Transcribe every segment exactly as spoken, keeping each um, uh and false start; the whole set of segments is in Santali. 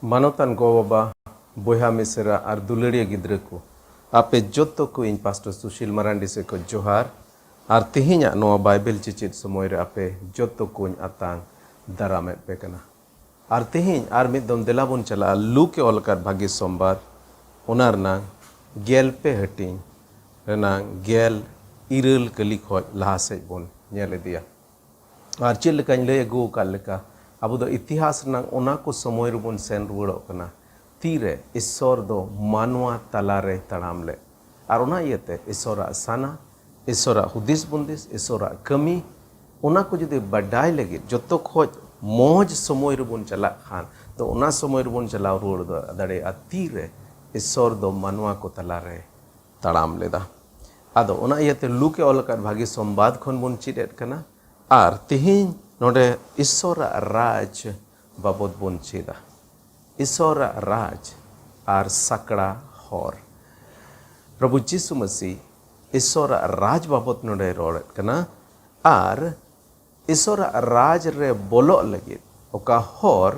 ᱢᱟᱱᱚᱛᱟᱱ ᱜᱚ-ᱵᱟᱵᱟ, ᱵᱚᱭᱦᱟ ᱢᱤᱥᱮᱨᱟ ᱟᱨ ᱫᱩᱞᱟᱹᱲᱤᱭᱟᱹ ᱜᱤᱫᱽᱨᱟᱹ ᱠᱚ, ᱟᱯᱮ ᱡᱚᱛᱚ ᱠᱚ ᱤᱧ ᱯᱟᱥᱴᱚᱨ ᱥᱩᱥᱤᱞ ᱢᱟᱨᱟᱱᱰᱤ ᱥᱮᱫ ᱠᱷᱚᱱ ᱡᱚᱦᱟᱨ᱾ ᱟᱨ ᱛᱮᱦᱮᱧᱟᱜ ᱱᱚᱣᱟ ᱵᱟᱭᱵᱮᱞ ᱪᱮᱪᱮᱫ ᱥᱚᱢᱚᱭ ᱨᱮ ᱟᱯᱮ ᱡᱚᱛᱚ ᱠᱚᱧ ᱟᱛᱟᱝ ᱫᱟᱨᱟᱢᱮᱫ ᱯᱮ ᱠᱟᱱᱟ᱾ ᱟᱨ ᱛᱮᱦᱮᱧ ᱟᱨ ᱢᱤᱫ ᱫᱚᱢ ᱫᱮᱞᱟ ᱵᱚᱱ ᱪᱟᱞᱟᱜᱼᱟ ᱞᱩᱠ ᱮ ᱚᱞ ᱟᱠᱟᱫ ᱵᱷᱟᱹᱜᱤ ᱥᱚᱢᱵᱟᱫ, ᱚᱱᱟ ᱨᱮᱱᱟᱝ ᱜᱮᱞ ᱯᱮ ᱦᱟᱹᱴᱤᱧ ᱨᱮᱱᱟᱝ ᱜᱮᱞ ᱤᱨᱟᱹᱞ ᱠᱟᱹᱞᱤ ᱠᱷᱚᱱ ᱞᱟᱦᱟ ᱥᱮᱫ ᱵᱚᱱ ᱧᱮᱞ ᱤᱫᱤᱭᱟ᱾ ᱟᱨ ᱪᱮᱫ ᱞᱮᱠᱟᱧ ᱞᱟᱹᱭ ᱟᱹᱜᱩ ᱟᱠᱟᱫ ᱞᱮᱠᱟ, ᱟᱵᱚ ᱫᱚ ᱤᱛᱤᱦᱟᱥ ᱨᱮᱱᱟᱝ ᱚᱱᱟ ᱠᱚ ᱥᱚᱢᱚᱭ ᱨᱮᱵᱚᱱ ᱥᱮᱱ ᱨᱩᱣᱟᱹᱲᱚᱜ ᱠᱟᱱᱟ, ᱛᱤᱨᱮ ᱤᱥᱥᱚᱨ ᱫᱚ ᱢᱟᱱᱣᱟ ᱛᱟᱞᱟᱨᱮᱭ ᱛᱟᱲᱟᱢ ᱞᱮᱫ᱾ ᱟᱨ ᱚᱱᱟ ᱤᱭᱟᱹᱛᱮ ᱤᱥᱥᱚᱨᱟᱜ ᱥᱟᱱᱟ, ᱤᱥᱥᱚᱨᱟᱜ ᱦᱩᱫᱤᱥ ᱵᱩᱱᱫᱤᱥ, ᱤᱥᱥᱚᱨᱟᱜ ᱠᱟᱹᱢᱤ, ᱚᱱᱟ ᱠᱚ ᱡᱩᱫᱤ ᱵᱟᱰᱟᱭ ᱞᱟᱹᱜᱤᱫ ᱡᱚᱛᱚ ᱠᱷᱚᱡ ᱢᱚᱡᱽ ᱥᱚᱢᱚᱭ ᱨᱮᱵᱚᱱ ᱪᱟᱞᱟᱜ ᱠᱷᱟᱱ, ᱛᱚ ᱚᱱᱟ ᱥᱚᱢᱚᱭ ᱨᱮᱵᱚᱱ ᱪᱟᱞᱟᱣ ᱨᱩᱣᱟᱹᱲ ᱫᱟᱲᱮᱭᱟᱜᱼᱟ, ᱛᱤᱨᱮ ᱤᱥᱥᱚᱨ ᱫᱚ ᱢᱟᱱᱣᱟ ᱠᱚ ᱛᱟᱞᱟᱨᱮ ᱛᱟᱲᱟᱢ ᱞᱮᱫᱟ᱾ ᱟᱫᱚ ᱚᱱᱟ ᱤᱭᱟᱹᱛᱮ ᱞᱩᱠ ᱮ ᱚᱞ ᱟᱠᱟᱫ ᱵᱷᱟᱹᱜᱤ ᱥᱚᱢᱵᱟᱫ ᱠᱷᱚᱱ ᱵᱚᱱ ᱪᱮᱫ ᱮᱫ ᱠᱟᱱᱟ᱾ ᱟᱨ ᱛᱮᱦᱮᱧ ᱱᱚᱰᱮ ᱤᱥᱥᱚᱨᱟᱜ ᱨᱟᱡᱽ ᱵᱟᱵᱚᱛ ᱵᱚᱱ ᱪᱮᱫᱟ᱾ ᱤᱥᱥᱚᱨᱟᱜ ᱨᱟᱡᱽ ᱟᱨ ᱥᱟᱠᱲᱟ ᱦᱚᱨ᱾ ᱯᱨᱚᱵᱷᱩ ᱡᱤᱥᱩ ᱢᱟᱹᱥᱤ ᱤᱥᱥᱚᱨᱟᱜ ᱨᱟᱡᱽ ᱵᱟᱵᱚᱛ ᱱᱚᱰᱮᱭ ᱨᱚᱲᱮᱫ ᱠᱟᱱᱟ᱾ ᱟᱨ ᱤᱥᱥᱚᱨᱟᱜ ᱨᱟᱡᱽ ᱨᱮ ᱵᱚᱞᱚᱜ ᱞᱟᱹᱜᱤᱫ ᱚᱠᱟ ᱦᱚᱨ,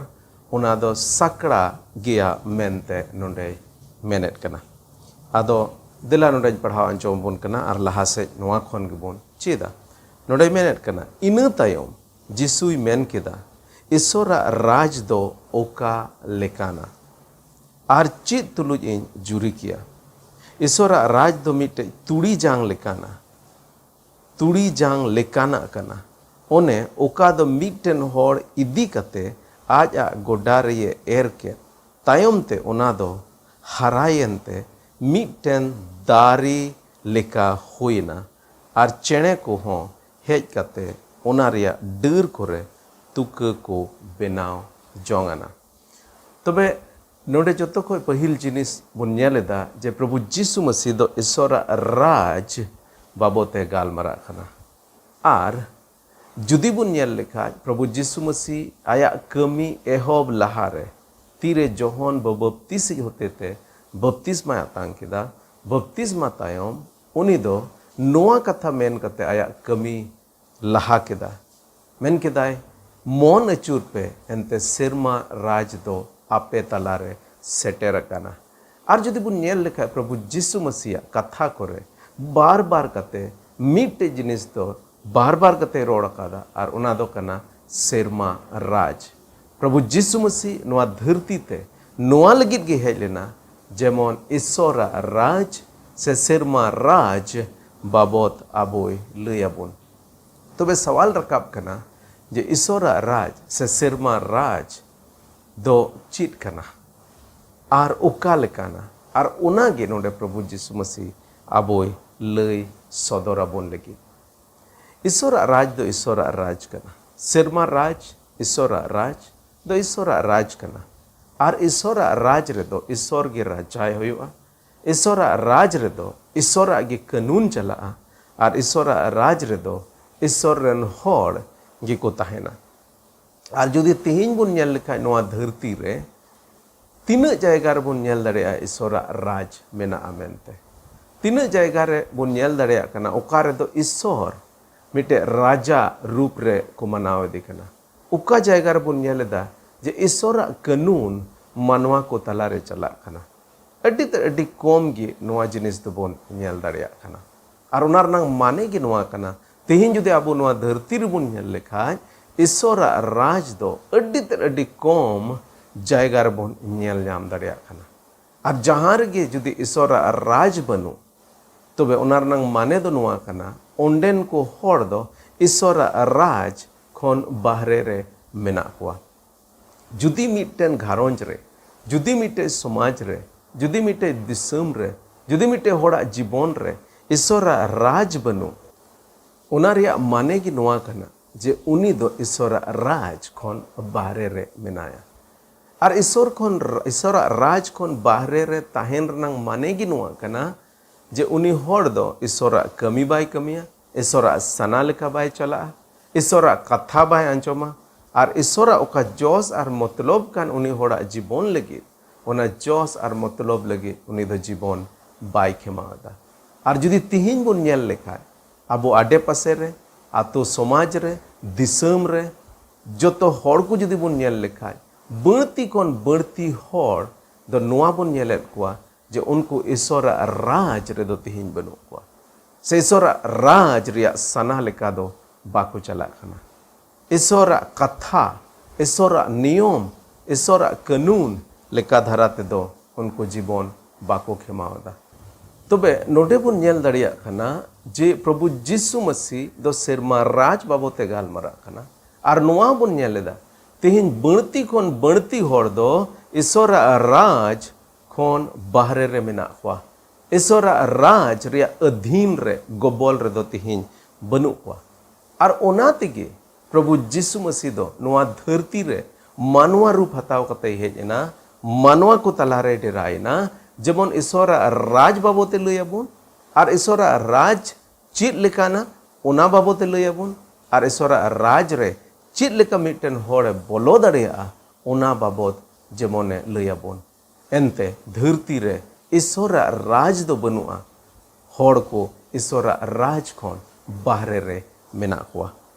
ᱚᱱᱟ ᱫᱚ ᱥᱟᱠᱲᱟ ᱜᱮᱭᱟ ᱢᱮᱱᱛᱮ ᱱᱚᱰᱮᱭ ᱢᱮᱱᱮᱫ ᱠᱟᱱᱟ᱾ ᱟᱫᱚ ᱫᱮᱞᱟ ᱱᱚᱰᱮᱧ ᱯᱟᱲᱦᱟᱣ ᱟᱸᱡᱚᱢ ᱟᱵᱚᱱ ᱠᱟᱱᱟ ᱟᱨ ᱞᱟᱦᱟ ᱥᱮᱫ ᱱᱚᱣᱟ ᱠᱷᱚᱱ ᱜᱮᱵᱚᱱ ᱪᱮᱫᱟ᱾ ᱱᱚᱰᱮᱭ ᱢᱮᱱᱮᱫ ᱠᱟᱱᱟ, ᱤᱱᱟᱹ ᱛᱟᱭᱚᱢ ᱡᱤᱥᱩᱭ ᱢᱮᱱ ᱠᱮᱫᱟ, ᱤᱥᱥᱚᱨᱟᱜ ᱨᱟᱡᱽ ᱫᱚ ᱚᱠᱟ ᱞᱮᱠᱟᱱᱟ? ᱟᱨ ᱪᱮᱫ ᱛᱩᱞᱩᱡ ᱤᱧ ᱡᱩᱨᱤ ᱠᱮᱭᱟ? ᱤᱥᱥᱚᱨᱟᱜ ᱨᱟᱡᱽ ᱫᱚ ᱢᱤᱫᱴᱮᱡ ᱛᱩᱲᱤ ᱡᱟᱝ ᱞᱮᱠᱟᱱᱟ᱾ ᱛᱩᱲᱤ ᱡᱟᱝ ᱞᱮᱠᱟᱱᱟᱜ ᱠᱟᱱᱟ᱾ ᱚᱱᱮ ᱚᱠᱟ ᱫᱚ ᱢᱤᱫᱴᱮᱱ ᱦᱚᱲ ᱤᱫᱤ ᱠᱟᱛᱮ ᱟᱡᱟᱜ ᱜᱚᱰᱟ ᱨᱮᱭᱮ ᱮᱨ ᱠᱮᱫ, ᱛᱟᱭᱚᱢ ᱛᱮ ᱚᱱᱟ ᱫᱚ ᱦᱟᱨᱟᱭᱮᱱ ᱛᱮ ᱢᱤᱫᱴᱮᱱ ᱫᱟᱨᱮ ᱞᱮᱠᱟ ᱦᱩᱭᱮᱱᱟ᱾ ᱟᱨ ᱪᱮᱬᱮ ᱠᱚᱦᱚᱸ ᱦᱮᱡ ᱠᱟᱛᱮ ᱚᱱᱟ ᱨᱮᱭᱟᱜ ᱰᱟᱹᱨ ᱠᱚᱨᱮ ᱛᱩᱠᱟᱹ ᱠᱚ ᱵᱮᱱᱟᱣ ᱡᱚᱝ ᱟᱱᱟ᱾ ᱛᱚᱵᱮ ᱱᱚᱰᱮ ᱡᱚᱛᱚ ᱠᱷᱚᱱ ᱯᱟᱹᱦᱤᱞ ᱡᱤᱱᱤᱥ ᱵᱚᱱ ᱧᱮᱞ ᱮᱫᱟ ᱡᱮ ᱯᱨᱚᱵᱷᱩ ᱡᱤᱥᱩ ᱢᱟᱹᱥᱤ ᱫᱚ ᱤᱥᱚᱨᱟᱜ ᱨᱟᱡᱽ ᱵᱟᱵᱚᱛ ᱮ ᱜᱟᱞᱢᱟᱨᱟᱜ ᱠᱟᱱᱟ᱾ ᱟᱨ ᱡᱩᱫᱤ ᱵᱚᱱ ᱧᱮᱞ ᱞᱮᱠᱷᱟᱡ, ᱯᱨᱚᱵᱷᱩ ᱡᱤᱥᱩ ᱢᱟᱹᱥᱤ ᱟᱭᱟᱜ ᱠᱟᱹᱢᱤ ᱮᱦᱚᱵ ᱞᱟᱦᱟᱨᱮ ᱛᱤᱨᱮ ᱡᱚᱦᱚᱱ ᱵᱟᱯᱛᱤᱥᱤᱡ ᱦᱚᱛᱮᱛᱮ ᱵᱟᱯᱛᱤᱥᱢᱟᱭ ᱟᱛᱟᱝ ᱠᱮᱫᱟ, ᱵᱟᱯᱛᱤᱥᱢᱟ ᱛᱟᱭᱚᱢ ᱩᱱᱤ ᱫᱚ ᱱᱚᱣᱟ ᱠᱟᱛᱷᱟ ᱢᱮᱱ ᱠᱟᱛᱮ ᱟᱭᱟᱜ ᱠᱟᱹᱢᱤ ᱞᱟᱦᱟ ᱠᱮᱫᱟ᱾ ᱢᱮᱱ ᱠᱮᱫᱟᱭ, "ᱢᱚᱱ ᱟᱹᱪᱩᱨ ᱯᱮ, ᱮᱱᱛᱮ ᱥᱮᱨᱢᱟ ᱨᱟᱡᱽ ᱫᱚ ᱟᱯᱮ ᱛᱟᱞᱟᱨᱮ ᱥᱮᱴᱮᱨ ᱟᱠᱟᱱᱟ᱾ ᱟᱨ ᱡᱩᱫᱤ ᱵᱚᱱ ᱧᱮᱞ ᱞᱮᱠᱷᱟᱡ, ᱯᱨᱚᱵᱷᱩ ᱡᱤᱥᱩ ᱢᱟᱹᱥᱤᱭᱟᱜ ᱠᱟᱛᱷᱟ ᱠᱚᱨᱮ ᱵᱟᱨ ᱵᱟᱨ ᱠᱟᱛᱮ ᱢᱤᱫᱴᱮᱡ ᱡᱤᱱᱤᱥ ᱫᱚ ᱵᱟᱨ ᱵᱟᱨ ᱠᱟᱛᱮ ᱨᱚᱲ ᱟᱠᱟᱫᱟ, ᱟᱨ ᱚᱱᱟ ᱫᱚ ᱠᱟᱱᱟ ᱥᱮᱨᱢᱟ ᱨᱟᱡᱽ᱾ ᱯᱨᱚᱵᱷᱩ ᱡᱤᱥᱩ ᱢᱟᱹᱥᱤ ᱱᱚᱣᱟ ᱫᱷᱟᱹᱨᱛᱤ ᱛᱮ ᱱᱚᱣᱟ ᱞᱟᱹᱜᱤᱫ ᱜᱮ ᱦᱮᱡ ᱞᱮᱱᱟ, ᱡᱮᱢᱚᱱ ᱤᱥᱚᱨᱟᱜ ᱨᱟᱡᱽ ᱥᱮ ᱥᱮᱨᱢᱟ ᱨᱟᱡᱽ ᱵᱟᱵᱚᱛ ᱟᱵᱚᱭ ᱞᱟᱹᱭ ᱟᱵᱚᱱ᱾ ᱛᱚᱵᱮ ᱥᱟᱣᱟᱞ ᱨᱟᱠᱟᱵ ᱠᱟᱱᱟ ᱡᱮ ᱤᱥᱚᱨᱟᱜ ᱨᱟᱡᱽ ᱥᱮ ᱥᱮᱨᱢᱟ ᱨᱟᱡᱽ ᱫᱚ ᱪᱮᱫ ᱠᱟᱱᱟ ᱟᱨ ᱚᱠᱟ ᱞᱮᱠᱟᱱᱟ, ᱟᱨ ᱚᱱᱟ ᱜᱮ ᱱᱚᱰᱮ ᱯᱨᱚᱵᱷᱩ ᱡᱤᱥᱩ ᱢᱟᱹᱥᱤ ᱟᱵᱚᱭ ᱞᱟᱹᱭ ᱥᱚᱫᱚᱨ ᱟᱵᱚᱱ ᱞᱟᱹᱜᱤᱫ᱾ ᱤᱥᱚᱨᱟᱜ ᱨᱟᱡᱽ ᱫᱚ ᱤᱥᱚᱨᱟᱜ ᱨᱟᱡᱽ ᱠᱟᱱᱟ᱾ ᱥᱮᱨᱢᱟ ᱨᱟᱡᱽ, ᱤᱥᱚᱨᱟᱜ ᱨᱟᱡᱽ ᱫᱚ ᱤᱥᱚᱨᱟᱜ ᱨᱟᱡᱽ ᱠᱟᱱᱟ᱾ ᱟᱨ ᱤᱥᱚᱨᱟᱜ ᱨᱟᱡᱽ ᱨᱮᱫᱚ ᱤᱥᱚᱨ ᱜᱮ ᱨᱟᱡᱟᱭ ᱦᱩᱭᱩᱜᱼᱟ᱾ ᱤᱥᱚᱨᱟᱜ ᱨᱟᱡᱽ ᱨᱮᱫᱚ ᱤᱥᱚᱨᱟᱜ ᱜᱮ ᱠᱟᱹᱱᱩᱱ ᱪᱟᱞᱟᱜᱼᱟ᱾ ᱟᱨ ᱤᱥᱚᱨᱟᱜ ᱨᱟᱡᱽ ᱨᱮᱫᱚ ᱤᱥᱚᱨ ᱨᱮᱱ ᱦᱚᱲ ᱜᱮᱠᱚ ᱛᱟᱦᱮᱱᱟ᱾ ᱟᱨ ᱡᱩᱫᱤ ᱛᱤᱦᱤᱧ ᱵᱚᱱ ᱧᱮᱞ ᱞᱮᱠᱷᱟᱡ, ᱱᱚᱣᱟ ᱫᱷᱟᱹᱨᱛᱤ ᱨᱮ ᱛᱤᱱᱟᱹᱜ ᱡᱟᱭᱜᱟ ᱨᱮᱵᱚᱱ ᱧᱮᱞ ᱫᱟᱲᱮᱭᱟᱜᱼᱟ ᱤᱥᱚᱨᱟᱜ ᱨᱟᱡᱽ ᱢᱮᱱᱟᱜᱼᱟ ᱢᱮᱱᱛᱮ? ᱛᱤᱱᱟᱹᱜ ᱡᱟᱭᱜᱟ ᱨᱮ ᱵᱚᱱ ᱧᱮᱞ ᱫᱟᱲᱮᱭᱟᱜ ᱠᱟᱱᱟ ᱚᱠᱟ ᱨᱮᱫᱚ ᱤᱥᱚᱨ ᱢᱤᱫᱴᱮᱡ ᱨᱟᱡᱟ ᱨᱩᱯ ᱨᱮ ᱠᱚ ᱢᱟᱱᱟᱣ ᱤᱫᱤ ᱠᱟᱱᱟ? ᱚᱠᱟ ᱡᱟᱭᱜᱟ ᱨᱮᱵᱚᱱ ᱧᱮᱞ ᱮᱫᱟ ᱡᱮ ᱤᱥᱚᱨᱟᱜ ᱠᱟᱹᱱᱩᱱ ᱢᱟᱱᱣᱟ ᱠᱚ ᱛᱟᱞᱟᱨᱮ ᱪᱟᱞᱟᱜ ᱠᱟᱱᱟ? ᱟᱹᱰᱤ ᱛᱮ ᱟᱹᱰᱤ ᱠᱚᱢ ᱜᱮ ᱱᱚᱣᱟ ᱡᱤᱱᱤᱥ ᱫᱚᱵᱚᱱ ᱧᱮᱞ ᱫᱟᱲᱮᱭᱟᱜ ᱠᱟᱱᱟ᱾ ᱟᱨ ᱚᱱᱟ ᱨᱮᱱᱟᱜ ᱢᱟᱱᱮ ᱜᱮ ᱱᱚᱣᱟ ᱠᱟᱱᱟ, ᱛᱮᱦᱮᱧ ᱡᱩᱫᱤ ᱟᱵᱚ ᱱᱚᱣᱟ ᱫᱷᱟᱹᱨᱛᱤ ᱨᱮᱵᱚᱱ ᱧᱮᱞ ᱞᱮᱠᱷᱟᱡ, ᱤᱥᱚᱨᱟᱜ ᱨᱟᱡᱽ ᱫᱚ ᱟᱹᱰᱤ ᱛᱮ ᱟᱹᱰᱤ ᱠᱚᱢ ᱡᱟᱭᱜᱟ ᱨᱮᱵᱚᱱ ᱧᱮᱞ ᱧᱟᱢ ᱫᱟᱲᱮᱭᱟᱜ ᱠᱟᱱᱟ᱾ ᱟᱨ ᱡᱟᱦᱟᱸ ᱨᱮᱜᱮ ᱡᱩᱫᱤ ᱤᱥᱚᱨᱟᱜ ᱨᱟᱡᱽ ᱵᱟᱹᱱᱩᱜ, ᱛᱚᱵᱮ ᱚᱱᱟ ᱨᱮᱱᱟᱜ ᱢᱟᱱᱮ ᱫᱚ ᱱᱚᱣᱟ ᱠᱟᱱᱟ, ᱚᱸᱰᱮᱱ ᱠᱚ ᱦᱚᱲ ᱫᱚ ᱤᱥᱚᱨᱟᱜ ᱨᱟᱡᱽ ᱠᱷᱚᱱ ᱵᱟᱦᱨᱮ ᱨᱮ ᱢᱮᱱᱟᱜ ᱠᱚᱣᱟ᱾ ᱡᱩᱫᱤ ᱢᱤᱫᱴᱮᱱ ᱜᱷᱟᱨᱚᱸᱡᱽ ᱨᱮ, ᱡᱩᱫᱤ ᱢᱤᱫᱴᱮᱡ ᱥᱚᱢᱟᱡᱽ ᱨᱮ, ᱡᱩᱫᱤ ᱢᱤᱫᱴᱮᱡ ᱫᱤᱥᱚᱢ ᱨᱮ, ᱡᱩᱫᱤ ᱢᱤᱫᱴᱮᱡ ᱦᱚᱲᱟᱜ ᱡᱤᱵᱚᱱ ᱨᱮ ᱤᱥᱚᱨᱟᱜ ᱨᱟᱡᱽ ᱵᱟᱹᱱᱩᱜ, ᱚᱱᱟ ᱨᱮᱭᱟᱜ ᱢᱟᱱᱮ ᱜᱮ ᱱᱚᱣᱟ ᱠᱟᱱᱟ ᱡᱮ ᱩᱱᱤ ᱫᱚ ᱤᱥᱚᱨᱟᱜ ᱨᱟᱡᱽ ᱠᱷᱚᱱ ᱵᱟᱦᱨᱮ ᱨᱮ ᱢᱮᱱᱟᱭᱟ᱾ ᱟᱨ ᱤᱥᱚᱨ ᱠᱷᱚᱱ, ᱤᱥᱚᱨᱟᱜ ᱨᱟᱡᱽ ᱠᱷᱚᱱ ᱵᱟᱦᱨᱮ ᱨᱮ ᱛᱟᱦᱮᱱ ᱨᱮᱱᱟᱜ ᱢᱟᱱᱮ ᱜᱮ ᱱᱚᱣᱟ ᱠᱟᱱᱟ ᱡᱮ ᱩᱱᱤ ᱦᱚᱲ ᱫᱚ ᱤᱥᱚᱨᱟᱜ ᱠᱟᱹᱢᱤ ᱵᱟᱭ ᱠᱟᱹᱢᱤᱭᱟ, ᱤᱥᱚᱨᱟᱜ ᱥᱟᱱᱟ ᱞᱮᱠᱟ ᱵᱟᱭ ᱪᱟᱞᱟᱜᱼᱟ, ᱤᱥᱚᱨᱟᱜ ᱠᱟᱛᱷᱟ ᱵᱟᱭ ᱟᱸᱡᱚᱢᱟ, ᱟᱨ ᱤᱥᱚᱨᱟᱜ ᱚᱠᱟ ᱡᱚᱥ ᱟᱨ ᱢᱚᱛᱞᱚᱵ ᱠᱟᱱ ᱩᱱᱤ ᱦᱚᱲᱟᱜ ᱡᱤᱵᱚᱱ ᱞᱟᱹᱜᱤᱫ, ᱚᱱᱟ ᱡᱚᱥ ᱟᱨ ᱢᱚᱛᱞᱚᱵ ᱞᱟᱹᱜᱤᱫ ᱩᱱᱤ ᱫᱚ ᱡᱤᱵᱚᱱ ᱵᱟᱭ ᱠᱷᱮᱢᱟᱣ ᱮᱫᱟ᱾ ᱟᱨ ᱡᱩᱫᱤ ᱛᱤᱦᱤᱧ ᱵᱚᱱ ᱧᱮᱞ ᱞᱮᱠᱷᱟᱡ, ᱟᱵᱚ ᱟᱰᱮ ᱯᱟᱥᱮ ᱨᱮ, ᱟᱛᱳ ᱥᱚᱢᱟᱡᱽ ᱨᱮ, ᱫᱤᱥᱚᱢ ᱨᱮ, ᱡᱚᱛᱚ ᱦᱚᱲ ᱠᱚ ᱡᱩᱫᱤ ᱵᱚᱱ ᱧᱮᱞ ᱞᱮᱠᱷᱟᱡ, ᱵᱟᱹᱲᱛᱤ ᱠᱷᱚᱱ ᱵᱟᱹᱲᱛᱤ ᱦᱚᱲ ᱫᱚ ᱱᱚᱣᱟ ᱵᱚᱱ ᱧᱮᱞᱮᱫ ᱠᱚᱣᱟ ᱡᱮ ᱩᱱᱠᱩ ᱤᱥᱚᱨᱟᱜ ᱨᱟᱡᱽ ᱨᱮᱫᱚ ᱛᱤᱦᱤᱧ ᱵᱟᱹᱱᱩᱜ ᱠᱚᱣᱟ᱾ ᱥᱮ ᱤᱥᱚᱨᱟᱜ ᱨᱟᱡᱽ ᱨᱮᱭᱟᱜ ᱥᱟᱱᱟ ᱞᱮᱠᱟ ᱫᱚ ᱵᱟᱠᱚ ᱪᱟᱞᱟᱜ ᱠᱟᱱᱟ᱾ ᱤᱥᱚᱨᱟᱜ ᱠᱟᱛᱷᱟ, ᱤᱥᱚᱨᱟᱜ ᱱᱤᱭᱚᱢ, ᱤᱥᱚᱨᱟᱜ ᱠᱟᱹᱱᱩᱱ ᱞᱮᱠᱟ ᱫᱷᱟᱨᱟ ᱛᱮᱫᱚ ᱩᱱᱠᱩ ᱡᱤᱵᱚᱱ ᱵᱟᱠᱚ ᱠᱷᱮᱢᱟᱣ ᱮᱫᱟ᱾ ᱛᱚᱵᱮ ᱱᱚᱰᱮ ᱵᱚᱱ ᱧᱮᱞ ᱫᱟᱲᱮᱭᱟᱜ ᱠᱟᱱᱟ ᱡᱮ ᱯᱨᱚᱵᱷᱩ ᱡᱤᱥᱩ ᱢᱟᱹᱥᱤ ᱫᱚ ᱥᱮᱨᱢᱟ ᱨᱟᱡᱽ ᱵᱟᱵᱚᱛ ᱮ ᱜᱟᱞᱢᱟᱨᱟᱜ ᱠᱟᱱᱟ᱾ ᱟᱨ ᱱᱚᱣᱟ ᱵᱚᱱ ᱧᱮᱞ ᱮᱫᱟ, ᱛᱮᱦᱮᱧ ᱵᱟᱹᱲᱛᱤ ᱠᱷᱚᱱ ᱵᱟᱹᱲᱛᱤ ᱦᱚᱲ ᱫᱚ ᱤᱥᱚᱨᱟᱜ ᱨᱟᱡᱽ ᱠᱷᱚᱱ ᱵᱟᱦᱨᱮ ᱨᱮ ᱢᱮᱱᱟᱜ ᱠᱚᱣᱟ᱾ ᱤᱥᱚᱨᱟᱜ ᱨᱟᱡᱽ ᱨᱮᱭᱟᱜ ᱟᱹᱫᱷᱤᱱ ᱨᱮ, ᱜᱚᱵᱚᱞ ᱨᱮᱫᱚ ᱛᱮᱦᱮᱧ ᱵᱟᱹᱱᱩᱜ ᱠᱚᱣᱟ᱾ ᱟᱨ ᱚᱱᱟ ᱛᱮᱜᱮ ᱯᱨᱚᱵᱷᱩ ᱡᱤᱥᱩ ᱢᱟᱹᱥᱤ ᱫᱚ ᱱᱚᱣᱟ ᱫᱷᱟᱹᱨᱛᱤ ᱨᱮ ᱢᱟᱱᱣᱟ ᱨᱩᱯ ᱦᱟᱛᱟᱣ ᱠᱟᱛᱮᱭ ᱦᱮᱡ ᱮᱱᱟ, ᱢᱟᱱᱣᱟ ᱠᱚ ᱛᱟᱞᱟᱨᱮᱭ ᱰᱮᱨᱟᱭᱮᱱᱟ, ᱡᱮᱢᱚᱱ ᱤᱥᱚᱨᱟᱜ ᱨᱟᱡᱽ ᱵᱟᱵᱚᱛᱮ ᱞᱟᱹᱭ ᱟᱵᱚᱱ, ᱟᱨ ᱤᱥᱚᱨᱟᱜ ᱨᱟᱡᱽ ᱪᱮᱫ ᱞᱮᱠᱟᱱᱟ ᱚᱱᱟ ᱵᱟᱵᱚᱛᱮ ᱞᱟᱹᱭ ᱟᱵᱚᱱ, ᱟᱨ ᱤᱥᱚᱨᱟᱜ ᱨᱟᱡᱽ ᱨᱮ ᱪᱮᱫ ᱞᱮᱠᱟ ᱢᱤᱫᱴᱮᱱ ᱦᱚᱲᱮ ᱵᱚᱞᱚ ᱫᱟᱲᱮᱭᱟᱜᱼᱟ ᱚᱱᱟ ᱵᱟᱵᱚᱛ ᱡᱮᱢᱚᱱᱮ ᱞᱟᱹᱭ ᱟᱵᱚᱱ᱾ ᱮᱱᱛᱮ ᱫᱷᱟᱹᱨᱛᱤ ᱨᱮ ᱤᱥᱚᱨᱟᱜ ᱨᱟᱡᱽ ᱫᱚ ᱵᱟᱹᱱᱩᱜᱼᱟ, ᱦᱚᱲ ᱠᱚ ᱤᱥᱚᱨᱟᱜ ᱨᱟᱡᱽ ᱠᱷᱚᱱ ᱵᱟᱦᱨᱮ ᱨᱮ ᱢᱮᱱᱟᱜ ᱠᱚᱣᱟ᱾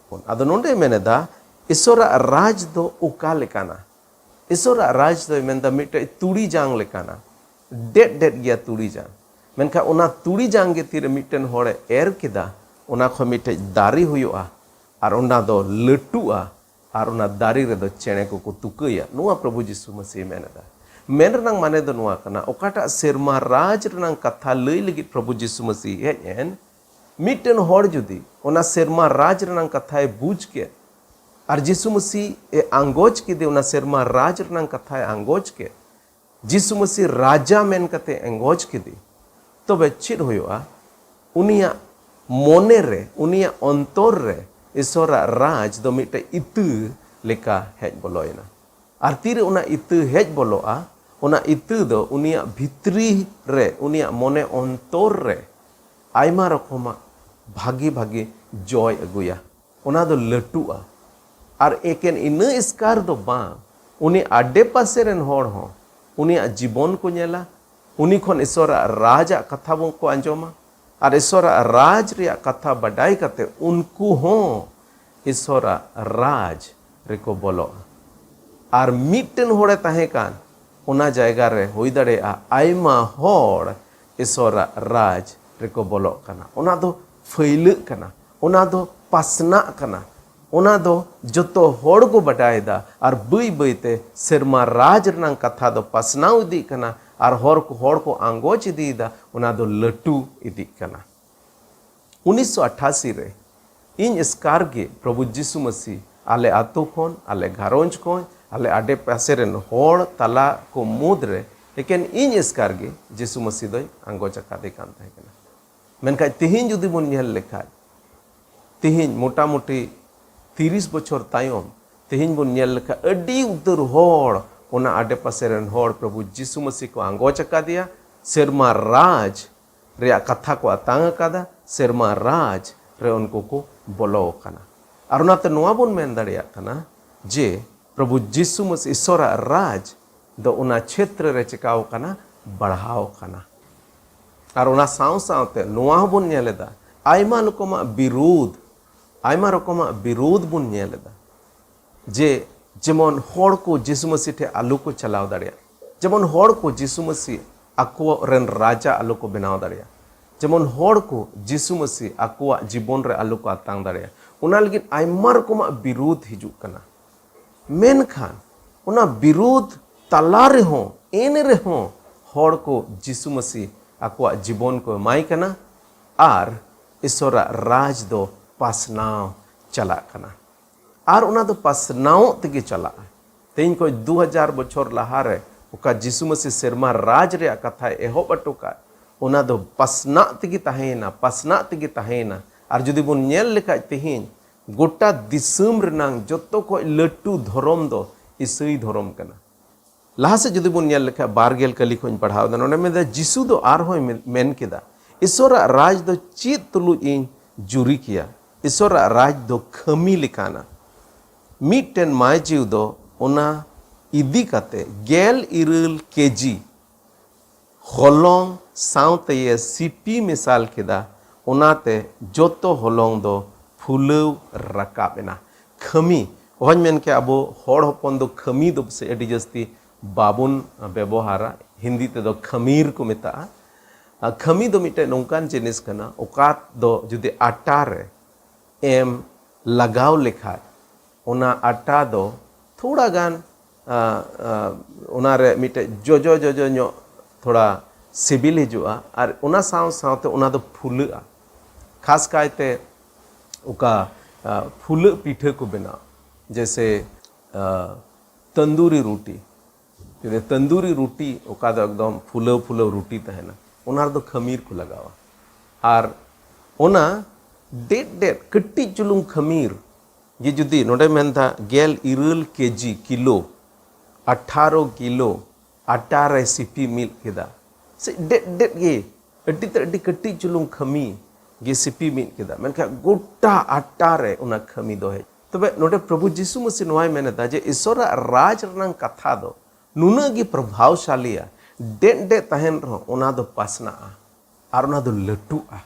ᱟᱫᱚ ᱱᱚᱰᱮ ᱢᱮᱱ ᱮᱫᱟ, ᱤᱥᱚᱨᱟᱜ ᱨᱟᱡᱽ ᱫᱚ ᱚᱠᱟ ᱞᱮᱠᱟᱱᱟ? ᱤᱥᱚᱨᱟᱜ ᱨᱟᱡᱽ ᱫᱚᱭ ᱢᱮᱱᱫᱟ ᱢᱤᱫᱴᱮᱡ ᱛᱩᱲᱤ ᱡᱟᱝ ᱞᱮᱠᱟᱱᱟ, ᱰᱮᱫ ᱰᱮᱫ ᱜᱮᱭᱟ ᱛᱩᱲᱤ ᱡᱟᱝ᱾ ᱢᱮᱱᱠᱷᱟᱱ ᱚᱱᱟ ᱛᱩᱲᱤ ᱡᱟᱝ ᱜᱮ ᱛᱤᱨᱮ ᱢᱤᱫᱴᱮᱱ ᱦᱚᱲᱮ ᱮᱨ ᱠᱮᱫᱟ, ᱚᱱᱟ ᱠᱷᱚᱱ ᱢᱤᱫᱴᱮᱡ ᱫᱟᱨᱮ ᱦᱩᱭᱩᱜᱼᱟ, ᱟᱨ ᱚᱱᱟ ᱫᱚ ᱞᱟᱹᱴᱩᱜᱼᱟ, ᱟᱨ ᱚᱱᱟ ᱫᱟᱨᱮ ᱨᱮᱫᱚ ᱪᱮᱬᱮ ᱠᱚᱠᱚ ᱛᱩᱠᱟᱹᱭᱟ᱾ ᱱᱚᱣᱟ ᱯᱨᱚᱵᱷᱩ ᱡᱤᱥᱩ ᱢᱟᱹᱥᱤ ᱢᱮᱱ ᱮᱫᱟ᱾ ᱢᱮᱱ ᱨᱮᱱᱟᱜ ᱢᱟᱱᱮ ᱫᱚ ᱱᱚᱣᱟ ᱠᱟᱱᱟ, ᱚᱠᱟᱴᱟᱜ ᱥᱮᱨᱢᱟ ᱨᱟᱡᱽ ᱨᱮᱱᱟᱜ ᱠᱟᱛᱷᱟ ᱞᱟᱹᱭ ᱞᱟᱹᱜᱤᱫ ᱯᱨᱚᱵᱷᱩ ᱡᱤᱥᱩ ᱢᱟᱹᱥᱤ ᱦᱮᱡ ᱮᱱ, ᱢᱤᱫᱴᱮᱱ ᱦᱚᱲ ᱡᱩᱫᱤ ᱚᱱᱟ ᱥᱮᱨᱢᱟ ᱨᱟᱡᱽ ᱨᱮᱱᱟᱜ ᱠᱟᱛᱷᱟᱭ ᱵᱩᱡᱽ ᱠᱮᱫ, ᱟᱨ ᱡᱤᱥᱩ ᱢᱟᱹᱥᱤ ᱮ ᱟᱸᱜᱚᱪ ᱠᱮᱫᱮ, ᱚᱱᱟ ᱥᱮᱨᱢᱟ ᱨᱟᱡᱽ ᱨᱮᱱᱟᱜ ᱠᱟᱛᱷᱟᱭ ᱟᱸᱜᱚᱪ ᱠᱮᱫ, ᱡᱤᱥᱩ ᱢᱟᱹᱥᱤ ᱨᱟᱡᱟ ᱢᱮᱱ ᱠᱟᱛᱮ ᱟᱸᱜᱚᱪ ᱠᱮᱫᱮ, ᱛᱚᱵᱮ ᱪᱮᱫ ᱦᱩᱭᱩᱜᱼᱟ? ᱩᱱᱤᱭᱟᱜ ᱢᱚᱱᱮ ᱨᱮ, ᱩᱱᱤᱭᱟᱜ ᱚᱱᱛᱚᱨ ᱨᱮ ᱤᱥᱚᱨᱟᱜ ᱨᱟᱡᱽ ᱫᱚ ᱢᱤᱫᱴᱮᱡ ᱤᱛᱟᱹ ᱞᱮᱠᱟ ᱦᱮᱡ ᱵᱚᱞᱚᱭᱮᱱᱟ᱾ ᱟᱨ ᱛᱤᱨᱮ ᱚᱱᱟ ᱤᱛᱟᱹ ᱦᱮᱡ ᱵᱚᱞᱚᱜᱼᱟ, ᱚᱱᱟ ᱤᱛᱟᱹ ᱫᱚ ᱩᱱᱤᱭᱟᱜ ᱵᱷᱤᱛᱨᱤ ᱨᱮ, ᱩᱱᱤᱭᱟᱜ ᱢᱚᱱᱮ ᱚᱱᱛᱚᱨ ᱨᱮ ᱟᱭᱢᱟ ᱨᱚᱠᱚᱢᱟᱜ ᱵᱷᱟᱜᱮ ᱵᱷᱟᱜᱮ ᱡᱚᱭ ᱟᱹᱜᱩᱭᱟ᱾ ᱚᱱᱟ ᱫᱚ ᱞᱟᱹᱴᱩᱜᱼᱟ᱾ ᱟᱨ ᱮᱠᱮᱱ ᱤᱱᱟᱹ ᱮᱥᱠᱟᱨ ᱫᱚ ᱵᱟᱝ, ᱩᱱᱤ ᱟᱰᱮ ᱯᱟᱥᱮ ᱨᱮᱱ ᱦᱚᱲ ᱦᱚᱸ ᱩᱱᱤᱭᱟᱜ ᱡᱤᱵᱚᱱ ᱠᱚ ᱧᱮᱞᱟ, ᱩᱱᱤ ᱠᱷᱚᱱ ᱤᱥᱚᱨᱟᱜ ᱨᱟᱡᱽ ᱟᱜ ᱠᱟᱛᱷᱟ ᱵᱚᱱ ᱠᱚ ᱟᱸᱡᱚᱢᱟ, ᱟᱨ ᱤᱥᱚᱨᱟᱜ ᱨᱟᱡᱽ ᱨᱮᱭᱟᱜ ᱠᱟᱛᱷᱟ ᱵᱟᱰᱟᱭ ᱠᱟᱛᱮ ᱩᱱᱠᱩ ᱦᱚᱸ ᱤᱥᱚᱨᱟᱜ ᱨᱟᱡᱽ ᱨᱮᱠᱚ ᱵᱚᱞᱚᱜᱼᱟ᱾ ᱟᱨ ᱢᱤᱫᱴᱮᱱ ᱦᱚᱲᱮ ᱛᱟᱦᱮᱸ ᱠᱟᱱ, ᱚᱱᱟ ᱡᱟᱭᱜᱟ ᱨᱮ ᱦᱩᱭ ᱫᱟᱲᱮᱭᱟᱜᱼᱟ ᱟᱭᱢᱟ ᱦᱚᱲ ᱤᱥᱚᱨᱟᱜ ᱨᱟᱡᱽ ᱨᱮᱠᱚ ᱵᱚᱞᱚᱜ ᱠᱟᱱᱟ᱾ ᱚᱱᱟ ᱫᱚ ᱯᱷᱟᱹᱭᱞᱟᱹᱜ ᱠᱟᱱᱟ, ᱚᱱᱟ ᱫᱚ ᱯᱟᱥᱱᱟᱜ ᱠᱟᱱᱟ, ᱚᱱᱟ ᱫᱚ ᱡᱚᱛᱚ ᱦᱚᱲ ᱠᱚ ᱵᱟᱰᱟᱭᱮᱫᱟ᱾ ᱟᱨ ᱵᱟᱹᱭ ᱵᱟᱹᱭᱛᱮ ᱥᱮᱨᱢᱟ ᱨᱟᱡᱽ ᱨᱮᱱᱟᱜ ᱠᱟᱛᱷᱟ ᱫᱚ ᱯᱟᱥᱱᱟᱣ ᱤᱫᱤᱜ ᱠᱟᱱᱟ, ᱟᱨ ᱦᱚᱲ ᱠᱚ, ᱦᱚᱲ ᱠᱚ ᱟᱸᱜᱚᱪ ᱤᱫᱤᱭᱮᱫᱟ, ᱚᱱᱟ ᱫᱚ ᱞᱟᱹᱴᱩ ᱤᱫᱤᱜ ᱠᱟᱱᱟ᱾ ᱩᱱᱤᱥᱥᱚ ᱟᱴᱷᱟᱥᱤ ᱨᱮ ᱤᱧ ᱮᱥᱠᱟᱨ ᱜᱮ ᱯᱨᱚᱵᱷᱩ ᱡᱤᱥᱩ ᱢᱟᱹᱥᱤ ᱟᱞᱮ ᱟᱛᱳ ᱠᱷᱚᱱ, ᱟᱞᱮ ᱜᱷᱟᱨᱚᱸᱡᱽ ᱠᱷᱚᱱ, ᱟᱞᱮ ᱟᱰᱮ ᱯᱟᱥᱮ ᱨᱮᱱ ᱦᱚᱲ ᱛᱟᱞᱟ ᱠᱚ ᱢᱩᱫᱽ ᱨᱮ ᱮᱠᱮᱱ ᱤᱧ ᱮᱥᱠᱟᱨ ᱜᱮ ᱡᱤᱥᱩ ᱢᱟᱹᱥᱤ ᱫᱚᱭ ᱟᱸᱜᱚᱪ ᱟᱠᱟᱫᱮ ᱠᱟᱱ ᱛᱟᱦᱮᱸ ᱠᱟᱱᱟ᱾ ᱢᱮᱱᱠᱷᱟᱱ ᱛᱮᱦᱮᱧ ᱡᱩᱫᱤ ᱵᱚᱱ ᱧᱮᱞ ᱞᱮᱠᱷᱟᱡ, ᱛᱮᱦᱮᱧ ᱢᱚᱴᱟᱢᱩᱴᱤ ᱛᱤᱨᱤᱥ ᱵᱚᱪᱷᱚᱨ ᱛᱟᱭᱚᱢ, ᱛᱮᱦᱮᱧ ᱵᱚᱱ ᱧᱮᱞ ᱞᱮᱠᱷᱟᱡ ᱟᱹᱰᱤ ᱩᱛᱟᱹᱨ ᱦᱚᱲ, ᱚᱱᱟ ᱟᱰᱮ ᱯᱟᱥᱮ ᱨᱮᱱ ᱦᱚᱲ ᱯᱨᱚᱵᱷᱩ ᱡᱤᱥᱩ ᱢᱟᱹᱥᱤ ᱠᱚ ᱟᱸᱜᱚᱪ ᱟᱠᱟᱫᱮᱭᱟ, ᱥᱮᱨᱢᱟ ᱨᱟᱡᱽ ᱨᱮᱭᱟᱜ ᱠᱟᱛᱷᱟ ᱠᱚ ᱟᱛᱟᱝ ᱟᱠᱟᱫᱟ, ᱥᱮᱨᱢᱟ ᱨᱟᱡᱽ ᱨᱮ ᱩᱱᱠᱩ ᱠᱚ ᱵᱚᱞᱚ ᱟᱠᱟᱱᱟ᱾ ᱟᱨ ᱚᱱᱟᱛᱮ ᱱᱚᱣᱟ ᱵᱚᱱ ᱢᱮᱱ ᱫᱟᱲᱮᱭᱟᱜ ᱠᱟᱱᱟ ᱡᱮ ᱯᱨᱚᱵᱷᱩ ᱡᱤᱥᱩ ᱢᱟᱹᱥᱤ ᱤᱥᱚᱨᱟᱜ ᱨᱟᱡᱽ ᱫᱚ ᱚᱱᱟ ᱪᱷᱮᱛᱨᱚ ᱨᱮ ᱪᱤᱠᱟᱣ ᱠᱟᱱᱟ? ᱵᱟᱲᱦᱟᱣ ᱠᱟᱱᱟ᱾ ᱟᱨ ᱚᱱᱟ ᱥᱟᱶ ᱥᱟᱶᱛᱮ ᱱᱚᱣᱟ ᱦᱚᱸᱵᱚᱱ ᱧᱮᱞ ᱮᱫᱟ, ᱟᱭᱢᱟ ᱨᱚᱠᱚᱢᱟᱜ ᱵᱤᱨᱩᱫᱷ, ᱟᱭᱢᱟ ᱨᱚᱠᱚᱢᱟᱜ ᱵᱤᱨᱩᱫᱷ ᱵᱚᱱ ᱧᱮᱞ ᱮᱫᱟ᱾ ᱡᱮ ᱡᱮᱢᱚᱱ ᱦᱚᱲ ᱠᱚ ᱡᱤᱥᱩ ᱢᱟᱹᱥᱤ ᱴᱷᱮᱱ ᱟᱞᱚ ᱠᱚ ᱪᱟᱞᱟᱣ ᱫᱟᱲᱮᱭᱟᱜ, ᱡᱮᱢᱚᱱ ᱦᱚᱲ ᱠᱚ ᱡᱤᱥᱩ ᱢᱟᱹᱥᱤ ᱟᱠᱚ ᱨᱮᱱ ᱨᱟᱡᱟ ᱟᱞᱚ ᱠᱚ ᱵᱮᱱᱟᱣ ᱫᱟᱲᱮᱭᱟᱜ, ᱡᱮᱢᱚᱱ ᱦᱚᱲ ᱠᱚ ᱡᱤᱥᱩ ᱢᱟᱹᱥᱤ ᱟᱠᱚᱣᱟᱜ ᱡᱤᱵᱚᱱ ᱨᱮ ᱟᱞᱚ ᱠᱚ ᱟᱛᱟᱝ ᱫᱟᱲᱮᱭᱟᱜ, ᱚᱱᱟ ᱞᱟᱹᱜᱤᱫ ᱟᱭᱢᱟ ᱨᱚᱠᱚᱢᱟᱜ ᱵᱤᱨᱩᱫᱷ ᱦᱤᱡᱩᱜ ᱠᱟᱱᱟ᱾ ᱢᱮᱱᱠᱷᱟᱱ ᱚᱱᱟ ᱵᱤᱨᱩᱫᱷ ᱛᱟᱞᱟ ᱨᱮᱦᱚᱸ, ᱮᱱ ᱨᱮᱦᱚᱸ ᱦᱚᱲ ᱠᱚ ᱡᱤᱥᱩ ᱢᱟᱹᱥᱤ ᱟᱠᱚᱣᱟᱜ ᱡᱤᱵᱚᱱ ᱠᱚ ᱮᱢᱟᱭ ᱠᱟᱱᱟ ᱟᱨ ᱤᱥᱚᱨᱟᱜ ᱨᱟᱡᱽ ᱫᱚ ᱯᱟᱥᱱᱟᱣ ᱪᱟᱞᱟᱜ ᱠᱟᱱᱟ᱾ ᱟᱨ ᱚᱱᱟ ᱫᱚ ᱯᱟᱥᱱᱟᱣᱚᱜ ᱛᱮᱜᱮ ᱪᱟᱞᱟᱜᱼᱟ᱾ ᱛᱮᱦᱮᱧ ᱠᱷᱚᱱ ᱫᱩ ᱦᱟᱡᱟᱨ ᱵᱚᱪᱷᱚᱨ ᱞᱟᱦᱟᱨᱮ ᱚᱠᱟ ᱡᱤᱥᱩ ᱢᱟᱹᱥᱤ ᱥᱮᱨᱢᱟ ᱨᱟᱡᱽ ᱨᱮᱭᱟᱜ ᱠᱟᱛᱷᱟᱭ ᱮᱦᱚᱵ ᱦᱚᱴᱚ ᱠᱟᱜ, ᱚᱱᱟ ᱫᱚ ᱯᱟᱥᱱᱟᱜ ᱛᱮᱜᱮ ᱛᱟᱦᱮᱸᱭᱮᱱᱟ, ᱯᱟᱥᱱᱟᱜ ᱛᱮᱜᱮ ᱛᱟᱦᱮᱸᱭᱮᱱᱟ᱾ ᱟᱨ ᱡᱩᱫᱤ ᱵᱚᱱ ᱧᱮᱞ ᱞᱮᱠᱷᱟᱡ, ᱛᱮᱦᱮᱧ ᱜᱚᱴᱟ ᱫᱤᱥᱚᱢ ᱨᱮᱱᱟᱝ ᱡᱚᱛᱚ ᱠᱷᱚᱡ ᱞᱟᱹᱴᱩ ᱫᱷᱚᱨᱚᱢ ᱫᱚ ᱤᱥᱟᱹᱭ ᱫᱷᱚᱨᱚᱢ ᱠᱟᱱᱟ᱾ ᱞᱟᱦᱟ ᱥᱮᱫ ᱡᱩᱫᱤ ᱵᱚᱱ ᱧᱮᱞ ᱞᱮᱠᱷᱟᱡ, ᱵᱟᱨ ᱜᱮᱞ ᱠᱟᱹᱞᱤ ᱠᱷᱚᱱ ᱤᱧ ᱯᱟᱲᱦᱟᱣ ᱮᱫᱟ, ᱱᱚᱰᱮ ᱢᱮᱱᱫᱟ, ᱡᱤᱥᱩ ᱫᱚ ᱟᱨᱦᱚᱸᱭ ᱢᱮᱱ, ᱢᱮᱱ ᱠᱮᱫᱟ, "ᱤᱥᱚᱨᱟᱜ ᱨᱟᱡᱽ ᱫᱚ ᱪᱮᱫ ᱛᱩᱞᱩᱡ ᱤᱧ ᱡᱩᱨᱤ ᱠᱮᱭᱟ? ᱤᱥᱚᱨᱟᱜ ᱨᱟᱡᱽ ᱫᱚ ᱠᱷᱟᱹᱢᱤ ᱞᱮᱠᱟᱱᱟ᱾ ᱢᱤᱫᱴᱮᱱ ᱢᱟᱭᱡᱤᱣ ᱫᱚ ᱚᱱᱟ ᱤᱫᱤ ᱠᱟᱛᱮ ᱜᱮᱞ ᱤᱨᱟᱹᱞ ᱠᱮᱡᱤ ᱦᱚᱞᱚᱝ ᱥᱟᱶᱛᱮᱭᱮ ᱥᱤᱯᱤ ᱢᱮᱥᱟᱞ ᱠᱮᱫᱟ, ᱚᱱᱟᱛᱮ ᱡᱚᱛᱚ ᱦᱚᱞᱚᱝ ᱫᱚ ᱯᱷᱩᱞᱟᱹᱣ ᱨᱟᱠᱟᱵ ᱮᱱᱟ᱾" ᱠᱷᱟᱹᱢᱤ, ᱚᱦᱚᱧ ᱢᱮᱱ ᱠᱮᱭᱟ ᱟᱵᱚ ᱦᱚᱲ ᱦᱚᱯᱚᱱ ᱫᱚ ᱠᱷᱟᱹᱢᱤ ᱫᱚ ᱯᱟᱥᱮᱡ ᱟᱹᱰᱤ ᱡᱟᱹᱥᱛᱤ ᱵᱟᱵᱚᱱ ᱵᱮᱵᱚᱦᱟᱨᱟ᱾ ᱦᱤᱱᱫᱤ ᱛᱮᱫᱚ ᱠᱷᱟᱹᱢᱤᱨ ᱠᱚ ᱢᱮᱛᱟᱜᱼᱟ᱾ ᱟᱨ ᱠᱷᱟᱹᱢᱤ ᱫᱚ ᱢᱤᱫᱴᱮᱱ ᱱᱚᱝᱠᱟᱱ ᱡᱤᱱᱤᱥ ᱠᱟᱱᱟ, ᱚᱠᱟ ᱫᱚ ᱡᱩᱫᱤ ᱟᱴᱟ ᱨᱮ ᱮᱢ ᱞᱟᱜᱟᱣ ᱞᱮᱠᱷᱟᱡ, ᱚᱱᱟ ᱟᱴᱟ ᱫᱚ ᱛᱷᱚᱲᱟ ᱜᱟᱱ, ᱟ, ᱟ, ᱚᱱᱟᱨᱮ ᱢᱤᱫᱴᱮᱡ ᱡᱚᱡᱚ ᱡᱚᱡᱚ ᱧᱚᱜ ᱛᱷᱚᱲᱟ ᱥᱤᱵᱤᱞ ᱦᱤᱡᱩᱜᱼᱟ, ᱟᱨ ᱚᱱᱟ ᱥᱟᱶ ᱥᱟᱶᱛᱮ ᱚᱱᱟ ᱫᱚ ᱯᱷᱩᱞᱟᱹᱜᱼᱟ᱾ ᱠᱷᱟᱥ ᱠᱟᱭᱛᱮ ᱚᱠᱟ, ᱟ, ᱯᱷᱩᱞᱟᱹᱜ ᱯᱤᱴᱷᱟᱹ ᱠᱚ ᱵᱮᱱᱟᱣ, ᱡᱮᱭᱥᱮ, ᱟ, ᱛᱟᱱᱫᱩᱨᱤ ᱨᱩᱴᱤ, ᱡᱩᱫᱤ ᱛᱟᱱᱫᱩᱨᱤ ᱨᱩᱴᱤ, ᱚᱠᱟ ᱫᱚ ᱮᱠᱫᱚᱢ ᱯᱷᱩᱞᱟᱹᱣ ᱯᱷᱩᱞᱟᱹᱣ ᱨᱩᱴᱤ ᱛᱟᱦᱮᱱᱟ, ᱚᱱᱟ ᱨᱮᱫᱚ ᱠᱷᱟᱹᱢᱤᱨ ᱠᱚ ᱞᱟᱜᱟᱣᱟ᱾ ᱟᱨ ᱚᱱᱟ ᱰᱮᱰ ᱰᱮᱰ ᱠᱟᱹᱴᱤᱡ ᱪᱩᱞᱩᱝ ᱠᱷᱟᱹᱢᱤᱨ ᱜᱮ ᱡᱩᱫᱤ ᱱᱚᱰᱮ ᱢᱮᱱᱫᱟ ᱜᱮᱞ ᱤᱨᱟᱹᱞ ᱠᱮᱡᱤ ᱠᱤᱞᱳ, ᱟᱴᱷᱟᱨᱚ ᱠᱤᱞᱳ ᱟᱴᱟ ᱨᱮ ᱥᱤᱯᱤ ᱢᱤᱫ ᱠᱮᱫᱟ, ᱥᱮ ᱰᱮᱰ ᱰᱮᱰ ᱜᱮ ᱟᱹᱰᱤ ᱛᱮ ᱟᱹᱰᱤ ᱠᱟᱹᱴᱤᱡ ᱪᱩᱞᱩᱝ ᱠᱷᱟᱹᱢᱤ ᱜᱮ ᱥᱤᱯᱤ ᱢᱤᱫ ᱠᱮᱫᱟ, ᱢᱮᱱᱠᱷᱟᱱ ᱜᱚᱴᱟ ᱟᱴᱟ ᱨᱮ ᱚᱱᱟ ᱠᱷᱟᱹᱢᱤ ᱫᱚ ᱦᱮᱡ᱾ ᱛᱚᱵᱮ ᱱᱚᱰᱮ ᱯᱨᱚᱵᱷᱩ ᱡᱤᱥᱩ ᱢᱟᱹᱥᱤ ᱱᱚᱣᱟᱭ ᱢᱮᱱ ᱮᱫᱟ ᱡᱮ ᱤᱥᱚᱨᱟᱜ ᱨᱟᱡᱽ ᱨᱮᱱᱟᱜ ᱠᱟᱛᱷᱟ ᱫᱚ ᱱᱩᱱᱟᱹᱜ ᱜᱮ ᱯᱨᱚᱵᱷᱟᱵᱽᱥᱟᱞᱤᱭᱟ, ᱰᱮᱰ ᱰᱮᱰ ᱛᱟᱦᱮᱱ ᱨᱮᱦᱚᱸ ᱚᱱᱟ ᱫᱚ ᱯᱟᱥᱱᱟᱜᱼᱟ ᱟᱨ ᱚᱱᱟ ᱫᱚ ᱞᱟᱹᱴᱩᱜᱼᱟ᱾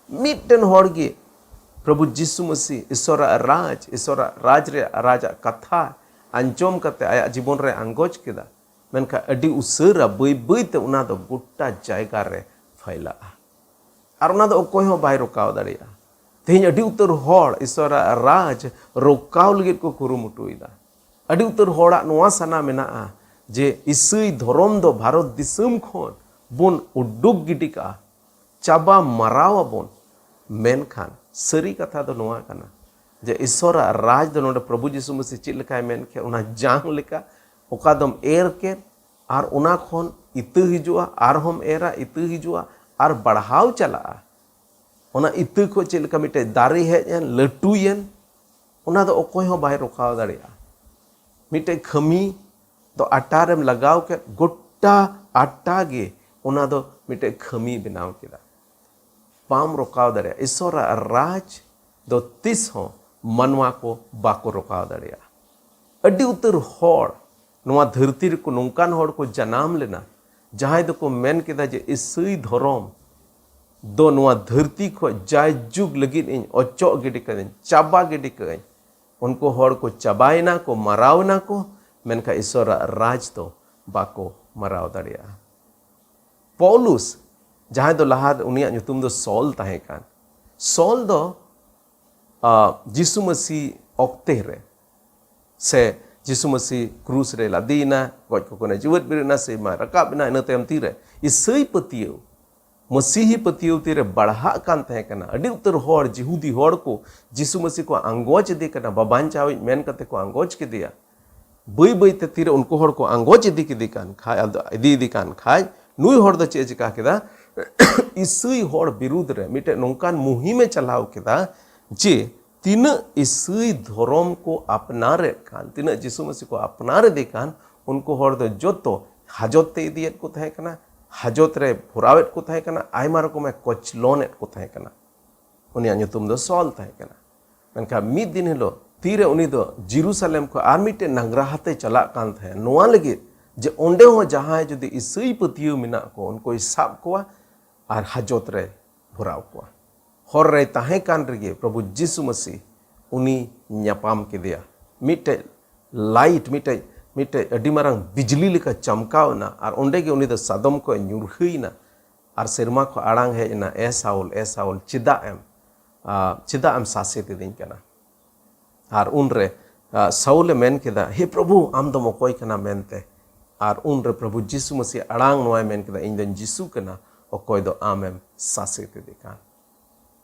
ᱢᱤᱫᱴᱮᱱ ᱦᱚᱲ ᱜᱮ ᱯᱨᱚᱵᱷᱩ ᱡᱤᱥᱩ ᱢᱟᱹᱥᱤ ᱤᱥᱚᱨᱟᱜ ᱨᱟᱡᱽ, ᱤᱥᱚᱨᱟᱜ ᱨᱟᱡᱽ ᱨᱮᱭᱟᱜ ᱨᱟᱡᱟᱜ ᱠᱟᱛᱷᱟ ᱟᱸᱡᱚᱢ ᱠᱟᱛᱮ ᱟᱭᱟᱜ ᱡᱤᱵᱚᱱ ᱨᱮ ᱟᱸᱜᱚᱪ ᱠᱮᱫᱟ, ᱢᱮᱱᱠᱷᱟᱱ ᱟᱹᱰᱤ ᱩᱥᱟᱹᱨᱟ ᱵᱟᱹᱭ ᱵᱟᱹᱭ ᱛᱮ ᱚᱱᱟ ᱫᱚ ᱜᱚᱴᱟ ᱡᱟᱭᱜᱟ ᱨᱮ ᱯᱷᱟᱭᱞᱟᱜᱼᱟ᱾ ᱟᱨ ᱚᱱᱟ ᱫᱚ ᱚᱠᱚᱭ ᱦᱚᱸ ᱵᱟᱭ ᱨᱚᱠᱟᱣ ᱫᱟᱲᱮᱭᱟᱜᱼᱟ᱾ ᱛᱮᱦᱮᱧ ᱟᱹᱰᱤ ᱩᱛᱟᱹᱨ ᱦᱚᱲ ᱤᱥᱚᱨᱟᱜ ᱨᱟᱡᱽ ᱨᱚᱠᱟᱣ ᱞᱟᱹᱜᱤᱫ ᱠᱚ ᱠᱩᱨᱩᱢᱩᱴᱩᱭᱮᱫᱟ᱾ ᱟᱹᱰᱤ ᱩᱛᱟᱹᱨ ᱦᱚᱲᱟᱜ ᱱᱚᱣᱟ ᱥᱟᱱᱟ ᱢᱮᱱᱟᱜᱼᱟ ᱡᱮ ᱤᱥᱟᱹᱭ ᱫᱷᱚᱨᱚᱢ ᱫᱚ ᱵᱷᱟᱨᱚᱛ ᱫᱤᱥᱚᱢ ᱠᱷᱚᱱ ᱵᱚᱱ ᱩᱰᱩᱠ ᱜᱤᱰᱤ ᱠᱟᱜᱼᱟ, ᱪᱟᱵᱟ ᱢᱟᱨᱟᱣ ᱟᱵᱚᱱ᱾ ᱢᱮᱱᱠᱷᱟᱱ ᱥᱟᱹᱨᱤ ᱠᱟᱛᱷᱟ ᱫᱚ ᱱᱚᱣᱟ ᱠᱟᱱᱟ ᱡᱮ ᱤᱥᱚᱨᱟᱜ ᱨᱟᱡᱽ ᱫᱚ ᱱᱚᱰᱮ ᱯᱨᱚᱵᱷᱩ ᱡᱤᱥᱩ ᱢᱟᱹᱥᱤ ᱪᱮᱫ ᱞᱮᱠᱟᱭ ᱢᱮᱱ ᱠᱮᱫ, ᱚᱱᱟ ᱡᱟᱝ ᱞᱮᱠᱟ ᱚᱠᱟ ᱫᱚᱢ ᱮᱨ ᱠᱮᱫ, ᱟᱨ ᱚᱱᱟ ᱠᱷᱚᱱ ᱤᱛᱟᱹ ᱦᱤᱡᱩᱜᱼᱟ, ᱟᱨᱦᱚᱸᱢ ᱮᱨᱟ, ᱤᱛᱟᱹ ᱦᱤᱡᱩᱜᱼᱟ, ᱟᱨ ᱵᱟᱲᱦᱟᱣ ᱪᱟᱞᱟᱜᱼᱟ᱾ ᱚᱱᱟ ᱤᱛᱟᱹ ᱠᱷᱚᱱ ᱪᱮᱫ ᱞᱮᱠᱟ ᱢᱤᱫᱴᱮᱡ ᱫᱟᱨᱮ ᱦᱮᱡ ᱮᱱ, ᱞᱟᱹᱴᱩᱭᱮᱱ, ᱚᱱᱟ ᱫᱚ ᱚᱠᱚᱭ ᱦᱚᱸ ᱵᱟᱭ ᱨᱚᱠᱟᱣ ᱫᱟᱲᱮᱭᱟᱜᱼᱟ᱾ ᱢᱤᱫᱴᱮᱡ ᱠᱷᱟᱹᱢᱤ ᱫᱚ ᱟᱴᱟ ᱨᱮᱢ ᱞᱟᱜᱟᱣ ᱠᱮᱫ, ᱜᱚᱴᱟ ᱟᱴᱟ ᱜᱮ ᱚᱱᱟ ᱫᱚ ᱢᱤᱫᱴᱮᱡ ᱠᱷᱟᱹᱢᱤ ᱵᱮᱱᱟᱣ ᱠᱮᱫᱟ᱾ ᱵᱟᱢ ᱨᱚᱠᱟᱣ ᱫᱟᱲᱮᱭᱟᱜᱼᱟ᱾ ᱤᱥᱚᱨᱟᱜ ᱨᱟᱡᱽ ᱫᱚ ᱛᱤᱥ ᱦᱚᱸ ᱢᱟᱱᱣᱟ ᱠᱚ ᱵᱟᱠᱚ ᱨᱚᱠᱟᱣ ᱫᱟᱲᱮᱭᱟᱜᱼᱟ᱾ ᱟᱹᱰᱤ ᱩᱛᱟᱹᱨ ᱦᱚᱲ ᱱᱚᱣᱟ ᱫᱷᱟᱹᱨᱛᱤ ᱨᱮᱠᱚ ᱱᱚᱝᱠᱟᱱ ᱦᱚᱲ ᱠᱚ ᱡᱟᱱᱟᱢ ᱞᱮᱱᱟ, ᱡᱟᱦᱟᱸᱭ ᱫᱚᱠᱚ ᱢᱮᱱ ᱠᱮᱫᱟ ᱡᱮ ᱤᱥᱟᱹᱭ ᱫᱷᱚᱨᱚᱢ ᱫᱚ ᱱᱚᱣᱟ ᱫᱷᱟᱹᱨᱛᱤ ᱠᱷᱚᱱ ᱡᱟᱭᱡᱩᱜᱽ ᱞᱟᱹᱜᱤᱫ ᱤᱧ ᱚᱪᱚᱜ ᱜᱤᱰᱤ ᱠᱟᱹᱫᱟᱹᱧ, ᱪᱟᱵᱟ ᱜᱤᱰᱤ ᱠᱟᱹᱫᱟᱹᱧ᱾ ᱩᱱᱠᱩ ᱦᱚᱲ ᱠᱚ ᱪᱟᱵᱟᱭᱮᱱᱟ ᱠᱚ, ᱢᱟᱨᱟᱣ ᱮᱱᱟ ᱠᱚ, ᱢᱮᱱᱠᱷᱟᱱ ᱤᱥᱚᱨᱟᱜ ᱨᱟᱡᱽ ᱫᱚ ᱵᱟᱠᱚ ᱢᱟᱨᱟᱣ ᱫᱟᱲᱮᱭᱟᱜᱼᱟ᱾ ᱯᱚᱣᱞᱩᱥ, ᱡᱟᱦᱟᱸᱭ ᱫᱚ ᱞᱟᱦᱟ ᱩᱱᱤᱭᱟᱜ ᱧᱩᱛᱩᱢ ᱫᱚ ᱥᱚᱞ ᱛᱟᱦᱮᱸ ᱠᱟᱱ, ᱥᱚᱞ ᱫᱚ ᱟ, ᱡᱤᱥᱩ ᱢᱟᱹᱥᱤ ᱚᱠᱛᱮ ᱨᱮ, ᱥᱮ ᱡᱤᱥᱩ ᱢᱟᱹᱥᱤ ᱠᱨᱩᱥ ᱨᱮ ᱞᱟᱫᱮᱭᱮᱱᱟ, ᱜᱚᱡ ᱠᱚ ᱠᱟᱱᱟ, ᱡᱤᱣᱮᱫ ᱵᱮᱨᱮᱫ ᱮᱱᱟ, ᱥᱮ ᱢᱟ ᱨᱟᱠᱟᱵ ᱮᱱᱟ, ᱤᱱᱟᱹ ᱛᱟᱭᱚᱢ ᱛᱤᱨᱮ ᱤᱥᱟᱹᱭ ᱯᱟᱹᱛᱭᱟᱹᱣ, ᱢᱟᱹᱥᱤᱦᱤ ᱯᱟᱹᱛᱭᱟᱹᱣ ᱛᱤᱨᱮ ᱵᱟᱲᱦᱟᱜ ᱠᱟᱱ ᱛᱟᱦᱮᱸ ᱠᱟᱱᱟ᱾ ᱟᱹᱰᱤ ᱩᱛᱟᱹᱨ ᱦᱚᱲ, ᱡᱤᱦᱩᱫᱤ ᱦᱚᱲ ᱠᱚ ᱡᱤᱥᱩ ᱢᱟᱹᱥᱤ ᱠᱚ ᱟᱸᱜᱚᱪ ᱤᱫᱤ ᱠᱟᱱᱟ, ᱵᱟᱵᱟᱧᱪᱟᱣᱤᱡ ᱢᱮᱱ ᱠᱟᱛᱮ ᱠᱚ ᱟᱸᱜᱚᱪ ᱠᱮᱫᱮᱭᱟ᱾ ᱵᱟᱹᱭ ᱵᱟᱹᱭ ᱛᱮ ᱛᱤᱨᱮ ᱩᱱᱠᱩ ᱦᱚᱲ ᱠᱚ ᱟᱸᱜᱚᱪ ᱤᱫᱤ ᱠᱮᱫᱮ ᱠᱟᱱ ᱠᱷᱟᱡ, ᱟᱫᱚ ᱤᱫᱤ ᱤᱫᱤ ᱠᱟᱱ ᱠᱷᱟᱡ, ᱱᱩᱭ ᱦᱚᱲ ᱫᱚ ᱪᱮᱫ ᱮ ᱪᱤᱠᱟ ᱠᱮᱫᱟ? ᱤᱥᱟᱹᱭ ᱦᱚᱲ ᱵᱤᱨᱩᱫᱽ ᱨᱮ ᱢᱤᱫᱴᱮᱱ ᱱᱚᱝᱠᱟᱱ ᱢᱩᱦᱤᱢ ᱮ ᱪᱟᱞᱟᱣ ᱠᱮᱫᱟ ᱡᱮ ᱛᱤᱱᱟᱹᱜ ᱤᱥᱟᱹᱭ ᱫᱷᱚᱨᱚᱢ ᱠᱚ ᱟᱯᱱᱟᱨᱮᱫ ᱠᱟᱱ, ᱛᱤᱱᱟᱹᱜ ᱡᱤᱥᱩ ᱢᱟᱹᱥᱤ ᱠᱚ ᱟᱯᱱᱟᱨ ᱤᱫᱤ ᱠᱟᱱ, ᱩᱱᱠᱩ ᱦᱚᱲ ᱫᱚ ᱡᱚᱛᱚ ᱦᱟᱡᱚᱛ ᱛᱮ ᱤᱫᱤᱭᱮᱫ ᱠᱚ ᱛᱟᱦᱮᱸ ᱠᱟᱱᱟ, ᱦᱟᱡᱚᱛ ᱨᱮ ᱵᱷᱚᱨᱟᱣᱮᱫ ᱠᱚ ᱛᱟᱦᱮᱸ ᱠᱟᱱᱟ, ᱟᱭᱢᱟ ᱨᱚᱠᱚᱢᱮ ᱠᱚᱪᱞᱚᱱᱮᱫ ᱠᱚ ᱛᱟᱦᱮᱸ ᱠᱟᱱᱟ᱾ ᱩᱱᱤᱭᱟᱜ ᱧᱩᱛᱩᱢ ᱫᱚ ᱥᱚᱞ ᱛᱟᱦᱮᱸ ᱠᱟᱱᱟ᱾ ᱢᱮᱱᱠᱷᱟᱱ ᱢᱤᱫ ᱫᱤᱱ ᱦᱤᱞᱳᱜ ᱛᱤᱨᱮ ᱩᱱᱤ ᱫᱚ ᱡᱮᱨᱩᱥᱟᱞᱮᱢ ᱠᱷᱚᱱ ᱟᱨ ᱢᱤᱫᱴᱮᱱ ᱱᱟᱝᱜᱽᱨᱟᱦᱟ ᱛᱮ ᱪᱟᱞᱟᱜ ᱠᱟᱱ ᱛᱟᱦᱮᱸᱫ, ᱱᱚᱣᱟ ᱞᱟᱹᱜᱤᱫ ᱡᱮ ᱚᱸᱰᱮ ᱦᱚᱸ ᱡᱟᱦᱟᱸᱭ ᱡᱩᱫᱤ ᱤᱥᱟᱹᱭ ᱯᱟᱹᱛᱭᱟᱹᱣ ᱢᱮᱱᱟᱜ ᱠᱚ, ᱩᱱᱠᱩᱭ ᱥᱟᱵ ᱠᱚᱣᱟ ᱟᱨ ᱦᱟᱡᱚᱛ ᱨᱮ ᱵᱷᱚᱨᱟᱣ ᱠᱚᱣᱟ᱾ ᱦᱚᱨ ᱨᱮᱭ ᱛᱟᱦᱮᱸ ᱠᱟᱱ ᱨᱮᱜᱮ ᱯᱨᱚᱵᱷᱩ ᱡᱤᱥᱩ ᱢᱟᱹᱥᱤ ᱩᱱᱤ ᱧᱟᱯᱟᱢ ᱠᱮᱫᱮᱭᱟ᱾ ᱢᱤᱫᱴᱮᱡ ᱞᱟᱭᱤᱴ, ᱢᱤᱫᱴᱮᱡ, ᱢᱤᱫᱴᱮᱡ ᱟᱹᱰᱤ ᱢᱟᱨᱟᱝ ᱵᱤᱡᱽᱞᱤ ᱞᱮᱠᱟ ᱪᱟᱢᱠᱟᱣ ᱮᱱᱟ ᱟᱨ ᱚᱸᱰᱮ ᱜᱮ ᱩᱱᱤ ᱫᱚ ᱥᱟᱫᱚᱢ ᱠᱷᱚᱱ ᱧᱩᱨᱦᱟᱹᱭᱮᱱᱟ᱾ ᱟᱨ ᱥᱮᱨᱢᱟ ᱠᱷᱚᱱ ᱟᱲᱟᱝ ᱦᱮᱡ ᱮᱱᱟ, "ᱮ ᱥᱟᱣᱩᱞ, ᱮ ᱥᱟᱣᱩᱞ, ᱪᱮᱫᱟᱜ ᱮᱢ, ᱟ, ᱪᱮᱫᱟᱜ ᱮᱢ ᱥᱟᱥᱮᱛ ᱤᱫᱤᱧ ᱠᱟᱱᱟ?" ᱟᱨ ᱩᱱᱨᱮ, ᱟ, ᱥᱟᱣᱩᱞᱮ ᱢᱮᱱ ᱠᱮᱫᱟ, "ᱦᱮ ᱯᱨᱚᱵᱷᱩ, ᱟᱢ ᱫᱚᱢ ᱚᱠᱚᱭ ᱠᱟᱱᱟ?" ᱢᱮᱱᱛᱮ᱾ ᱟᱨ ᱩᱱᱨᱮ ᱯᱨᱚᱵᱷᱩ ᱡᱤᱥᱩ ᱢᱟᱹᱥᱤ ᱟᱲᱟᱝ ᱱᱚᱣᱟᱭ ᱢᱮᱱ ᱠᱮᱫᱟ, "ᱤᱧ ᱫᱚᱧ ᱡᱤᱥᱩ ᱠᱟᱱᱟ, ᱚᱠᱚᱭ ᱫᱚ ᱟᱢᱮᱢ ᱥᱟᱥᱮᱛ ᱤᱫᱤ ᱠᱟᱱ?"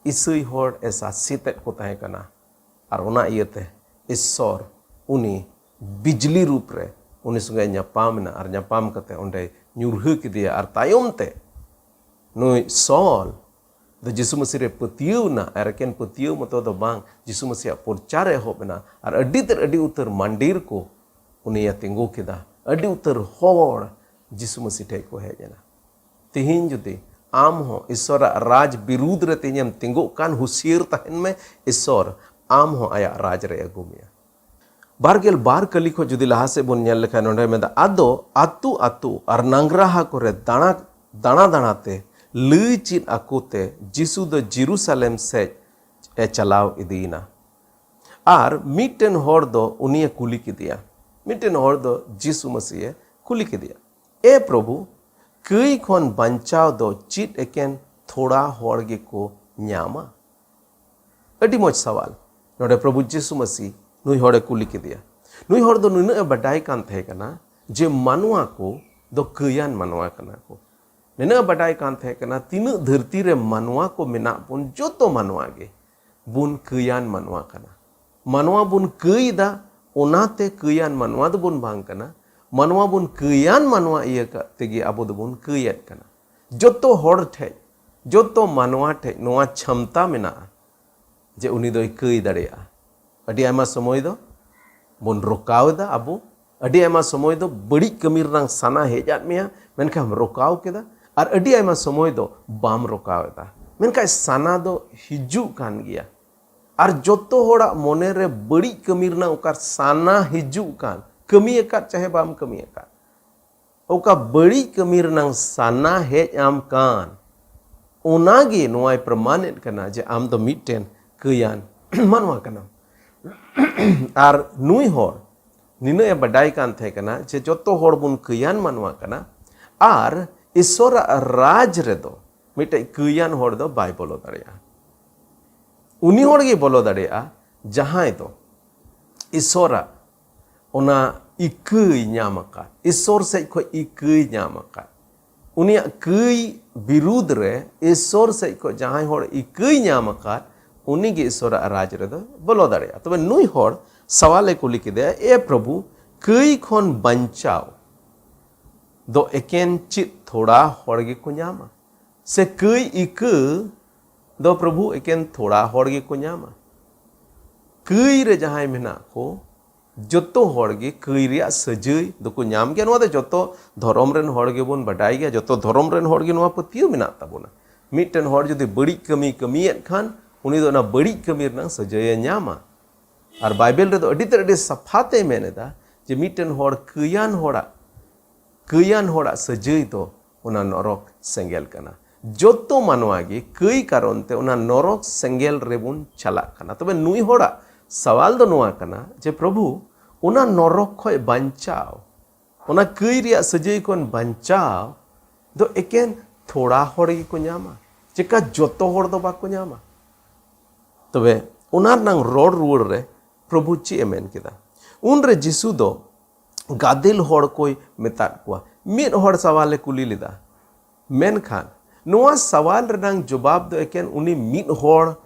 ᱤᱥᱟᱹᱭ ᱦᱚᱲ ᱮ ᱥᱟᱥᱮᱛᱮᱫ ᱠᱚ ᱛᱟᱦᱮᱸ ᱠᱟᱱᱟ᱾ ᱟᱨ ᱚᱱᱟ ᱤᱭᱟᱹᱛᱮ ᱤᱥᱥᱚᱨ ᱩᱱᱤ ᱵᱤᱡᱽᱞᱤ ᱨᱩᱯ ᱨᱮ ᱩᱱᱤ ᱥᱚᱸᱜᱮ ᱧᱟᱯᱟᱢ ᱮᱱᱟ, ᱟᱨ ᱧᱟᱯᱟᱢ ᱠᱟᱛᱮ ᱚᱸᱰᱮ ᱧᱩᱨᱦᱟᱹ ᱠᱮᱫᱮᱭᱟ᱾ ᱟᱨ ᱛᱟᱭᱚᱢ ᱛᱮ ᱱᱩᱭ ᱥᱚᱞ ᱫᱚ ᱡᱤᱥᱩ ᱢᱟᱹᱥᱤ ᱨᱮ ᱯᱟᱹᱛᱭᱟᱹᱣ ᱮᱱᱟ, ᱟᱨ ᱮᱠᱮᱱ ᱯᱟᱹᱛᱭᱟᱹᱣ ᱢᱚᱛᱚ ᱫᱚ ᱵᱟᱝ, ᱡᱤᱥᱩ ᱢᱟᱹᱥᱤᱭᱟᱜ ᱯᱨᱚᱪᱟᱨ ᱮ ᱮᱦᱚᱵ ᱮᱱᱟ, ᱟᱨ ᱟᱹᱰᱤ ᱛᱮᱫ ᱟᱹᱰᱤ ᱩᱛᱟᱹᱨ ᱢᱟᱱᱰᱤᱨ ᱠᱚ ᱩᱱᱤᱭᱮ ᱛᱤᱸᱜᱩ ᱠᱮᱫᱟ᱾ ᱟᱹᱰᱤ ᱩᱛᱟᱹᱨ ᱦᱚᱲ ᱡᱤᱥᱩ ᱢᱟᱹᱥᱤ ᱴᱷᱮᱡ ᱠᱚ ᱦᱮᱡ ᱮᱱᱟ᱾ ᱛᱤᱦᱤᱧ ᱡᱩᱫᱤ ᱟᱢ ᱦᱚᱸ ᱤᱥᱥᱚᱨᱟᱜ ᱨᱟᱡᱽ ᱵᱤᱨᱩᱫᱽ ᱨᱮ ᱛᱤᱦᱤᱧᱮᱢ ᱛᱤᱸᱜᱩᱜ ᱠᱟᱱ, ᱦᱩᱥᱤᱭᱟᱹᱨ ᱛᱟᱦᱮᱱ ᱢᱮ, ᱤᱥᱥᱚᱨ ᱟᱢ ᱦᱚᱸ ᱟᱭᱟᱜ ᱨᱟᱡᱽ ᱨᱮ ᱟᱹᱜᱩ ᱢᱮᱭᱟ᱾ ᱵᱟᱨᱜᱮᱞ ᱵᱟᱨ ᱠᱟᱹᱞᱤ ᱠᱷᱚᱱ ᱡᱩᱫᱤ ᱞᱟᱦᱟ ᱥᱮᱫ ᱵᱚᱱ ᱧᱮᱞ ᱞᱮᱠᱷᱟᱱ, ᱱᱚᱰᱮ ᱢᱮᱱᱫᱟ, ᱟᱫᱚ ᱟᱹᱛᱩ ᱟᱹᱛᱩ ᱟᱨ ᱱᱟᱝᱜᱽᱨᱟᱦᱟ ᱠᱚᱨᱮ ᱫᱟᱬᱟ, ᱫᱟᱬᱟ ᱫᱟᱬᱟ ᱛᱮ ᱞᱟᱹᱭ ᱪᱮᱫ ᱟᱠᱚ ᱛᱮ ᱡᱤᱥᱩ ᱫᱚ ᱡᱮᱨᱩᱥᱟᱞᱮᱢ ᱥᱮᱫ ᱮ ᱪᱟᱞᱟᱣ ᱤᱫᱤᱭᱮᱱᱟ᱾ ᱟᱨ ᱢᱤᱫᱴᱮᱱ ᱦᱚᱲ ᱫᱚ ᱩᱱᱤᱭᱮ ᱠᱩᱞᱤ ᱠᱮᱫᱮᱭᱟ, ᱢᱤᱫᱴᱮᱱ ᱦᱚᱲ ᱫᱚ ᱡᱤᱥᱩ ᱢᱟᱹᱥᱤᱭᱮ ᱠᱩᱞᱤ ᱠᱮᱫᱮᱭᱟ, "ᱮ ᱯᱨᱚᱵᱷᱩ, ᱠᱟᱹᱭ ᱠᱷᱚᱱ ᱵᱟᱧᱪᱟᱣ ᱫᱚ ᱪᱮᱫ ᱮᱠᱮᱱ ᱛᱷᱚᱲᱟ ᱦᱚᱲ ᱜᱮᱠᱚ ᱧᱟᱢᱟ?" ᱟᱹᱰᱤ ᱢᱚᱡᱽ ᱥᱟᱣᱟᱞ᱾ ᱱᱚᱰᱮ ᱯᱨᱚᱵᱷᱩ ᱡᱤᱥᱩ ᱢᱟᱹᱥᱤ ᱱᱩᱭ ᱦᱚᱲᱮ ᱠᱩᱞᱤ ᱠᱮᱫᱮᱭᱟ᱾ ᱱᱩᱭ ᱦᱚᱲ ᱫᱚ ᱱᱩᱱᱟᱹᱜ ᱮ ᱵᱟᱰᱟᱭ ᱠᱟᱱ ᱛᱟᱦᱮᱸ ᱠᱟᱱᱟ ᱡᱮ ᱢᱟᱱᱣᱟ ᱠᱚ ᱫᱚ ᱠᱟᱹᱭᱟᱱ ᱢᱟᱱᱣᱟ ᱠᱟᱱᱟ ᱠᱚ᱾ ᱱᱩᱱᱟᱹᱜ ᱮ ᱵᱟᱰᱟᱭ ᱠᱟᱱ ᱛᱟᱦᱮᱸ ᱠᱟᱱᱟ, ᱛᱤᱱᱟᱹᱜ ᱫᱷᱟᱹᱨᱛᱤ ᱨᱮ ᱢᱟᱱᱣᱟ ᱠᱚ ᱢᱮᱱᱟᱜ ᱵᱚᱱ, ᱡᱚᱛᱚ ᱢᱟᱱᱣᱟ ᱜᱮ ᱵᱚᱱ ᱠᱟᱹᱭᱟᱱ ᱢᱟᱱᱣᱟ ᱠᱟᱱᱟ᱾ ᱢᱟᱱᱣᱟ ᱵᱚᱱ ᱠᱟᱹᱭ ᱮᱫᱟ, ᱚᱱᱟᱛᱮ ᱠᱟᱹᱭᱟᱱ ᱢᱟᱱᱣᱟ ᱫᱚᱵᱚᱱ ᱵᱟᱝ ᱠᱟᱱᱟ᱾ ᱢᱟᱱᱣᱟ ᱵᱚᱱ ᱠᱟᱹᱭᱟᱱ ᱢᱟᱱᱣᱟ ᱤᱭᱟᱹ ᱠᱟᱜ ᱛᱮᱜᱮ ᱟᱵᱚ ᱫᱚᱵᱚᱱ ᱠᱟᱹᱭᱮᱫ ᱠᱟᱱᱟ᱾ ᱡᱚᱛᱚ ᱦᱚᱲ ᱴᱷᱮᱡ, ᱡᱚᱛᱚ ᱢᱟᱱᱣᱟ ᱴᱷᱮᱡ ᱱᱚᱣᱟ ᱪᱷᱟᱢᱛᱟ ᱢᱮᱱᱟᱜᱼᱟ ᱡᱮ ᱩᱱᱤ ᱫᱚᱭ ᱠᱟᱹᱭ ᱫᱟᱲᱮᱭᱟᱜᱼᱟ᱾ ᱟᱹᱰᱤ ᱟᱭᱢᱟ ᱥᱚᱢᱚᱭ ᱫᱚ ᱵᱚᱱ ᱨᱚᱠᱟᱣ ᱮᱫᱟ ᱟᱵᱚ, ᱟᱹᱰᱤ ᱟᱭᱢᱟ ᱥᱚᱢᱚᱭ ᱫᱚ ᱵᱟᱹᱲᱤᱡ ᱠᱟᱹᱢᱤ ᱨᱮᱱᱟᱜ ᱥᱟᱱᱟ ᱦᱮᱡ ᱟᱫ ᱢᱮᱭᱟ, ᱢᱮᱱᱠᱷᱟᱱ ᱨᱚᱠᱟᱣ ᱠᱮᱫᱟ, ᱟᱨ ᱟᱹᱰᱤ ᱟᱭᱢᱟ ᱥᱚᱢᱚᱭ ᱫᱚ ᱵᱟᱢ ᱨᱚᱠᱟᱣ ᱮᱫᱟ, ᱢᱮᱱᱠᱷᱟᱱ ᱥᱟᱱᱟ ᱫᱚ ᱦᱤᱡᱩᱜ ᱠᱟᱱ ᱜᱮᱭᱟ᱾ ᱟᱨ ᱡᱚᱛᱚ ᱦᱚᱲᱟᱜ ᱢᱚᱱᱮ ᱨᱮ ᱵᱟᱹᱲᱤᱡ ᱠᱟᱹᱢᱤ ᱨᱮᱱᱟᱜ ᱚᱠᱟ ᱥᱟᱱᱟ ᱦᱤᱡᱩᱜ ᱠᱟᱱ, ᱠᱟᱹᱢᱤ ᱟᱠᱟᱫ ᱪᱟᱦᱮ ᱵᱟᱢ ᱠᱟᱹᱢᱤ ᱟᱠᱟᱫ, ᱚᱠᱟ ᱵᱟᱹᱲᱤᱡ ᱠᱟᱹᱢᱤ ᱨᱮᱱᱟᱜ ᱥᱟᱱᱟ ᱦᱮᱡ ᱟᱢ ᱠᱟᱱ, ᱚᱱᱟᱜᱮ ᱱᱚᱣᱟᱭ ᱯᱨᱚᱢᱟᱱᱮᱫ ᱠᱟᱱᱟ ᱡᱮ ᱟᱢ ᱫᱚ ᱢᱤᱫᱴᱮᱱ ᱠᱟᱹᱭᱟᱱ ᱢᱟᱱᱣᱟ ᱠᱟᱱᱟᱢ᱾ ᱟᱨ ᱱᱩᱭ ᱦᱚᱲ ᱱᱤᱱᱟᱹᱜ ᱮ ᱵᱟᱰᱟᱭ ᱠᱟᱱ ᱛᱟᱦᱮᱸ ᱠᱟᱱᱟ ᱡᱮ ᱡᱚᱛᱚ ᱦᱚᱲ ᱵᱚᱱ ᱠᱟᱹᱭᱟᱱ ᱢᱟᱱᱣᱟ ᱠᱟᱱᱟ, ᱟᱨ ᱤᱥᱚᱨᱟᱜ ᱨᱟᱡᱽ ᱨᱮᱫᱚ ᱢᱤᱫᱴᱮᱡ ᱠᱟᱹᱭᱟᱱ ᱦᱚᱲ ᱫᱚ ᱵᱟᱭ ᱵᱚᱞᱚ ᱫᱟᱲᱮᱭᱟᱜᱼᱟ᱾ ᱩᱱᱤ ᱦᱚᱲ ᱜᱮ ᱵᱚᱞᱚ ᱫᱟᱲᱮᱭᱟᱜᱼᱟ ᱡᱟᱦᱟᱸᱭ ᱫᱚ ᱤᱥᱚᱨᱟᱜ ᱚᱱᱟ ᱤᱠᱟᱹᱭ ᱧᱟᱢ ᱟᱠᱟᱫ, ᱤᱥᱚᱨ ᱥᱮᱡ ᱠᱷᱚᱡ ᱤᱠᱟᱹᱭ ᱧᱟᱢ ᱟᱠᱟᱫ᱾ ᱩᱱᱤᱭᱟᱜ ᱠᱟᱹᱭ ᱵᱤᱨᱩᱫᱽ ᱨᱮ ᱤᱥᱚᱨ ᱥᱮᱡ ᱠᱷᱚᱡ ᱡᱟᱦᱟᱸᱭ ᱦᱚᱲ ᱤᱠᱟᱹᱭ ᱧᱟᱢ ᱟᱠᱟᱫ, ᱩᱱᱤ ᱜᱮ ᱤᱥᱚᱨᱟᱜ ᱨᱟᱡᱽ ᱨᱮᱫᱚ ᱵᱚᱞᱚ ᱫᱟᱲᱮᱭᱟᱜᱼᱟ᱾ ᱛᱚᱵᱮ ᱱᱩᱭ ᱦᱚᱲ ᱥᱟᱣᱟᱞ ᱮ ᱠᱩᱞᱤ ᱠᱮᱫᱮᱭᱟ, "ᱮ ᱯᱨᱚᱵᱷᱩ, ᱠᱟᱹᱭ ᱠᱷᱚᱱ ᱵᱟᱧᱪᱟᱣ ᱫᱚ ᱮᱠᱮᱱ ᱪᱮᱫ ᱛᱷᱚᱲᱟ ᱦᱚᱲ ᱜᱮᱠᱚ ᱧᱟᱢᱟ? ᱥᱮ ᱠᱟᱹᱭ ᱤᱠᱟᱹ ᱫᱚ ᱯᱨᱚᱵᱷᱩ ᱮᱠᱮᱱ ᱛᱷᱚᱲᱟ ᱦᱚᱲ ᱜᱮᱠᱚ ᱧᱟᱢᱟ?" ᱠᱟᱹᱭ ᱨᱮ ᱡᱟᱦᱟᱸᱭ ᱢᱮᱱᱟᱜ ᱠᱚ, ᱡᱚᱛᱚ ᱦᱚᱲ ᱜᱮ ᱠᱟᱹᱭ ᱨᱮᱭᱟᱜ ᱥᱟᱹᱡᱟᱹᱭ ᱫᱚᱠᱚ ᱧᱟᱢ ᱜᱮᱭᱟ᱾ ᱱᱚᱣᱟ ᱫᱚ ᱡᱚᱛᱚ ᱫᱷᱚᱨᱚᱢ ᱨᱮᱱ ᱦᱚᱲ ᱜᱮᱵᱚᱱ ᱵᱟᱰᱟᱭ ᱜᱮᱭᱟ, ᱡᱚᱛᱚ ᱫᱷᱚᱨᱚᱢ ᱨᱮᱱ ᱦᱚᱲ ᱜᱮ ᱱᱚᱣᱟ ᱯᱟᱹᱛᱭᱟᱹᱣ ᱢᱮᱱᱟᱜ ᱛᱟᱵᱚᱱᱟ᱾ ᱢᱤᱫᱴᱮᱱ ᱦᱚᱲ ᱡᱩᱫᱤ ᱵᱟᱹᱲᱤᱡ ᱠᱟᱹᱢᱤᱭ ᱠᱟᱹᱢᱤᱭᱮᱫ ᱠᱷᱟᱱ, ᱩᱱᱤ ᱫᱚ ᱚᱱᱟ ᱵᱟᱹᱲᱤᱡ ᱠᱟᱹᱢᱤ ᱨᱮᱱᱟᱜ ᱥᱟᱹᱡᱟᱹᱭᱮ ᱧᱟᱢᱟ᱾ ᱟᱨ ᱵᱟᱭᱵᱮᱞ ᱨᱮᱫᱚ ᱟᱹᱰᱤ ᱛᱮᱫ ᱟᱹᱰᱤ ᱥᱟᱯᱷᱟ ᱛᱮᱭ ᱢᱮᱱ ᱮᱫᱟ ᱡᱮ ᱢᱤᱫᱴᱮᱱ ᱦᱚᱲ ᱠᱟᱹᱭᱟᱱ ᱦᱚᱲᱟᱜ, ᱠᱟᱹᱭᱟᱱ ᱦᱚᱲᱟᱜ ᱥᱟᱹᱡᱟᱹᱭ ᱫᱚ ᱚᱱᱟ ᱱᱚᱨᱚᱠ ᱥᱮᱸᱜᱮᱞ ᱠᱟᱱᱟ᱾ ᱡᱚᱛᱚ ᱢᱟᱱᱣᱟ ᱜᱮ ᱠᱟᱹᱭ ᱠᱟᱨᱚᱱ ᱛᱮ ᱚᱱᱟ ᱱᱚᱨᱚᱠ ᱥᱮᱸᱜᱮᱞ ᱨᱮᱵᱚᱱ ᱪᱟᱞᱟᱜ ᱠᱟᱱᱟ᱾ ᱛᱚᱵᱮ ᱱᱩᱭ ᱦᱚᱲᱟᱜ ᱥᱟᱣᱟᱞ ᱫᱚ ᱱᱚᱣᱟ ᱠᱟᱱᱟ ᱡᱮ ᱯᱨᱚᱵᱷᱩ, ᱚᱱᱟ ᱱᱚᱨᱚᱠ ᱠᱷᱚᱱ ᱵᱟᱧᱪᱟᱣ, ᱚᱱᱟ ᱠᱟᱹᱭ ᱨᱮᱭᱟᱜ ᱥᱟᱹᱡᱟᱹᱭ ᱠᱷᱚᱱ ᱵᱟᱧᱪᱟᱣ ᱫᱚ ᱮᱠᱮᱱ ᱛᱷᱚᱲᱟ ᱦᱚᱲ ᱜᱮᱠᱚ ᱧᱟᱢᱟ? ᱪᱮᱠᱟ ᱡᱚᱛᱚ ᱦᱚᱲ ᱫᱚ ᱵᱟᱠᱚ ᱧᱟᱢᱟ? ᱛᱚᱵᱮ ᱚᱱᱟ ᱨᱮᱱᱟᱝ ᱨᱚᱲ ᱨᱩᱣᱟᱹᱲ ᱨᱮ ᱯᱨᱚᱵᱷᱩ ᱪᱮᱫ ᱮ ᱢᱮᱱ ᱠᱮᱫᱟ? ᱩᱱᱨᱮ ᱡᱤᱥᱩ ᱫᱚ ᱜᱟᱫᱮᱞ ᱦᱚᱲ ᱠᱚᱭ ᱢᱮᱛᱟᱫ ᱠᱚᱣᱟ᱾ ᱢᱤᱫ ᱦᱚᱲ ᱥᱟᱣᱟᱞᱮ ᱠᱩᱞᱤ ᱞᱮᱫᱟ, ᱢᱮᱱᱠᱷᱟᱱ ᱱᱚᱣᱟ ᱥᱟᱣᱟᱞ ᱨᱮᱱᱟᱝ ᱡᱚᱵᱟᱵ ᱫᱚ ᱮᱠᱮᱱ ᱩᱱᱤ ᱢᱤᱫ ᱦᱚᱲ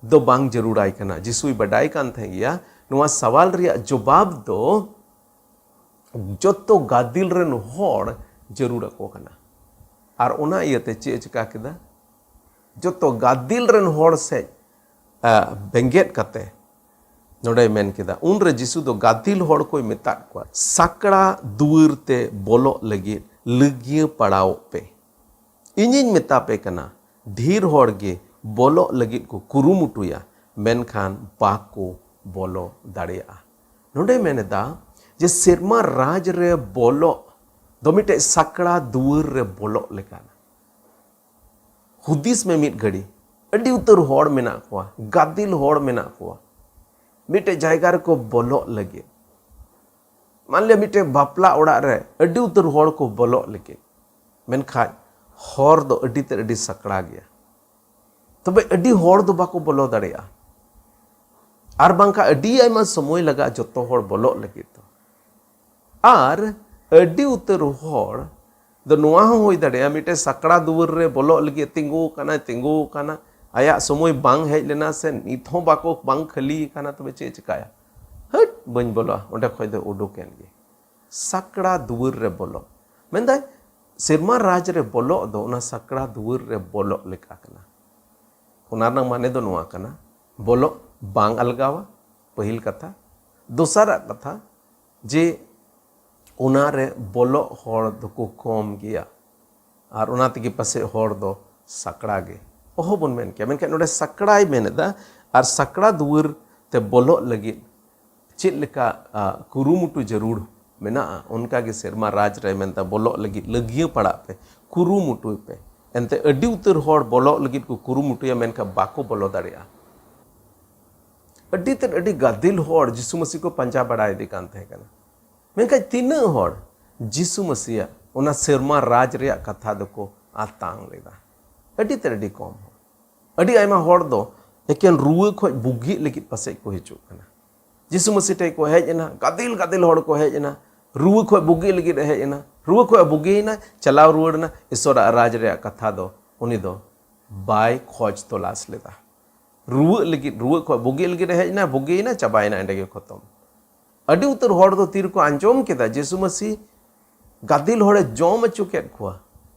ᱫᱚ ᱵᱟᱝ ᱡᱟᱹᱨᱩᱲᱟᱭ ᱠᱟᱱᱟ᱾ ᱡᱤᱥᱩᱭ ᱵᱟᱰᱟᱭ ᱠᱟᱱ ᱛᱟᱦᱮᱸ ᱜᱮᱭᱟ ᱱᱚᱣᱟ ᱥᱟᱣᱟᱞ ᱨᱮᱭᱟᱜ ᱡᱚᱵᱟᱵ ᱫᱚ ᱡᱚᱛᱚ ᱜᱟᱫᱮᱞ ᱨᱮᱱ ᱦᱚᱲ ᱡᱟᱹᱨᱩᱲ ᱟᱠᱚ ᱠᱟᱱᱟ᱾ ᱟᱨ ᱚᱱᱟ ᱤᱭᱟᱹᱛᱮ ᱪᱮᱫ ᱮ ᱪᱤᱠᱟ ᱠᱮᱫᱟ? ᱡᱚᱛᱚ ᱜᱟᱫᱮᱞ ᱨᱮᱱ ᱦᱚᱲ ᱥᱮᱫ, ᱟ, ᱵᱮᱸᱜᱮᱫ ᱠᱟᱛᱮ ᱱᱚᱰᱮᱭ ᱢᱮᱱ ᱠᱮᱫᱟ, ᱩᱱᱨᱮ ᱡᱤᱥᱩ ᱫᱚ ᱜᱟᱫᱮᱞ ᱦᱚᱲ ᱠᱚᱭ ᱢᱮᱛᱟᱫ ᱠᱚᱣᱟ, "ᱥᱟᱠᱲᱟ ᱫᱩᱣᱟᱹᱨ ᱛᱮ ᱵᱚᱞᱚᱜ ᱞᱟᱹᱜᱤᱫ ᱞᱟᱹᱜᱤᱭᱟᱹ ᱯᱟᱲᱟᱣᱚᱜ ᱯᱮ᱾ ᱤᱧᱤᱧ ᱢᱮᱛᱟ ᱯᱮ ᱠᱟᱱᱟ, ᱰᱷᱮᱨ ᱦᱚᱲ ᱜᱮ ᱵᱚᱞᱚᱜ ᱞᱟᱹᱜᱤᱫ ᱠᱚ ᱠᱩᱨᱩᱢᱩᱴᱩᱭᱟ, ᱢᱮᱱᱠᱷᱟᱱ ᱵᱟᱠᱚ ᱵᱚᱞᱚ ᱫᱟᱲᱮᱭᱟᱜᱼᱟ᱾" ᱱᱚᱰᱮ ᱢᱮᱱ ᱮᱫᱟ ᱡᱮ ᱥᱮᱨᱢᱟ ᱨᱟᱡᱽ ᱨᱮ ᱵᱚᱞᱚᱜ ᱫᱚ ᱢᱤᱫᱴᱮᱡ ᱥᱟᱠᱲᱟ ᱫᱩᱣᱟᱹᱨ ᱨᱮ ᱵᱚᱞᱚᱜ ᱞᱮᱠᱟᱱᱟ᱾ ᱦᱩᱫᱤᱥ ᱢᱮ ᱢᱤᱫ ᱜᱷᱟᱹᱲᱤ, ᱟᱹᱰᱤ ᱩᱛᱟᱹᱨ ᱦᱚᱲ ᱢᱮᱱᱟᱜ ᱠᱚᱣᱟ, ᱜᱟᱫᱮᱞ ᱦᱚᱲ ᱢᱮᱱᱟᱜ ᱠᱚᱣᱟ ᱢᱤᱫᱴᱮᱡ ᱡᱟᱭᱜᱟ ᱨᱮᱠᱚ ᱵᱚᱞᱚᱜ ᱞᱟᱹᱜᱤᱫ᱾ ᱢᱟᱱ ᱞᱤᱭᱟ ᱢᱤᱫᱴᱮᱡ ᱵᱟᱯᱞᱟ ᱚᱲᱟᱜ ᱨᱮ ᱟᱹᱰᱤ ᱩᱛᱟᱹᱨ ᱦᱚᱲ ᱠᱚ ᱵᱚᱞᱚᱜ ᱞᱟᱹᱜᱤᱫ, ᱢᱮᱱᱠᱷᱟᱱ ᱦᱚᱨ ᱫᱚ ᱟᱹᱰᱤ ᱛᱮᱫ ᱟᱹᱰᱤ ᱥᱟᱠᱲᱟ ᱜᱮᱭᱟ᱾ ᱛᱚᱵᱮ ᱟᱹᱰᱤ ᱦᱚᱲ ᱫᱚ ᱵᱟᱠᱚ ᱵᱚᱞᱚ ᱫᱟᱲᱮᱭᱟᱜᱼᱟ, ᱟᱨ ᱵᱟᱝᱠᱷᱟᱱ ᱟᱹᱰᱤ ᱟᱭᱢᱟ ᱥᱚᱢᱚᱭ ᱞᱟᱜᱟᱜᱼᱟ ᱡᱚᱛᱚ ᱦᱚᱲ ᱵᱚᱞᱚᱜ ᱞᱟᱹᱜᱤᱫ ᱫᱚ᱾ ᱟᱨ ᱟᱹᱰᱤ ᱩᱛᱟᱹᱨ ᱦᱚᱲ ᱫᱚ ᱱᱚᱣᱟ ᱦᱚᱸ ᱦᱩᱭ ᱫᱟᱲᱮᱭᱟᱜᱼᱟ, ᱢᱤᱫᱴᱮᱡ ᱥᱟᱠᱲᱟ ᱫᱩᱣᱟᱹᱨ ᱨᱮ ᱵᱚᱞᱚᱜ ᱞᱟᱹᱜᱤᱫ ᱛᱤᱸᱜᱩ ᱟᱠᱟᱱᱟᱭ, ᱛᱤᱸᱜᱩ ᱟᱠᱟᱱᱟ, ᱟᱭᱟᱜ ᱥᱚᱢᱚᱭ ᱵᱟᱝ ᱦᱮᱡ ᱞᱮᱱᱟ ᱥᱮ ᱱᱤᱛ ᱦᱚᱸ ᱵᱟᱠᱚ, ᱵᱟᱝ ᱠᱷᱟᱹᱞᱤ ᱟᱠᱟᱱᱟ, ᱛᱚᱵᱮ ᱪᱮᱫ ᱮ ᱪᱤᱠᱟᱭᱟ? ᱦᱟᱹᱴ, ᱵᱟᱹᱧ ᱵᱚᱞᱚᱜᱼᱟ, ᱚᱸᱰᱮ ᱠᱷᱚᱡ ᱫᱚ ᱩᱰᱩᱠ ᱮᱱ ᱜᱮ᱾ ᱥᱟᱠᱲᱟ ᱫᱩᱣᱟᱹᱨ ᱨᱮ ᱵᱚᱞᱚᱜ᱾ ᱢᱮᱱᱫᱟᱭ, ᱥᱮᱨᱢᱟ ᱨᱟᱡᱽ ᱨᱮ ᱵᱚᱞᱚᱜ ᱫᱚ ᱚᱱᱟ ᱥᱟᱠᱲᱟ ᱫᱩᱣᱟᱹᱨ ᱨᱮ ᱵᱚᱞᱚᱜ ᱞᱮᱠᱟ ᱠᱟᱱᱟ᱾ ᱚᱱᱟ ᱨᱮᱱᱟᱜ ᱢᱟᱱᱮ ᱫᱚ ᱱᱚᱣᱟ ᱠᱟᱱᱟ, ᱵᱚᱞᱚᱜ ᱵᱟᱝ ᱟᱞᱜᱟᱣᱟ, ᱯᱟᱹᱦᱤᱞ ᱠᱟᱛᱷᱟ᱾ ᱫᱚᱥᱟᱨᱟᱜ ᱠᱟᱛᱷᱟ ᱡᱮ ᱚᱱᱟ ᱨᱮ ᱵᱚᱞᱚᱜ ᱦᱚᱲ ᱫᱚᱠᱚ ᱠᱚᱢ ᱜᱮᱭᱟ, ᱟᱨ ᱚᱱᱟ ᱛᱮᱜᱮ ᱯᱟᱥᱮᱡ ᱦᱚᱲ ᱫᱚ ᱥᱟᱠᱲᱟ ᱜᱮ ᱚᱦᱚ ᱵᱚᱱ ᱢᱮᱱ ᱠᱮᱭᱟ᱾ ᱢᱮᱱᱠᱷᱟᱱ ᱱᱚᱰᱮ ᱥᱟᱠᱲᱟᱭ ᱢᱮᱱ ᱮᱫᱟ, ᱟᱨ ᱥᱟᱠᱲᱟ ᱫᱩᱣᱟᱹᱨ ᱛᱮ ᱵᱚᱞᱚᱜ ᱞᱟᱹᱜᱤᱫ ᱪᱮᱫ ᱞᱮᱠᱟ, ᱟ, ᱠᱩᱨᱩᱢᱩᱴᱩ ᱡᱟᱹᱨᱩᱲ ᱢᱮᱱᱟᱜᱼᱟ, ᱚᱱᱠᱟ ᱜᱮ ᱥᱮᱨᱢᱟ ᱨᱟᱡᱽ ᱨᱮ ᱢᱮᱱᱫᱟ, ᱵᱚᱞᱚᱜ ᱞᱟᱹᱜᱤᱫ ᱞᱟᱹᱜᱤᱭᱟᱹ ᱯᱟᱲᱟᱜ ᱯᱮ, ᱠᱩᱨᱩᱢᱩᱴᱩᱭ ᱯᱮ᱾ ᱮᱱᱛᱮ ᱟᱹᱰᱤ ᱩᱛᱟᱹᱨ ᱦᱚᱲ ᱵᱚᱞᱚᱜ ᱞᱟᱹᱜᱤᱫ ᱠᱚ ᱠᱩᱨᱩᱢᱩᱴᱩᱭᱟ, ᱢᱮᱱᱠᱷᱟᱱ ᱵᱟᱠᱚ ᱵᱚᱞᱚ ᱫᱟᱲᱮᱭᱟᱜᱼᱟ᱾ ᱟᱹᱰᱤ ᱛᱮᱫ ᱟᱹᱰᱤ ᱜᱟᱫᱮᱞ ᱦᱚᱲ ᱡᱤᱥᱩ ᱢᱟᱹᱥᱤ ᱠᱚ ᱯᱟᱸᱡᱟ ᱵᱟᱲᱟᱭᱮᱫᱮ ᱠᱟᱱ ᱛᱟᱦᱮᱸ ᱠᱟᱱᱟ᱾ ᱢᱮᱱᱠᱷᱟᱱ ᱛᱤᱱᱟᱹᱜ ᱦᱚᱲ ᱡᱤᱥᱩ ᱢᱟᱹᱥᱤᱭᱟᱜ ᱚᱱᱟ ᱥᱮᱨᱢᱟ ᱨᱟᱡᱽ ᱨᱮᱭᱟᱜ ᱠᱟᱛᱷᱟ ᱫᱚᱠᱚ ᱟᱛᱟᱝ ᱞᱮᱫᱟ? ᱟᱹᱰᱤ ᱛᱮᱫ ᱟᱹᱰᱤ ᱠᱚᱢ ᱦᱚᱲ᱾ ᱟᱹᱰᱤ ᱟᱭᱢᱟ ᱦᱚᱲ ᱫᱚ ᱮᱠᱮᱱ ᱨᱩᱣᱟᱹ ᱠᱷᱚᱱ ᱵᱩᱜᱤᱜ ᱞᱟᱹᱜᱤᱫ ᱯᱟᱥᱮᱡ ᱠᱚ ᱦᱤᱡᱩᱜ ᱠᱟᱱᱟ᱾ ᱡᱤᱥᱩ ᱢᱟᱹᱥᱤ ᱴᱷᱮᱱ ᱠᱚ ᱦᱮᱡ ᱮᱱᱟ, ᱜᱟᱫᱮᱞ ᱜᱟᱫᱮᱞ ᱦᱚᱲ ᱠᱚ ᱦᱮᱡ ᱮᱱᱟ, ᱨᱩᱣᱟᱹ ᱠᱷᱚᱱ ᱵᱩᱜᱤᱜ ᱞᱟᱹᱜᱤᱫ ᱮ ᱦᱮᱡ ᱮᱱᱟ, ᱨᱩᱣᱟᱹ ᱠᱷᱚᱱ ᱵᱩᱜᱤᱭᱮᱱᱟ, ᱪᱟᱞᱟᱣ ᱨᱩᱣᱟᱹᱲ ᱮᱱᱟ᱾ ᱤᱥᱚᱨᱟᱜ ᱨᱟᱡᱽ ᱨᱮᱭᱟᱜ ᱠᱟᱛᱷᱟ ᱫᱚ ᱩᱱᱤ ᱫᱚ ᱵᱟᱭ ᱠᱷᱚᱡᱽ ᱛᱚᱞᱟᱥ ᱞᱮᱫᱟ᱾ ᱨᱩᱣᱟᱹᱜ ᱞᱟᱹᱜᱤᱫ, ᱨᱩᱣᱟᱹ ᱠᱷᱚᱱ ᱵᱩᱜᱤᱜ ᱞᱟᱹᱜᱤᱫ ᱮ ᱦᱮᱡ ᱮᱱᱟ, ᱵᱩᱜᱤᱭᱮᱱᱟ, ᱪᱟᱵᱟᱭᱮᱱᱟ, ᱮᱸᱰᱮ ᱜᱮ ᱠᱷᱚᱛᱚᱢ᱾ ᱟᱹᱰᱤ ᱩᱛᱟᱹᱨ ᱦᱚᱲ ᱫᱚ ᱛᱤ ᱨᱮᱠᱚ ᱟᱸᱡᱚᱢ ᱠᱮᱫᱟ ᱡᱤᱥᱩ ᱢᱟᱹᱥᱤ ᱜᱟᱫᱮᱞ ᱦᱚᱲᱮ ᱡᱚᱢ ᱦᱚᱪᱚ ᱠᱮᱫ ᱠᱚᱣᱟ,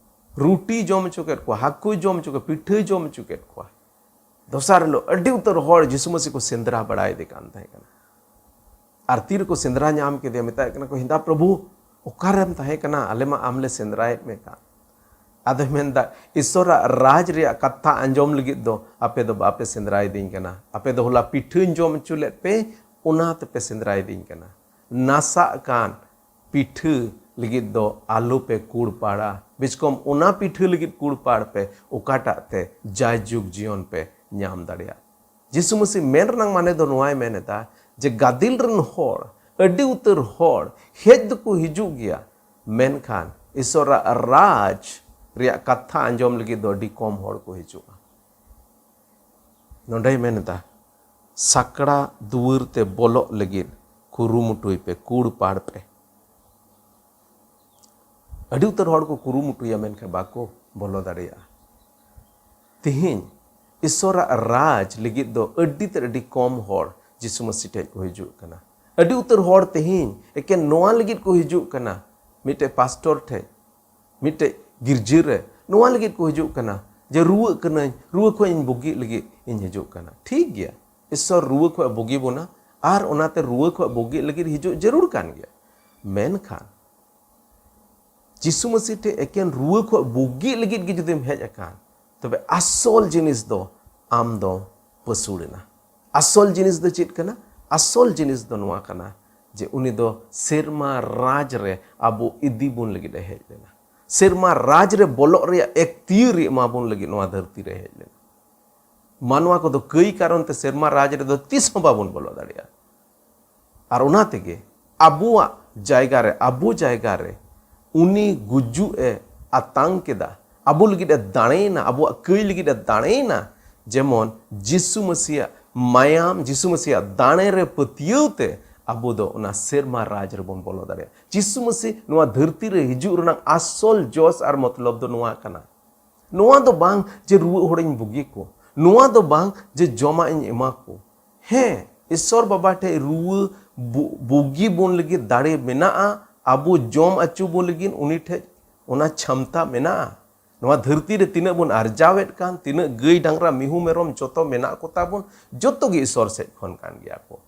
ᱨᱩᱴᱤ ᱡᱚᱢ ᱦᱚᱪᱚ ᱠᱮᱫ ᱠᱚᱣᱟ, ᱦᱟᱹᱠᱩᱭ ᱡᱚᱢ ᱦᱚᱪᱚ ᱠᱮᱫ, ᱯᱤᱴᱷᱟᱹᱭ ᱡᱚᱢ ᱦᱚᱪᱚ ᱠᱮᱫ ᱠᱚᱣᱟ᱾ ᱫᱚᱥᱟᱨ ᱦᱤᱞᱳᱜ ᱟᱹᱰᱤ ᱩᱛᱟᱹᱨ ᱦᱚᱲ ᱡᱤᱥᱩ ᱢᱟᱹᱥᱤ ᱠᱚ ᱥᱮᱸᱫᱽᱨᱟ ᱵᱟᱲᱟᱭᱮᱫᱮ ᱠᱟᱱ ᱛᱟᱦᱮᱸ ᱠᱟᱱᱟ᱾ ᱟᱨ ᱛᱤ ᱨᱮᱠᱚ ᱥᱮᱸᱫᱽᱨᱟ ᱧᱟᱢ ᱠᱮᱫᱮᱭᱟ, ᱢᱮᱛᱟᱭ ᱠᱟᱱᱟ ᱠᱚ, "ᱦᱮᱸᱫᱟ ᱯᱨᱚᱵᱷᱩ, ᱚᱠᱟᱨᱮᱢ ᱛᱟᱦᱮᱸ ᱠᱟᱱᱟ? ᱟᱞᱮ ᱢᱟ ᱟᱢ ᱞᱮ ᱥᱮᱸᱫᱽᱨᱟᱭᱮᱫ ᱢᱮ ᱠᱟᱱ᱾" ᱟᱫᱚᱭ ᱢᱮᱱᱫᱟ, "ᱤᱥᱚᱨᱟᱜ ᱨᱟᱡᱽ ᱨᱮᱭᱟᱜ ᱠᱟᱛᱷᱟ ᱟᱸᱡᱚᱢ ᱞᱟᱹᱜᱤᱫ ᱫᱚ ᱟᱯᱮ ᱫᱚ ᱵᱟᱯᱮ ᱥᱮᱸᱫᱽᱨᱟᱭᱮᱫᱤᱧ ᱠᱟᱱᱟ᱾ ᱟᱯᱮ ᱫᱚ ᱦᱚᱞᱟ ᱯᱤᱴᱷᱟᱹᱧ ᱡᱚᱢ ᱦᱚᱪᱚ ᱞᱮᱫ ᱯᱮ, ᱚᱱᱟ ᱛᱮᱯᱮ ᱥᱮᱸᱫᱽᱨᱟᱭᱮᱫᱤᱧ ᱠᱟᱱᱟ᱾ ᱱᱟᱥᱟᱜ ᱠᱟᱱ ᱯᱤᱴᱷᱟᱹ ᱞᱟᱹᱜᱤᱫ ᱫᱚ ᱟᱞᱚ ᱯᱮ ᱠᱩᱲ ᱯᱟᱲᱟ, ᱵᱮᱥ ᱠᱚᱢ ᱚᱱᱟ ᱯᱤᱴᱷᱟᱹ ᱞᱟᱹᱜᱤᱫ ᱠᱩᱲ ᱯᱟᱲ ᱯᱮ, ᱚᱠᱟᱴᱟᱜ ᱛᱮ ᱡᱟᱭᱡᱩᱜᱽ ᱡᱤᱭᱚᱱ ᱯᱮ ᱧᱟᱢ ᱫᱟᱲᱮᱭᱟᱜ᱾" ᱡᱤᱥᱩ ᱢᱟᱹᱥᱤ ᱢᱮᱱ ᱨᱮᱱᱟᱜ ᱢᱟᱱᱮ ᱫᱚ ᱱᱚᱣᱟᱭ ᱢᱮᱱ ᱮᱫᱟ ᱡᱮ ᱜᱟᱫᱮᱞ ᱨᱮᱱ ᱦᱚᱲ, ᱟᱹᱰᱤ ᱩᱛᱟᱹᱨ ᱦᱚᱲ ᱦᱮᱡ ᱫᱚᱠᱚ ᱦᱤᱡᱩᱜ ᱜᱮᱭᱟ, ᱢᱮᱱᱠᱷᱟᱱ ᱤᱥᱚᱨᱟᱜ ᱨᱟᱡᱽ ᱨᱮᱭᱟᱜ ᱠᱟᱛᱷᱟ ᱟᱸᱡᱚᱢ ᱞᱟᱹᱜᱤᱫ ᱫᱚ ᱟᱹᱰᱤ ᱠᱚᱢ ᱦᱚᱲ ᱠᱚ ᱦᱤᱡᱩᱜᱼᱟ᱾ ᱱᱚᱰᱮᱭ ᱢᱮᱱ ᱮᱫᱟ, "ᱥᱟᱠᱲᱟ ᱫᱩᱣᱟᱹᱨ ᱛᱮ ᱵᱚᱞᱚᱜ ᱞᱟᱹᱜᱤᱫ ᱠᱩᱨᱩᱢᱩᱴᱩᱭ ᱯᱮ, ᱠᱩᱲ ᱯᱟᱲ ᱯᱮ᱾" ᱟᱹᱰᱤ ᱩᱛᱟᱹᱨ ᱦᱚᱲ ᱠᱚ ᱠᱩᱨᱩᱢᱩᱴᱩᱭᱟ, ᱢᱮᱱᱠᱷᱟᱱ ᱵᱟᱠᱚ ᱵᱚᱞᱚ ᱫᱟᱲᱮᱭᱟᱜᱼᱟ᱾ ᱛᱮᱦᱮᱧ ᱤᱥᱚᱨᱟᱜ ᱨᱟᱡᱽ ᱞᱟᱹᱜᱤᱫ ᱫᱚ ᱟᱹᱰᱤ ᱛᱮᱫ ᱟᱹᱰᱤ ᱠᱚᱢ ᱦᱚᱲ ᱡᱤᱥᱩ ᱢᱟᱹᱥᱤ ᱴᱷᱮᱡ ᱠᱚ ᱦᱤᱡᱩᱜ ᱠᱟᱱᱟ᱾ ᱟᱹᱰᱤ ᱩᱛᱟᱹᱨ ᱦᱚᱲ ᱛᱮᱦᱮᱧ ᱮᱠᱮᱱ ᱱᱚᱣᱟ ᱞᱟᱹᱜᱤᱫ ᱠᱚ ᱦᱤᱡᱩᱜ ᱠᱟᱱᱟ, ᱢᱤᱫᱴᱮᱡ ᱯᱟᱥᱴᱚᱨ ᱴᱷᱮᱡ, ᱢᱤᱫᱴᱮᱡ ᱜᱤᱨᱡᱟᱹ ᱨᱮ ᱱᱚᱣᱟ ᱞᱟᱹᱜᱤᱫ ᱠᱚ ᱦᱤᱡᱩᱜ ᱠᱟᱱᱟ ᱡᱮ, "ᱨᱩᱣᱟᱹᱜ ᱠᱟᱹᱱᱟᱹᱧ, ᱨᱩᱣᱟᱹ ᱠᱷᱚᱱ ᱤᱧ ᱵᱩᱜᱤᱜ ᱞᱟᱹᱜᱤᱫ ᱤᱧ ᱦᱤᱡᱩᱜ ᱠᱟᱱᱟ᱾" ᱴᱷᱤᱠ ᱜᱮᱭᱟ, ᱤᱥᱚᱨ ᱨᱩᱣᱟᱹ ᱠᱷᱚᱱ ᱵᱩᱜᱤ ᱵᱚᱱᱟ, ᱟᱨ ᱚᱱᱟᱛᱮ ᱨᱩᱣᱟᱹ ᱠᱷᱚᱱ ᱵᱩᱜᱤᱜ ᱞᱟᱹᱜᱤᱫ ᱦᱤᱡᱩᱜ ᱡᱟᱹᱨᱩᱲ ᱠᱟᱱ ᱜᱮᱭᱟ᱾ ᱢᱮᱱᱠᱷᱟᱱ ᱡᱤᱥᱩ ᱢᱟᱹᱥᱤ ᱴᱷᱮᱱ ᱮᱠᱮᱱ ᱨᱩᱣᱟᱹ ᱠᱷᱚᱱ ᱵᱩᱜᱤᱜ ᱞᱟᱹᱜᱤᱫ ᱜᱮ ᱡᱩᱫᱤᱢ ᱦᱮᱡ ᱟᱠᱟᱱ, ᱛᱚᱵᱮ ᱟᱥᱚᱞ ᱡᱤᱱᱤᱥ ᱫᱚ ᱟᱢ ᱫᱚ ᱯᱟᱹᱥᱩᱲ ᱮᱱᱟ᱾ ᱟᱥᱚᱞ ᱡᱤᱱᱤᱥ ᱫᱚ ᱪᱮᱫ ᱠᱟᱱᱟ? ᱟᱥᱚᱞ ᱡᱤᱱᱤᱥ ᱫᱚ ᱱᱚᱣᱟ ᱠᱟᱱᱟ ᱡᱮ ᱩᱱᱤ ᱫᱚ ᱥᱮᱨᱢᱟ ᱨᱟᱡᱽ ᱨᱮ ᱟᱵᱚ ᱤᱫᱤ ᱵᱚᱱ ᱞᱟᱹᱜᱤᱫ ᱮ ᱦᱮᱡ ᱞᱮᱱᱟ᱾ ᱥᱮᱨᱢᱟ ᱨᱟᱡᱽ ᱨᱮ ᱵᱚᱞᱚᱜ ᱨᱮᱭᱟᱜ ᱮᱠᱛᱤᱭᱟᱹᱨ ᱮ ᱮᱢᱟ ᱵᱚᱱ ᱞᱟᱹᱜᱤᱫ ᱱᱚᱣᱟ ᱫᱷᱟᱹᱨᱛᱤ ᱨᱮ ᱦᱮᱡ ᱞᱮᱱᱟ᱾ ᱢᱟᱱᱣᱟ ᱠᱚᱫᱚ ᱠᱟᱹᱭ ᱠᱟᱨᱚᱱ ᱛᱮ ᱥᱮᱨᱢᱟ ᱨᱟᱡᱽ ᱨᱮᱫᱚ ᱛᱤᱥ ᱦᱚᱸ ᱵᱟᱵᱚᱱ ᱵᱚᱞᱚ ᱫᱟᱲᱮᱭᱟᱜᱼᱟ᱾ ᱟᱨ ᱚᱱᱟ ᱛᱮᱜᱮ ᱟᱵᱚᱣᱟᱜ ᱡᱟᱭᱜᱟ ᱨᱮ, ᱟᱵᱚ ᱡᱟᱭᱜᱟ ᱨᱮ ᱩᱱᱤ ᱜᱩᱡᱩᱜ ᱮ ᱟᱛᱟᱝ ᱠᱮᱫᱟ, ᱟᱵᱚ ᱞᱟᱹᱜᱤᱫ ᱮ ᱫᱟᱲᱮᱭᱮᱱᱟ, ᱟᱵᱚᱣᱟᱜ ᱠᱟᱹᱭ ᱞᱟᱹᱜᱤᱫ ᱮ ᱫᱟᱲᱮᱭᱮᱱᱟ᱾ ᱡᱮᱢᱚᱱ ᱡᱤᱥᱩ ᱢᱟᱹᱥᱤᱭᱟᱜ ᱢᱟᱭᱟᱢ, ᱡᱤᱥᱩ ᱢᱟᱹᱥᱤᱭᱟᱜ ᱫᱟᱲᱮ ᱨᱮ ᱯᱟᱹᱛᱭᱟᱹᱣ ᱛᱮ ᱟᱵᱚ ᱫᱚ ᱚᱱᱟ ᱥᱮᱨᱢᱟ ᱨᱟᱡᱽ ᱨᱮᱵᱚᱱ ᱵᱚᱞᱚ ᱫᱟᱲᱮᱭᱟᱜᱼᱟ᱾ ᱡᱤᱥᱩ ᱢᱟᱹᱥᱤ ᱱᱚᱣᱟ ᱫᱷᱟᱹᱨᱛᱤ ᱨᱮ ᱦᱤᱡᱩᱜ ᱨᱮᱱᱟᱜ ᱟᱥᱚᱞ ᱡᱚᱥ ᱟᱨ ᱢᱚᱛᱞᱚᱵ ᱫᱚ ᱱᱚᱣᱟ ᱠᱟᱱᱟ᱾ ᱱᱚᱣᱟ ᱫᱚ ᱵᱟᱝ ᱡᱮ ᱨᱩᱣᱟᱹᱜ ᱦᱚᱲᱤᱧ ᱵᱩᱜᱤ ᱠᱚ, ᱱᱚᱣᱟ ᱫᱚ ᱵᱟᱝ ᱡᱮ ᱡᱚᱢᱟᱜ ᱤᱧ ᱮᱢᱟ ᱠᱚ᱾ ᱦᱮᱸ, ᱤᱥᱥᱚᱨ ᱵᱟᱵᱟ ᱴᱷᱮᱡ ᱨᱩᱣᱟᱹ ᱵᱩ-, ᱵᱩᱜᱤ ᱵᱚᱱ ᱞᱟᱹᱜᱤᱫ ᱫᱟᱲᱮ ᱢᱮᱱᱟᱜᱼᱟ, ᱟᱵᱚ ᱡᱚᱢ ᱟᱹᱪᱩ ᱵᱚᱱ ᱞᱟᱹᱜᱤᱫ ᱩᱱᱤ ᱴᱷᱮᱡ ᱚᱱᱟ ᱪᱷᱟᱢᱛᱟ ᱢᱮᱱᱟᱜᱼᱟ᱾ ᱱᱚᱣᱟ ᱫᱷᱟᱹᱨᱛᱤ ᱨᱮ ᱛᱤᱱᱟᱹᱜ ᱵᱚᱱ ᱟᱨᱡᱟᱣᱮᱫ ᱠᱟᱱ, ᱛᱤᱱᱟᱹᱜ ᱜᱟᱹᱭ ᱰᱟᱝᱨᱟ ᱢᱤᱦᱩ ᱢᱮᱨᱚᱢ ᱡᱚᱛᱚ ᱢᱮᱱᱟᱜ ᱠᱚ ᱛᱟᱵᱚᱱ, ᱡᱚᱛᱚ ᱜᱮ ᱤᱥᱥᱚᱨ ᱥᱮᱡ ᱠᱷᱚᱱ ᱠᱟᱱ ᱜᱮᱭᱟ ᱠᱚ᱾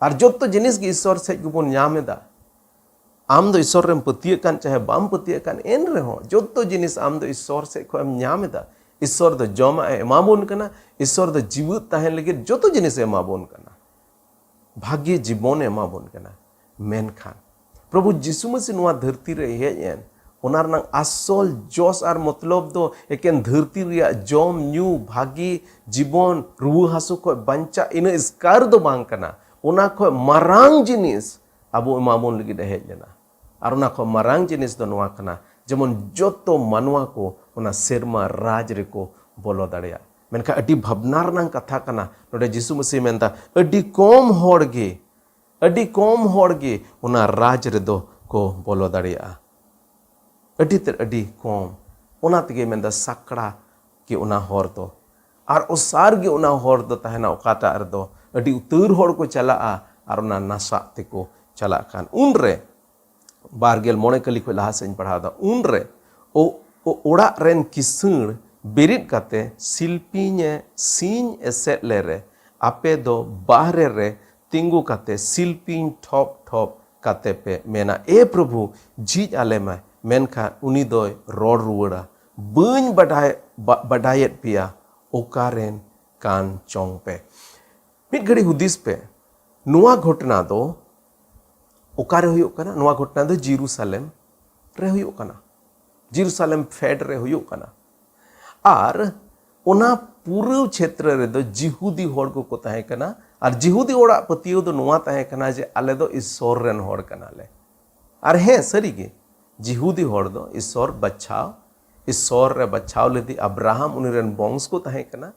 ᱟᱨ ᱡᱚᱛᱚ ᱡᱤᱱᱤᱥ ᱜᱮ ᱤᱥᱥᱚᱨ ᱥᱮᱡ ᱜᱮᱵᱚᱱ ᱧᱟᱢ ᱮᱫᱟ᱾ ᱟᱢ ᱫᱚ ᱤᱥᱥᱚᱨ ᱨᱮᱢ ᱯᱟᱹᱛᱭᱟᱹᱜ ᱠᱟᱱ ᱪᱟᱦᱮ ᱵᱟᱢ ᱯᱟᱹᱛᱭᱟᱹᱜ ᱠᱟᱱ, ᱮᱱ ᱨᱮᱦᱚᱸ ᱡᱚᱛᱚ ᱡᱤᱱᱤᱥ ᱟᱢ ᱫᱚ ᱤᱥᱥᱚᱨ ᱥᱮᱡ ᱠᱷᱚᱱ ᱮᱢ ᱧᱟᱢ ᱮᱫᱟ᱾ ᱤᱥᱥᱚᱨ ᱫᱚ ᱡᱚᱢᱟᱜ ᱮ ᱮᱢᱟᱵᱚᱱ ᱠᱟᱱᱟ, ᱤᱥᱥᱚᱨ ᱫᱚ ᱡᱤᱣᱮᱫ ᱛᱟᱦᱮᱱ ᱞᱟᱹᱜᱤᱫ ᱡᱚᱛᱚ ᱡᱤᱱᱤᱥ ᱮ ᱮᱢᱟᱵᱚᱱ ᱠᱟᱱᱟ, ᱵᱷᱟᱜᱮ ᱡᱤᱵᱚᱱ ᱮ ᱮᱢᱟᱵᱚᱱ ᱠᱟᱱᱟ᱾ ᱢᱮᱱᱠᱷᱟᱱ ᱯᱨᱚᱵᱷᱩ ᱡᱤᱥᱩ ᱢᱟᱹᱥᱤ ᱱᱚᱣᱟ ᱫᱷᱟᱹᱨᱛᱤ ᱨᱮ ᱦᱮᱡ ᱮᱱ, ᱚᱱᱟ ᱨᱮᱱᱟᱜ ᱟᱥᱚᱞ ᱡᱚᱥ ᱟᱨ ᱢᱚᱛᱞᱚᱵ ᱫᱚ ᱮᱠᱮᱱ ᱫᱷᱟᱹᱨᱛᱤ ᱨᱮᱭᱟᱜ ᱡᱚᱢ ᱧᱩ, ᱵᱷᱟᱜᱮ ᱡᱤᱵᱚᱱ, ᱨᱩᱣᱟᱹ ᱦᱟᱹᱥᱩ ᱠᱷᱚᱱ ᱵᱟᱧᱪᱟᱜ, ᱤᱱᱟᱹ ᱮᱥᱠᱟᱨ ᱫᱚ ᱵᱟᱝ ᱠᱟᱱᱟ᱾ ᱚᱱᱟ ᱠᱷᱚᱱ ᱢᱟᱨᱟᱝ ᱡᱤᱱᱤᱥ ᱟᱵᱚ ᱮᱢᱟᱵᱚᱱ ᱞᱟᱹᱜᱤᱫ ᱮ ᱦᱮᱡ ᱞᱮᱱᱟ᱾ ᱟᱨ ᱚᱱᱟ ᱠᱷᱚᱱ ᱢᱟᱨᱟᱝ ᱡᱤᱱᱤᱥ ᱫᱚ ᱱᱚᱣᱟ ᱠᱟᱱᱟ, ᱡᱮᱢᱚᱱ ᱡᱚᱛᱚ ᱢᱟᱱᱣᱟ ᱠᱚ ᱚᱱᱟ ᱥᱮᱨᱢᱟ ᱨᱟᱡᱽ ᱨᱮᱠᱚ ᱵᱚᱞᱚ ᱫᱟᱲᱮᱭᱟᱜ᱾ ᱢᱮᱱᱠᱷᱟᱱ ᱟᱹᱰᱤ ᱵᱷᱟᱵᱽᱱᱟ ᱨᱮᱱᱟᱜ ᱠᱟᱛᱷᱟ ᱠᱟᱱᱟ, ᱱᱚᱰᱮ ᱡᱤᱥᱩ ᱢᱟᱹᱥᱤ ᱢᱮᱱᱫᱟ, ᱟᱹᱰᱤ ᱠᱚᱢ ᱦᱚᱲ ᱜᱮ, ᱟᱹᱰᱤ ᱠᱚᱢ ᱦᱚᱲ ᱜᱮ ᱚᱱᱟ ᱨᱟᱡᱽ ᱨᱮᱫᱚ ᱠᱚ ᱵᱚᱞᱚ ᱫᱟᱲᱮᱭᱟᱜᱼᱟ᱾ ᱟᱹᱰᱤ ᱛᱮᱫ ᱟᱹᱰᱤ ᱠᱚᱢ᱾ ᱚᱱᱟ ᱛᱮᱜᱮ ᱢᱮᱱᱫᱟ, ᱥᱟᱠᱲᱟ ᱜᱮ ᱚᱱᱟ ᱦᱚᱨ ᱫᱚ, ᱟᱨ ᱚᱥᱟᱨ ᱜᱮ ᱚᱱᱟ ᱦᱚᱨ ᱫᱚ ᱛᱟᱦᱮᱱᱟ, ᱚᱠᱟᱴᱟᱜ ᱨᱮᱫᱚ ᱟᱹᱰᱤ ᱩᱛᱟᱹᱨ ᱦᱚᱲ ᱠᱚ ᱪᱟᱞᱟᱜᱼᱟ ᱟᱨ ᱚᱱᱟ ᱱᱟᱥᱟᱜ ᱛᱮᱠᱚ ᱪᱟᱞᱟᱜ ᱠᱟᱱ᱾ ᱩᱱᱨᱮ ᱵᱟᱨ ᱜᱮᱞ ᱢᱚᱬᱮ ᱠᱟᱹᱞᱤ ᱠᱷᱚᱱ ᱞᱟᱦᱟ ᱥᱮᱫ ᱤᱧ ᱯᱟᱲᱦᱟᱣ ᱮᱫᱟ᱾ ᱩᱱᱨᱮ ᱚ-, ᱚ-, ᱚᱲᱟᱜ ᱨᱮᱱ ᱠᱤᱥᱟᱹᱬ ᱵᱮᱨᱮᱫ ᱠᱟᱛᱮ ᱥᱤᱞᱯᱤᱧ ᱮ ᱥᱤᱧ ᱮᱥᱮᱫ ᱞᱮᱨᱮ, ᱟᱯᱮ ᱫᱚ ᱵᱟᱦᱨᱮ ᱨᱮ ᱛᱤᱸᱜᱩ ᱠᱟᱛᱮ ᱥᱤᱞᱯᱤᱧ ᱴᱷᱚᱯ ᱴᱷᱚᱯ ᱠᱟᱛᱮ ᱯᱮ ᱢᱮᱱᱟ, "ᱮ ᱯᱨᱚᱵᱷᱩ, ᱡᱷᱤᱡ ᱟᱞᱮ ᱢᱮ," ᱢᱮᱱᱠᱷᱟᱱ ᱩᱱᱤ ᱫᱚᱭ ᱨᱚᱲ ᱨᱩᱣᱟᱹᱲᱟ, "ᱵᱟᱹᱧ ᱵᱟᱰᱟᱭ, ᱵᱟ-, ᱵᱟᱰᱟᱭᱮᱫ ᱯᱮᱭᱟ, ᱚᱠᱟᱨᱮᱱ ᱠᱟᱱ ᱪᱚᱝ ᱯᱮ?" ᱢᱤᱫ ᱜᱷᱟᱹᱲᱤ ᱦᱩᱫᱤᱥ ᱯᱮ, ᱱᱚᱣᱟ ᱜᱷᱚᱴᱚᱱᱟ ᱫᱚ ᱚᱠᱟᱨᱮ ᱦᱩᱭᱩᱜ ᱠᱟᱱᱟ? ᱱᱚᱣᱟ ᱜᱷᱚᱴᱚᱱᱟ ᱫᱚ ᱡᱮᱨᱩᱥᱟᱞᱮᱢ ᱨᱮ ᱦᱩᱭᱩᱜ ᱠᱟᱱᱟ, ᱡᱮᱨᱩᱥᱟᱞᱮᱢ ᱯᱷᱮᱰ ᱨᱮ ᱦᱩᱭᱩᱜ ᱠᱟᱱᱟ᱾ ᱟᱨ ᱚᱱᱟ ᱯᱩᱨᱟᱹ ᱪᱷᱮᱛᱨᱚ ᱨᱮᱫᱚ ᱡᱤᱦᱩᱫᱤ ᱦᱚᱲ ᱠᱚᱠᱚ ᱛᱟᱦᱮᱸ ᱠᱟᱱᱟ᱾ ᱟᱨ ᱡᱤᱦᱩᱫᱤ ᱦᱚᱲᱟᱜ ᱯᱟᱹᱛᱭᱟᱹᱣ ᱫᱚ ᱱᱚᱣᱟ ᱛᱟᱦᱮᱸ ᱠᱟᱱᱟ ᱡᱮ ᱟᱞᱮ ᱫᱚ ᱤᱥᱥᱚᱨ ᱨᱮᱱ ᱦᱚᱲ ᱠᱟᱱᱟᱞᱮ᱾ ᱟᱨ ᱦᱮᱸ, ᱥᱟᱹᱨᱤᱜᱮ, ᱡᱤᱦᱩᱫᱤ ᱦᱚᱲ ᱫᱚ ᱤᱥᱥᱚᱨ ᱵᱟᱪᱷᱟᱣ, ᱤᱥᱥᱚᱨ ᱨᱮ ᱵᱟᱪᱷᱟᱣ ᱞᱮᱫᱮ ᱟᱵᱨᱟᱦᱟᱢ, ᱩᱱᱤ ᱨᱮᱱ ᱵᱚᱝᱥ ᱠᱚ ᱛᱟᱦᱮᱸ ᱠᱟᱱᱟ᱾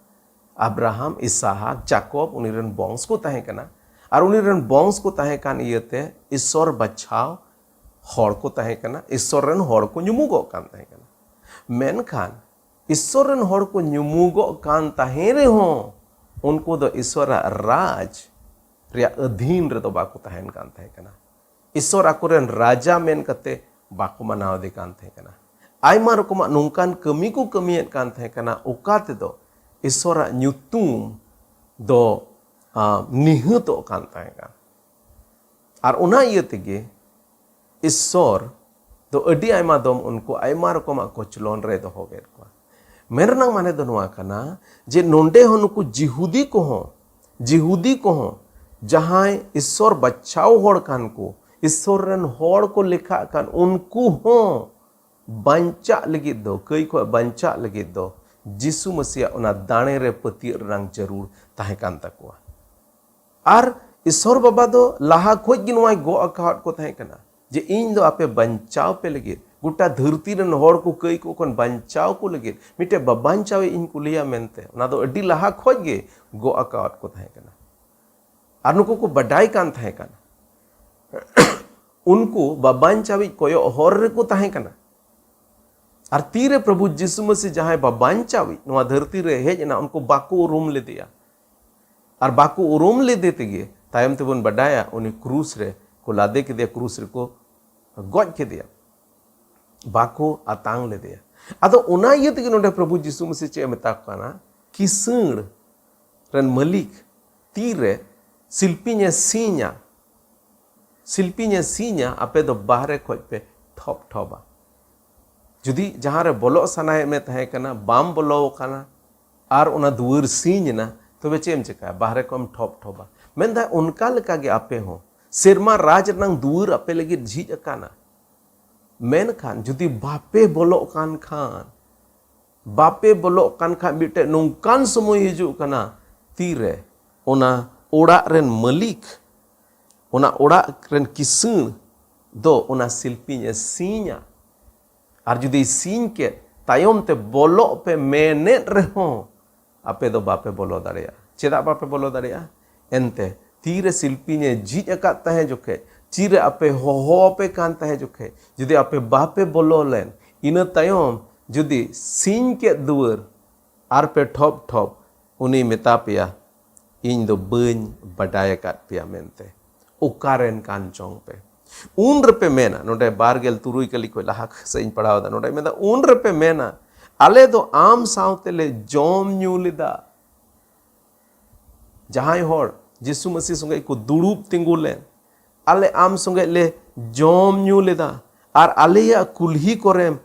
ᱟᱵᱨᱟᱦᱟᱢ, ᱤᱥᱟᱦᱟᱠ, ᱡᱟᱠᱚᱵ, ᱩᱱᱤ ᱨᱮᱱ ᱵᱚᱝᱥ ᱠᱚ ᱛᱟᱦᱮᱸ ᱠᱟᱱᱟ᱾ ᱟᱨ ᱩᱱᱤ ᱨᱮᱱ ᱵᱚᱝᱥ ᱠᱚ ᱛᱟᱦᱮᱸ ᱠᱟᱱ ᱤᱭᱟᱹᱛᱮ ᱤᱥᱥᱚᱨ ᱵᱟᱪᱷᱟᱣ ᱦᱚᱲ ᱠᱚ ᱛᱟᱦᱮᱸ ᱠᱟᱱᱟ, ᱤᱥᱥᱚᱨ ᱨᱮᱱ ᱦᱚᱲ ᱠᱚ ᱧᱩᱢᱩᱜᱚᱜ ᱠᱟᱱ ᱛᱟᱦᱮᱸ ᱠᱟᱱᱟ᱾ ᱢᱮᱱᱠᱷᱟᱱ ᱤᱥᱥᱚᱨ ᱨᱮᱱ ᱦᱚᱲ ᱠᱚ ᱧᱩᱢᱩᱜᱚᱜ ᱠᱟᱱ ᱛᱟᱦᱮᱸ ᱨᱮᱦᱚᱸ, ᱩᱱᱠᱩ ᱫᱚ ᱤᱥᱥᱚᱨᱟᱜ ᱨᱟᱡᱽ ᱨᱮᱭᱟᱜ ᱟᱹᱫᱷᱤᱱ ᱨᱮᱫᱚ ᱵᱟᱠᱚ ᱛᱟᱦᱮᱱ ᱠᱟᱱ ᱛᱟᱦᱮᱸ ᱠᱟᱱᱟ᱾ ᱤᱥᱥᱚᱨ ᱟᱠᱚᱨᱮᱱ ᱨᱟᱡᱟ ᱢᱮᱱ ᱠᱟᱛᱮ ᱵᱟᱠᱚ ᱢᱟᱱᱟᱣ ᱮᱫᱮ ᱠᱟᱱ ᱛᱟᱦᱮᱸ ᱠᱟᱱᱟ᱾ ᱟᱭᱢᱟ ᱨᱚᱠᱚᱢᱟᱜ ᱱᱚᱝᱠᱟᱱ ᱠᱟᱹᱢᱤ ᱠᱚ ᱠᱟᱹᱢᱤᱭᱮᱫ ᱠᱟᱱ ᱛᱟᱦᱮᱸ ᱠᱟᱱᱟ, ᱚᱠᱟ ᱛᱮᱫᱚ ᱤᱥᱥᱚᱨᱟᱜ ᱧᱩᱛᱩᱢ ᱫᱚ, ᱟ, ᱱᱤᱦᱟᱹᱛᱚᱜ ᱠᱟᱱ ᱛᱟᱦᱮᱸ ᱠᱟᱱᱟ᱾ ᱟᱨ ᱚᱱᱟ ᱤᱭᱟᱹ ᱛᱮᱜᱮ ᱤᱥᱥᱚᱨ ᱫᱚ ᱟᱹᱰᱤ ᱟᱭᱢᱟ ᱫᱚᱢ ᱩᱱᱠᱩ ᱟᱭᱢᱟ ᱨᱚᱠᱚᱢᱟᱜ ᱠᱚᱪᱞᱚᱱ ᱨᱮ ᱫᱚᱦᱚ ᱠᱮᱫ ᱠᱚᱣᱟ᱾ ᱢᱮᱱ ᱨᱮᱱᱟᱜ ᱢᱟᱱᱮ ᱫᱚ ᱱᱚᱣᱟ ᱠᱟᱱᱟ ᱡᱮ ᱱᱚᱰᱮ ᱦᱚᱸ ᱱᱩᱠᱩ ᱡᱤᱦᱩᱫᱤ ᱠᱚᱦᱚᱸ, ᱡᱤᱦᱩᱫᱤ ᱠᱚᱦᱚᱸ ᱡᱟᱦᱟᱸᱭ ᱤᱥᱥᱚᱨ ᱵᱟᱪᱷᱟᱣ ᱦᱚᱲ ᱠᱟᱱ ᱠᱚ, ᱤᱥᱥᱚᱨ ᱨᱮᱱ ᱦᱚᱲ ᱠᱚ ᱞᱮᱠᱷᱟᱜ ᱠᱟᱱ, ᱩᱱᱠᱩ ᱦᱚᱸ ᱵᱟᱧᱪᱟᱜ ᱞᱟᱹᱜᱤᱫ ᱫᱚ, ᱠᱟᱹᱭ ᱠᱷᱚᱱ ᱵᱟᱧᱪᱟᱜ ᱞᱟᱹᱜᱤᱫ ᱫᱚ ᱡᱤᱥᱩ ᱢᱟᱹᱥᱤᱭᱟᱜ ᱚᱱᱟ ᱫᱟᱲᱮ ᱨᱮ ᱯᱟᱹᱛᱭᱟᱹᱜ ᱨᱮᱱᱟᱜ ᱡᱟᱹᱨᱩᱲ ᱛᱟᱦᱮᱸ ᱠᱟᱱ ᱛᱟᱠᱚᱣᱟ᱾ ᱟᱨ ᱤᱥᱥᱚᱨ ᱵᱟᱵᱟ ᱫᱚ ᱞᱟᱦᱟ ᱠᱷᱚᱡ ᱜᱮ ᱱᱚᱣᱟᱭ ᱜᱚᱜ ᱟᱠᱟᱣᱟᱫ ᱠᱚ ᱛᱟᱦᱮᱸ ᱠᱟᱱᱟ ᱡᱮ ᱤᱧ ᱫᱚ ᱟᱯᱮ ᱵᱟᱧᱪᱟᱣ ᱯᱮ ᱞᱟᱹᱜᱤᱫ, ᱜᱚᱴᱟ ᱫᱷᱟᱹᱨᱛᱤ ᱨᱮᱱ ᱦᱚᱲ ᱠᱚ ᱠᱟᱹᱭ ᱠᱚ ᱠᱷᱚᱱ ᱵᱟᱧᱪᱟᱣ ᱠᱚ ᱞᱟᱹᱜᱤᱫ ᱢᱤᱫᱴᱮᱡ ᱵᱟᱵᱟᱧᱪᱟᱣᱤᱡ ᱤᱧ ᱠᱩᱞᱮᱭᱟ ᱢᱮᱱᱛᱮ, ᱚᱱᱟ ᱫᱚ ᱟᱹᱰᱤ ᱞᱟᱦᱟ ᱠᱷᱚᱡ ᱜᱮ ᱜᱚᱜ ᱟᱠᱟᱣᱟᱫ ᱠᱚ ᱛᱟᱦᱮᱸ ᱠᱟᱱᱟ᱾ ᱟᱨ ᱱᱩᱠᱩ ᱠᱚ ᱵᱟᱰᱟᱭ ᱠᱟᱱ ᱛᱟᱦᱮᱸ ᱠᱟᱱᱟ᱾ ᱩᱱᱠᱩ ᱵᱟᱵᱟᱧᱪᱟᱣᱤᱡ ᱠᱚᱭᱚᱜ ᱦᱚᱨ ᱨᱮᱠᱚ ᱛᱟᱦᱮᱸ ᱠᱟᱱᱟ᱾ ᱟᱨ ᱛᱤᱨᱮ ᱯᱨᱚᱵᱷᱩ ᱡᱤᱥᱩ ᱢᱟᱹᱥᱤ ᱡᱟᱦᱟᱸᱭ ᱵᱟᱵᱟᱧᱪᱟᱣᱤᱡ ᱱᱚᱣᱟ ᱫᱷᱟᱹᱨᱛᱤ ᱨᱮ ᱦᱮᱡ ᱮᱱᱟ, ᱩᱱᱠᱩ ᱵᱟᱠᱚ ᱩᱨᱩᱢ ᱞᱮᱫᱮᱭᱟ᱾ ᱟᱨ ᱵᱟᱠᱚ ᱩᱨᱩᱢ ᱞᱮᱫᱮ ᱛᱮᱜᱮ ᱛᱟᱭᱚᱢ ᱛᱮᱵᱚᱱ ᱵᱟᱰᱟᱭᱟ ᱩᱱᱤ ᱠᱨᱩᱥ ᱨᱮ ᱠᱚ ᱞᱟᱫᱮ ᱠᱮᱫᱮᱭᱟ, ᱠᱨᱩᱥ ᱨᱮᱠᱚ ᱜᱚᱡ ᱠᱮᱫᱮᱭᱟ, ᱵᱟᱠᱚ ᱟᱛᱟᱝ ᱞᱮᱫᱮᱭᱟ᱾ ᱟᱫᱚ ᱚᱱᱟ ᱤᱭᱟᱹ ᱛᱮᱜᱮ ᱱᱚᱰᱮ ᱯᱨᱚᱵᱷᱩ ᱡᱤᱥᱩ ᱢᱟᱹᱥᱤ ᱪᱮᱫ ᱮ ᱢᱮᱛᱟ ᱠᱚ ᱠᱟᱱᱟ? ᱠᱤᱥᱟᱹᱬ ᱨᱮᱱ ᱢᱟᱹᱞᱤᱠ ᱛᱤᱨᱮ ᱥᱤᱞᱯᱤᱧ ᱮ ᱥᱤᱧᱟ, ᱥᱤᱞᱯᱤᱧ ᱮ ᱥᱤᱧᱟ, ᱟᱯᱮ ᱫᱚ ᱵᱟᱦᱨᱮ ᱠᱷᱚᱡ ᱯᱮ ᱴᱷᱚᱯ ᱴᱷᱚᱯᱟ᱾ ᱡᱩᱫᱤ ᱡᱟᱦᱟᱸ ᱨᱮ ᱵᱚᱞᱚᱜ ᱥᱟᱱᱟᱭᱮᱫ ᱢᱮ ᱛᱟᱦᱮᱸ ᱠᱟᱱᱟ, ᱵᱟᱢ ᱵᱚᱞᱚ ᱟᱠᱟᱱᱟ, ᱟᱨ ᱚᱱᱟ ᱫᱩᱣᱟᱹᱨ ᱥᱤᱧ ᱮᱱᱟ, ᱛᱚᱵᱮ ᱪᱮᱫ ᱮᱢ ᱪᱮᱠᱟᱭᱟ? ᱵᱟᱦᱨᱮ ᱠᱷᱚᱱ ᱮᱢ ᱴᱷᱚᱯ ᱴᱷᱚᱯᱟ᱾ ᱢᱮᱱᱫᱟᱭ, ᱚᱱᱠᱟ ᱞᱮᱠᱟ ᱜᱮ ᱟᱯᱮ ᱦᱚᱸ, ᱥᱮᱨᱢᱟ ᱨᱟᱡᱽ ᱨᱮᱱᱟᱝ ᱫᱩᱣᱟᱹᱨ ᱟᱯᱮ ᱞᱟᱹᱜᱤᱫ ᱡᱷᱤᱡ ᱟᱠᱟᱱᱟ, ᱢᱮᱱᱠᱷᱟᱱ ᱡᱩᱫᱤ ᱵᱟᱯᱮ ᱵᱚᱞᱚᱜ ᱠᱟᱱ ᱠᱷᱟᱱ, ᱵᱟᱯᱮ ᱵᱚᱞᱚᱜ ᱠᱟᱱ ᱠᱷᱟᱱ ᱢᱤᱫᱴᱮᱡ ᱱᱚᱝᱠᱟᱱ ᱥᱚᱢᱚᱭ ᱦᱤᱡᱩᱜ ᱠᱟᱱᱟ, ᱛᱤᱨᱮ ᱚᱱᱟ ᱚᱲᱟᱜ ᱨᱮᱱ ᱢᱟᱹᱞᱤᱠ, ᱚᱱᱟ ᱚᱲᱟᱜ ᱨᱮᱱ ᱠᱤᱥᱟᱹᱬ ᱫᱚ ᱚᱱᱟ ᱥᱤᱞᱯᱤᱧ ᱮ ᱥᱤᱧᱟ᱾ ᱟᱨ ᱡᱩᱫᱤ ᱥᱤᱧ ᱠᱮᱫ ᱛᱟᱭᱚᱢ ᱛᱮ ᱵᱚᱞᱚᱜ ᱯᱮ ᱢᱮᱱᱮᱫ ᱨᱮᱦᱚᱸ, ᱟᱯᱮ ᱫᱚ ᱵᱟᱯᱮ ᱵᱚᱞᱚ ᱫᱟᱲᱮᱭᱟᱜᱼᱟ᱾ ᱪᱮᱫᱟᱜ ᱵᱟᱯᱮ ᱵᱚᱞᱚ ᱫᱟᱲᱮᱭᱟᱜᱼᱟ? ᱮᱱᱛᱮ ᱛᱤᱨᱮ ᱥᱤᱞᱯᱤᱧ ᱮ ᱡᱷᱤᱡ ᱟᱠᱟᱫ ᱛᱟᱦᱮᱸ ᱡᱚᱠᱷᱮᱡ, ᱛᱤᱨᱮ ᱟᱯᱮ ᱦᱚᱦᱚ ᱟᱯᱮ ᱠᱟᱱ ᱛᱟᱦᱮᱸ ᱡᱚᱠᱷᱮᱡ, ᱡᱩᱫᱤ ᱟᱯᱮ ᱵᱟᱯᱮ ᱵᱚᱞᱚ ᱞᱮᱱ, ᱤᱱᱟᱹ ᱛᱟᱭᱚᱢ ᱡᱩᱫᱤ ᱥᱤᱧ ᱠᱮᱫ ᱫᱩᱣᱟᱹᱨ ᱟᱨ ᱯᱮ ᱴᱷᱚᱯ ᱴᱷᱚᱯ, ᱩᱱᱤ ᱢᱮᱛᱟ ᱯᱮᱭᱟ, "ᱤᱧ ᱫᱚ ᱵᱟᱹᱧ ᱵᱟᱰᱟᱭ ᱟᱠᱟᱫ ᱯᱮᱭᱟ" ᱢᱮᱱᱛᱮ᱾ ᱚᱠᱟᱨᱮᱱ ᱠᱟᱱ ᱪᱚᱝ ᱯᱮ? ᱩᱱ ᱨᱮᱯᱮ ᱢᱮᱱᱟ, ᱱᱚᱰᱮ ᱵᱟᱨ ᱜᱮᱞ ᱛᱩᱨᱩᱭ ᱠᱟᱹᱞᱤ ᱠᱷᱚᱱ ᱞᱟᱦᱟ ᱥᱮᱫ ᱤᱧ ᱯᱟᱲᱦᱟᱣ ᱮᱫᱟ, ᱱᱚᱰᱮ ᱢᱮᱱᱫᱟ, ᱩᱱ ᱨᱮᱯᱮ ᱢᱮᱱᱟ, "ᱟᱞᱮ ᱫᱚ ᱟᱢ ᱥᱟᱶᱛᱮ ᱞᱮ ᱡᱚᱢ ᱧᱩ ᱞᱮᱫᱟ᱾" ᱡᱟᱦᱟᱸᱭ ᱦᱚᱲ ᱡᱤᱥᱩ ᱢᱟᱹᱥᱤ ᱥᱚᱸᱜᱮ ᱠᱚ ᱫᱩᱲᱩᱵ ᱛᱤᱸᱜᱩ ᱞᱮᱱ, ᱟᱞᱮ ᱟᱢ ᱥᱚᱸᱜᱮ ᱞᱮ ᱡᱚᱢ ᱧᱩ ᱞᱮᱫᱟ, ᱟᱨ ᱟᱞᱮᱭᱟᱜ ᱠᱩᱞᱦᱤ ᱠᱚᱨᱮᱢ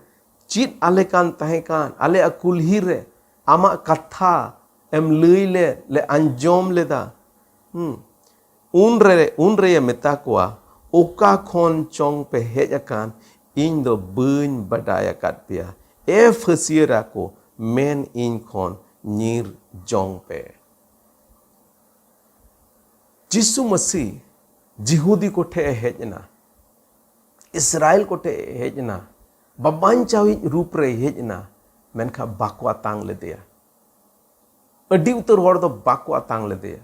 ᱪᱮᱫ ᱟᱞᱮ ᱠᱟᱱ ᱛᱟᱦᱮᱸ ᱠᱟᱱ, ᱟᱞᱮᱭᱟᱜ ᱠᱩᱞᱦᱤ ᱨᱮ ᱟᱢᱟᱜ ᱠᱟᱛᱷᱟ ᱮᱢ ᱞᱟᱹᱭ ᱞᱮ, ᱞᱮ ᱟᱸᱡᱚᱢ ᱞᱮᱫᱟ᱾ ᱦᱩᱸ᱾ ᱩᱱᱨᱮ, ᱩᱱᱨᱮᱭᱮ ᱢᱮᱛᱟ ᱠᱚᱣᱟ, "ᱚᱠᱟ ᱠᱷᱚᱱ ᱪᱚᱝ ᱯᱮ ᱦᱮᱡ ᱟᱠᱟᱱ, ᱤᱧ ᱫᱚ ᱵᱟᱹᱧ ᱵᱟᱰᱟᱭ ᱟᱠᱟᱫ ᱯᱮᱭᱟ᱾ ᱮ ᱯᱷᱟᱹᱥᱭᱟᱹᱨᱟ ᱠᱚ, ᱢᱮᱱ ᱤᱧ ᱠᱷᱚᱱ ᱧᱤᱨ ᱡᱚᱝ ᱯᱮ᱾" ᱡᱤᱥᱩ ᱢᱟᱹᱥᱤ ᱡᱤᱦᱩᱫᱤ ᱠᱚᱴᱷᱮᱱ ᱮ ᱦᱮᱡ ᱮᱱᱟ, ᱤᱥᱨᱟᱭᱮᱞ ᱠᱚᱴᱷᱮᱱ ᱮ ᱦᱮᱡ ᱮᱱᱟ, ᱵᱟᱵᱟᱧᱪᱟᱣᱤᱡ ᱨᱩᱯ ᱨᱮᱭ ᱦᱮᱡ ᱮᱱᱟ, ᱢᱮᱱᱠᱷᱟᱱ ᱵᱟᱠᱚ ᱟᱛᱟᱝ ᱞᱮᱫᱮᱭᱟ᱾ ᱟᱹᱰᱤ ᱩᱛᱟᱹᱨ ᱦᱚᱲ ᱫᱚ ᱵᱟᱠᱚ ᱟᱛᱟᱝ ᱞᱮᱫᱮᱭᱟ᱾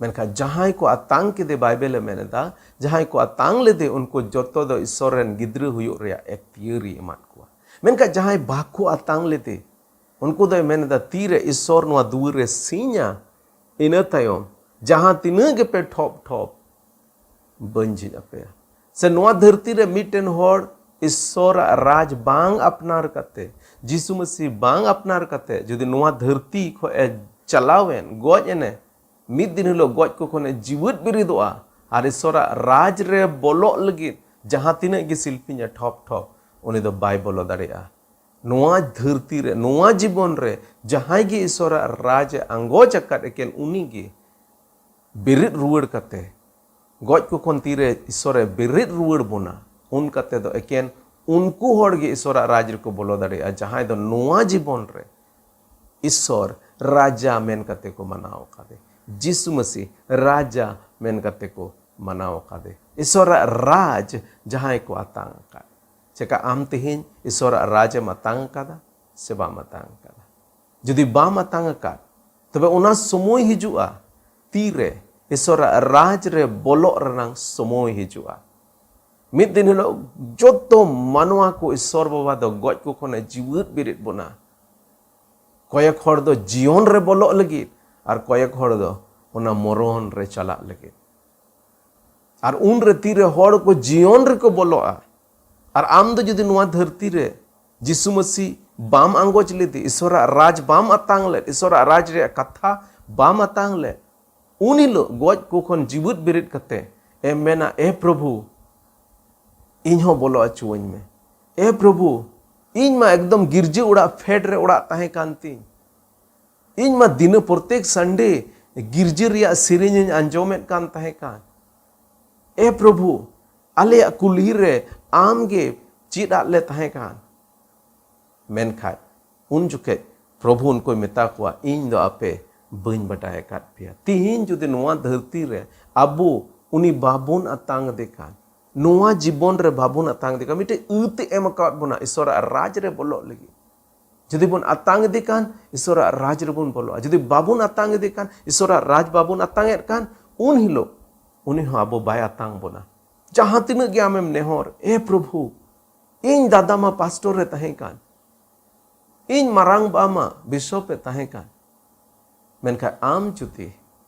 ᱢᱮᱱᱠᱷᱟᱱ ᱡᱟᱦᱟᱸᱭ ᱠᱚ ᱟᱛᱟᱝ ᱠᱮᱫᱮ, ᱵᱟᱭᱵᱮᱞ ᱮ ᱢᱮᱱ ᱮᱫᱟ, ᱡᱟᱦᱟᱸᱭ ᱠᱚ ᱟᱛᱟᱝ ᱞᱮᱫᱮ, ᱩᱱᱠᱩ ᱡᱚᱛᱚ ᱫᱚ ᱤᱥᱚᱨ ᱨᱮᱱ ᱜᱤᱫᱽᱨᱟᱹ ᱦᱩᱭᱩᱜ ᱨᱮᱭᱟᱜ ᱮᱠᱛᱤᱭᱟᱹᱨᱤ ᱮᱢᱟᱫ ᱠᱚᱣᱟ᱾ ᱢᱮᱱᱠᱷᱟᱱ ᱡᱟᱦᱟᱸᱭ ᱵᱟᱠᱚ ᱟᱛᱟᱝ ᱞᱮᱫᱮ, ᱩᱱᱠᱩ ᱫᱚᱭ ᱢᱮᱱ ᱮᱫᱟ, ᱛᱤᱨᱮ ᱤᱥᱚᱨ ᱱᱚᱣᱟ ᱫᱩᱣᱟᱹᱨ ᱨᱮ ᱥᱤᱧᱟ, ᱤᱱᱟᱹ ᱛᱟᱭᱚᱢ ᱡᱟᱦᱟᱸ ᱛᱤᱱᱟᱹᱜ ᱜᱮᱯᱮ ᱴᱷᱚᱯ ᱴᱷᱚᱯ, ᱵᱟᱹᱧ ᱡᱷᱤᱡ ᱟᱯᱮᱭᱟ᱾ ᱥᱮ ᱱᱚᱣᱟ ᱫᱷᱟᱹᱨᱛᱤ ᱨᱮ ᱢᱤᱫᱴᱮᱱ ᱦᱚᱲ ᱤᱥᱚᱨᱟᱜ ᱨᱟᱡᱽ ᱵᱟᱝ ᱟᱯᱱᱟᱨ ᱠᱟᱛᱮ, ᱡᱤᱥᱩ ᱢᱟᱹᱥᱤ ᱵᱟᱝ ᱟᱯᱱᱟᱨ ᱠᱟᱛᱮ, ᱡᱩᱫᱤ ᱱᱚᱣᱟ ᱫᱷᱟᱹᱨᱛᱤ ᱠᱷᱚᱱ ᱮ ᱪᱟᱞᱟᱣ ᱮᱱ, ᱜᱚᱡ ᱮᱱᱮ, ᱢᱤᱫ ᱫᱤᱱ ᱦᱤᱞᱳᱜ ᱜᱚᱡ ᱠᱚ ᱠᱷᱚᱱ ᱮ ᱡᱤᱣᱮᱫ ᱵᱮᱨᱮᱫᱚᱜᱼᱟ ᱟᱨ ᱤᱥᱚᱨᱟᱜ ᱨᱟᱡᱽ ᱨᱮ ᱵᱚᱞᱚᱜ ᱞᱟᱹᱜᱤᱫ ᱡᱟᱦᱟᱸ ᱛᱤᱱᱟᱹᱜ ᱜᱮ ᱥᱤᱞᱯᱤᱧ ᱮ ᱴᱷᱚᱯ ᱴᱷᱚᱯ, ᱩᱱᱤ ᱫᱚ ᱵᱟᱭ ᱵᱚᱞᱚ ᱫᱟᱲᱮᱭᱟᱜᱼᱟ᱾ ᱱᱚᱣᱟ ᱫᱷᱟᱹᱨᱛᱤ ᱨᱮ, ᱱᱚᱣᱟ ᱡᱤᱵᱚᱱ ᱨᱮ ᱡᱟᱦᱟᱸᱭ ᱜᱮ ᱤᱥᱚᱨᱟᱜ ᱨᱟᱡᱽ ᱮ ᱟᱸᱜᱚᱪ ᱟᱠᱟᱫ, ᱮᱠᱮᱱ ᱩᱱᱤ ᱜᱮ ᱵᱮᱨᱮᱫ ᱨᱩᱣᱟᱹᱲ ᱠᱟᱛᱮ, ᱜᱚᱡ ᱠᱚ ᱠᱷᱚᱱ ᱛᱤᱨᱮ ᱤᱥᱚᱨᱮ ᱵᱮᱨᱮᱫ ᱨᱩᱣᱟᱹᱲ ᱵᱚᱱᱟ, ᱩᱱ ᱠᱟᱛᱮ ᱫᱚ ᱮᱠᱮᱱ ᱩᱱᱠᱩ ᱦᱚᱲ ᱜᱮ ᱤᱥᱚᱨᱟᱜ ᱨᱟᱡᱽ ᱨᱮᱠᱚ ᱵᱚᱞᱚ ᱫᱟᱲᱮᱭᱟᱜᱼᱟ, ᱡᱟᱦᱟᱸᱭ ᱫᱚ ᱱᱚᱣᱟ ᱡᱤᱵᱚᱱ ᱨᱮ ᱤᱥᱚᱨ ᱨᱟᱡᱟ ᱢᱮᱱ ᱠᱟᱛᱮ ᱠᱚ ᱢᱟᱱᱟᱣ ᱟᱠᱟᱫᱮ, ᱡᱤᱥᱩ ᱢᱟᱹᱥᱤ ᱨᱟᱡᱟ ᱢᱮᱱ ᱠᱟᱛᱮ ᱠᱚ ᱢᱟᱱᱟᱣ ᱟᱠᱟᱫᱮ, ᱤᱥᱚᱨᱟᱜ ᱨᱟᱡᱽ ᱡᱟᱦᱟᱸᱭ ᱠᱚ ᱟᱛᱟᱝ ᱟᱠᱟᱫ᱾ ᱪᱮᱠᱟ ᱟᱢ ᱛᱮᱦᱮᱧ ᱤᱥᱚᱨᱟᱜ ᱨᱟᱡᱽ ᱮᱢ ᱟᱛᱟᱝ ᱟᱠᱟᱫᱟ ᱥᱮ ᱵᱟᱢ ᱟᱛᱟᱝ ᱟᱠᱟᱫᱟ? ᱡᱩᱫᱤ ᱵᱟᱢ ᱟᱛᱟᱝ ᱟᱠᱟᱫ, ᱛᱚᱵᱮ ᱚᱱᱟ ᱥᱚᱢᱚᱭ ᱦᱤᱡᱩᱜᱼᱟ, ᱛᱤᱨᱮ ᱤᱥᱚᱨᱟᱜ ᱨᱟᱡᱽ ᱨᱮ ᱵᱚᱞᱚᱜ ᱨᱮᱱᱟᱜ ᱥᱚᱢᱚᱭ ᱦᱤᱡᱩᱜᱼᱟ᱾ ᱢᱤᱫ ᱫᱤᱱ ᱦᱤᱞᱳᱜ ᱡᱚᱛᱚ ᱢᱟᱱᱣᱟ ᱠᱚ ᱤᱥᱚᱨ ᱵᱟᱵᱟ ᱫᱚ ᱜᱚᱡ ᱠᱚ ᱠᱷᱚᱱᱮ ᱡᱤᱣᱮᱫ ᱵᱮᱨᱮᱫ ᱵᱚᱱᱟ᱾ ᱠᱚᱭᱮᱠ ᱦᱚᱲ ᱫᱚ ᱡᱤᱭᱚᱱ ᱨᱮ ᱵᱚᱞᱚᱜ ᱞᱟᱹᱜᱤᱫ ᱟᱨ ᱠᱚᱭᱮᱠ ᱦᱚᱲ ᱫᱚ ᱚᱱᱟ ᱢᱚᱨᱚᱱ ᱨᱮ ᱪᱟᱞᱟᱜ ᱞᱟᱹᱜᱤᱫ᱾ ᱟᱨ ᱩᱱ ᱨᱮ ᱛᱤᱨᱮ ᱦᱚᱲ ᱠᱚ ᱡᱤᱭᱚᱱ ᱨᱮᱠᱚ ᱵᱚᱞᱚᱜᱼᱟ, ᱟᱨ ᱟᱢ ᱫᱚ ᱡᱩᱫᱤ ᱱᱚᱣᱟ ᱫᱷᱟᱹᱨᱛᱤ ᱨᱮ ᱡᱤᱥᱩ ᱢᱟᱹᱥᱤ ᱵᱟᱢ ᱟᱸᱜᱚᱪ ᱞᱮᱫᱮ, ᱤᱥᱚᱨᱟᱜ ᱨᱟᱡᱽ ᱵᱟᱢ ᱟᱛᱟᱝ ᱞᱮᱫ, ᱤᱥᱚᱨᱟᱜ ᱨᱟᱡᱽ ᱨᱮᱭᱟᱜ ᱠᱟᱛᱷᱟ ᱵᱟᱢ ᱟᱛᱟᱝ ᱞᱮᱫ, ᱩᱱ ᱦᱤᱞᱳᱜ ᱜᱚᱡ ᱠᱚ ᱠᱷᱚᱱ ᱡᱤᱣᱮᱫ ᱵᱮᱨᱮᱫ ᱠᱟᱛᱮ ᱮᱢ ᱢᱮᱱᱟ, "ᱮ ᱯᱨᱚᱵᱷᱩ, ᱤᱧ ᱦᱚᱸ ᱵᱚᱞᱚ ᱚᱪᱚᱣᱟᱹᱧ ᱢᱮ᱾ ᱮ ᱯᱨᱚᱵᱷᱩ, ᱤᱧ ᱢᱟ ᱮᱠᱫᱚᱢ ᱜᱤᱨᱡᱟᱹ ᱚᱲᱟᱜ ᱯᱷᱮᱰ ᱨᱮ ᱚᱲᱟᱜ ᱛᱟᱦᱮᱸ ᱠᱟᱱ ᱛᱤᱧ᱾ ᱤᱧ ᱢᱟ ᱫᱤᱱᱟᱹ ᱯᱨᱚᱛᱮᱠ ᱥᱟᱱᱰᱮ ᱜᱤᱨᱡᱟᱹ ᱨᱮᱭᱟᱜ ᱥᱮᱨᱮᱧ ᱤᱧ ᱟᱸᱡᱚᱢᱮᱫ ᱠᱟᱱ ᱛᱟᱦᱮᱸ ᱠᱟᱱ᱾ ᱮ ᱯᱨᱚᱵᱷᱩ, ᱟᱞᱮᱭᱟᱜ ᱠᱩᱞᱦᱤ ᱨᱮ ᱟᱢ ᱜᱮ ᱪᱮᱫ ᱟᱫ ᱞᱮ ᱛᱟᱦᱮᱸ ᱠᱟᱱ᱾" ᱢᱮᱱᱠᱷᱟᱡ ᱩᱱ ᱡᱚᱠᱷᱮᱡ ᱯᱨᱚᱵᱷᱩ ᱩᱱᱠᱩᱭ ᱢᱮᱛᱟ ᱠᱚᱣᱟ, "ᱤᱧ ᱫᱚ ᱟᱯᱮ ᱵᱟᱹᱧ ᱵᱟᱰᱟᱭ ᱟᱠᱟᱫ ᱯᱮᱭᱟ᱾" ᱛᱤᱦᱤᱧ ᱡᱩᱫᱤ ᱱᱚᱣᱟ ᱫᱷᱟᱹᱨᱛᱤ ᱨᱮ ᱟᱵᱚ ᱩᱱᱤ ᱵᱟᱵᱚᱱ ᱟᱛᱟᱝ ᱮᱫᱮ ᱠᱷᱟᱱ, ᱱᱚᱣᱟ ᱡᱤᱵᱚᱱ ᱨᱮ ᱵᱟᱵᱚᱱ ᱟᱛᱟᱝ ᱮᱫᱮ ᱠᱷᱟᱱ, ᱢᱤᱫᱴᱮᱡ ᱟᱹᱛᱮ ᱮᱢ ᱟᱠᱟᱫ ᱵᱚᱱᱟ ᱤᱥᱚᱨᱟᱜ ᱨᱟᱡᱽ ᱨᱮ ᱵᱚᱞᱚᱜ ᱞᱟᱹᱜᱤᱫ᱾ ᱡᱩᱫᱤ ᱵᱚᱱ ᱟᱛᱟᱝ ᱤᱫᱤ ᱠᱷᱟᱱ, ᱤᱥᱚᱨᱟᱜ ᱨᱟᱡᱽ ᱨᱮᱵᱚᱱ ᱵᱚᱞᱚᱜᱼᱟ᱾ ᱡᱩᱫᱤ ᱵᱟᱵᱚᱱ ᱟᱛᱟᱝ ᱤᱫᱤ ᱠᱷᱟᱱ, ᱤᱥᱚᱨᱟᱜ ᱨᱟᱡᱽ ᱵᱟᱵᱚᱱ ᱟᱛᱟᱝ ᱮᱫ ᱠᱷᱟᱱ, ᱩᱱ ᱦᱤᱞᱳᱜ ᱩᱱᱤ ᱦᱚᱸ ᱟᱵᱚ ᱵᱟᱭ ᱟᱛᱟᱝ ᱵᱚᱱᱟ᱾ ᱡᱟᱦᱟᱸ ᱛᱤᱱᱟᱹᱜ ᱜᱮ ᱟᱢᱮᱢ ᱱᱮᱦᱚᱨ, "ᱮ ᱯᱨᱚᱵᱷᱩ, ᱤᱧ ᱫᱟᱫᱟ ᱢᱟ ᱯᱟᱥᱴᱚᱨ ᱨᱮ ᱛᱟᱦᱮᱸ ᱠᱟᱱ, ᱤᱧ ᱢᱟᱨᱟᱝ ᱵᱟ ᱢᱟ ᱵᱤᱥᱚᱯ ᱮ ᱛᱟᱦᱮᱸ ᱠᱟᱱ," ᱢᱮᱱᱠᱷᱟᱱ ᱟᱢ ᱡᱩᱫᱤ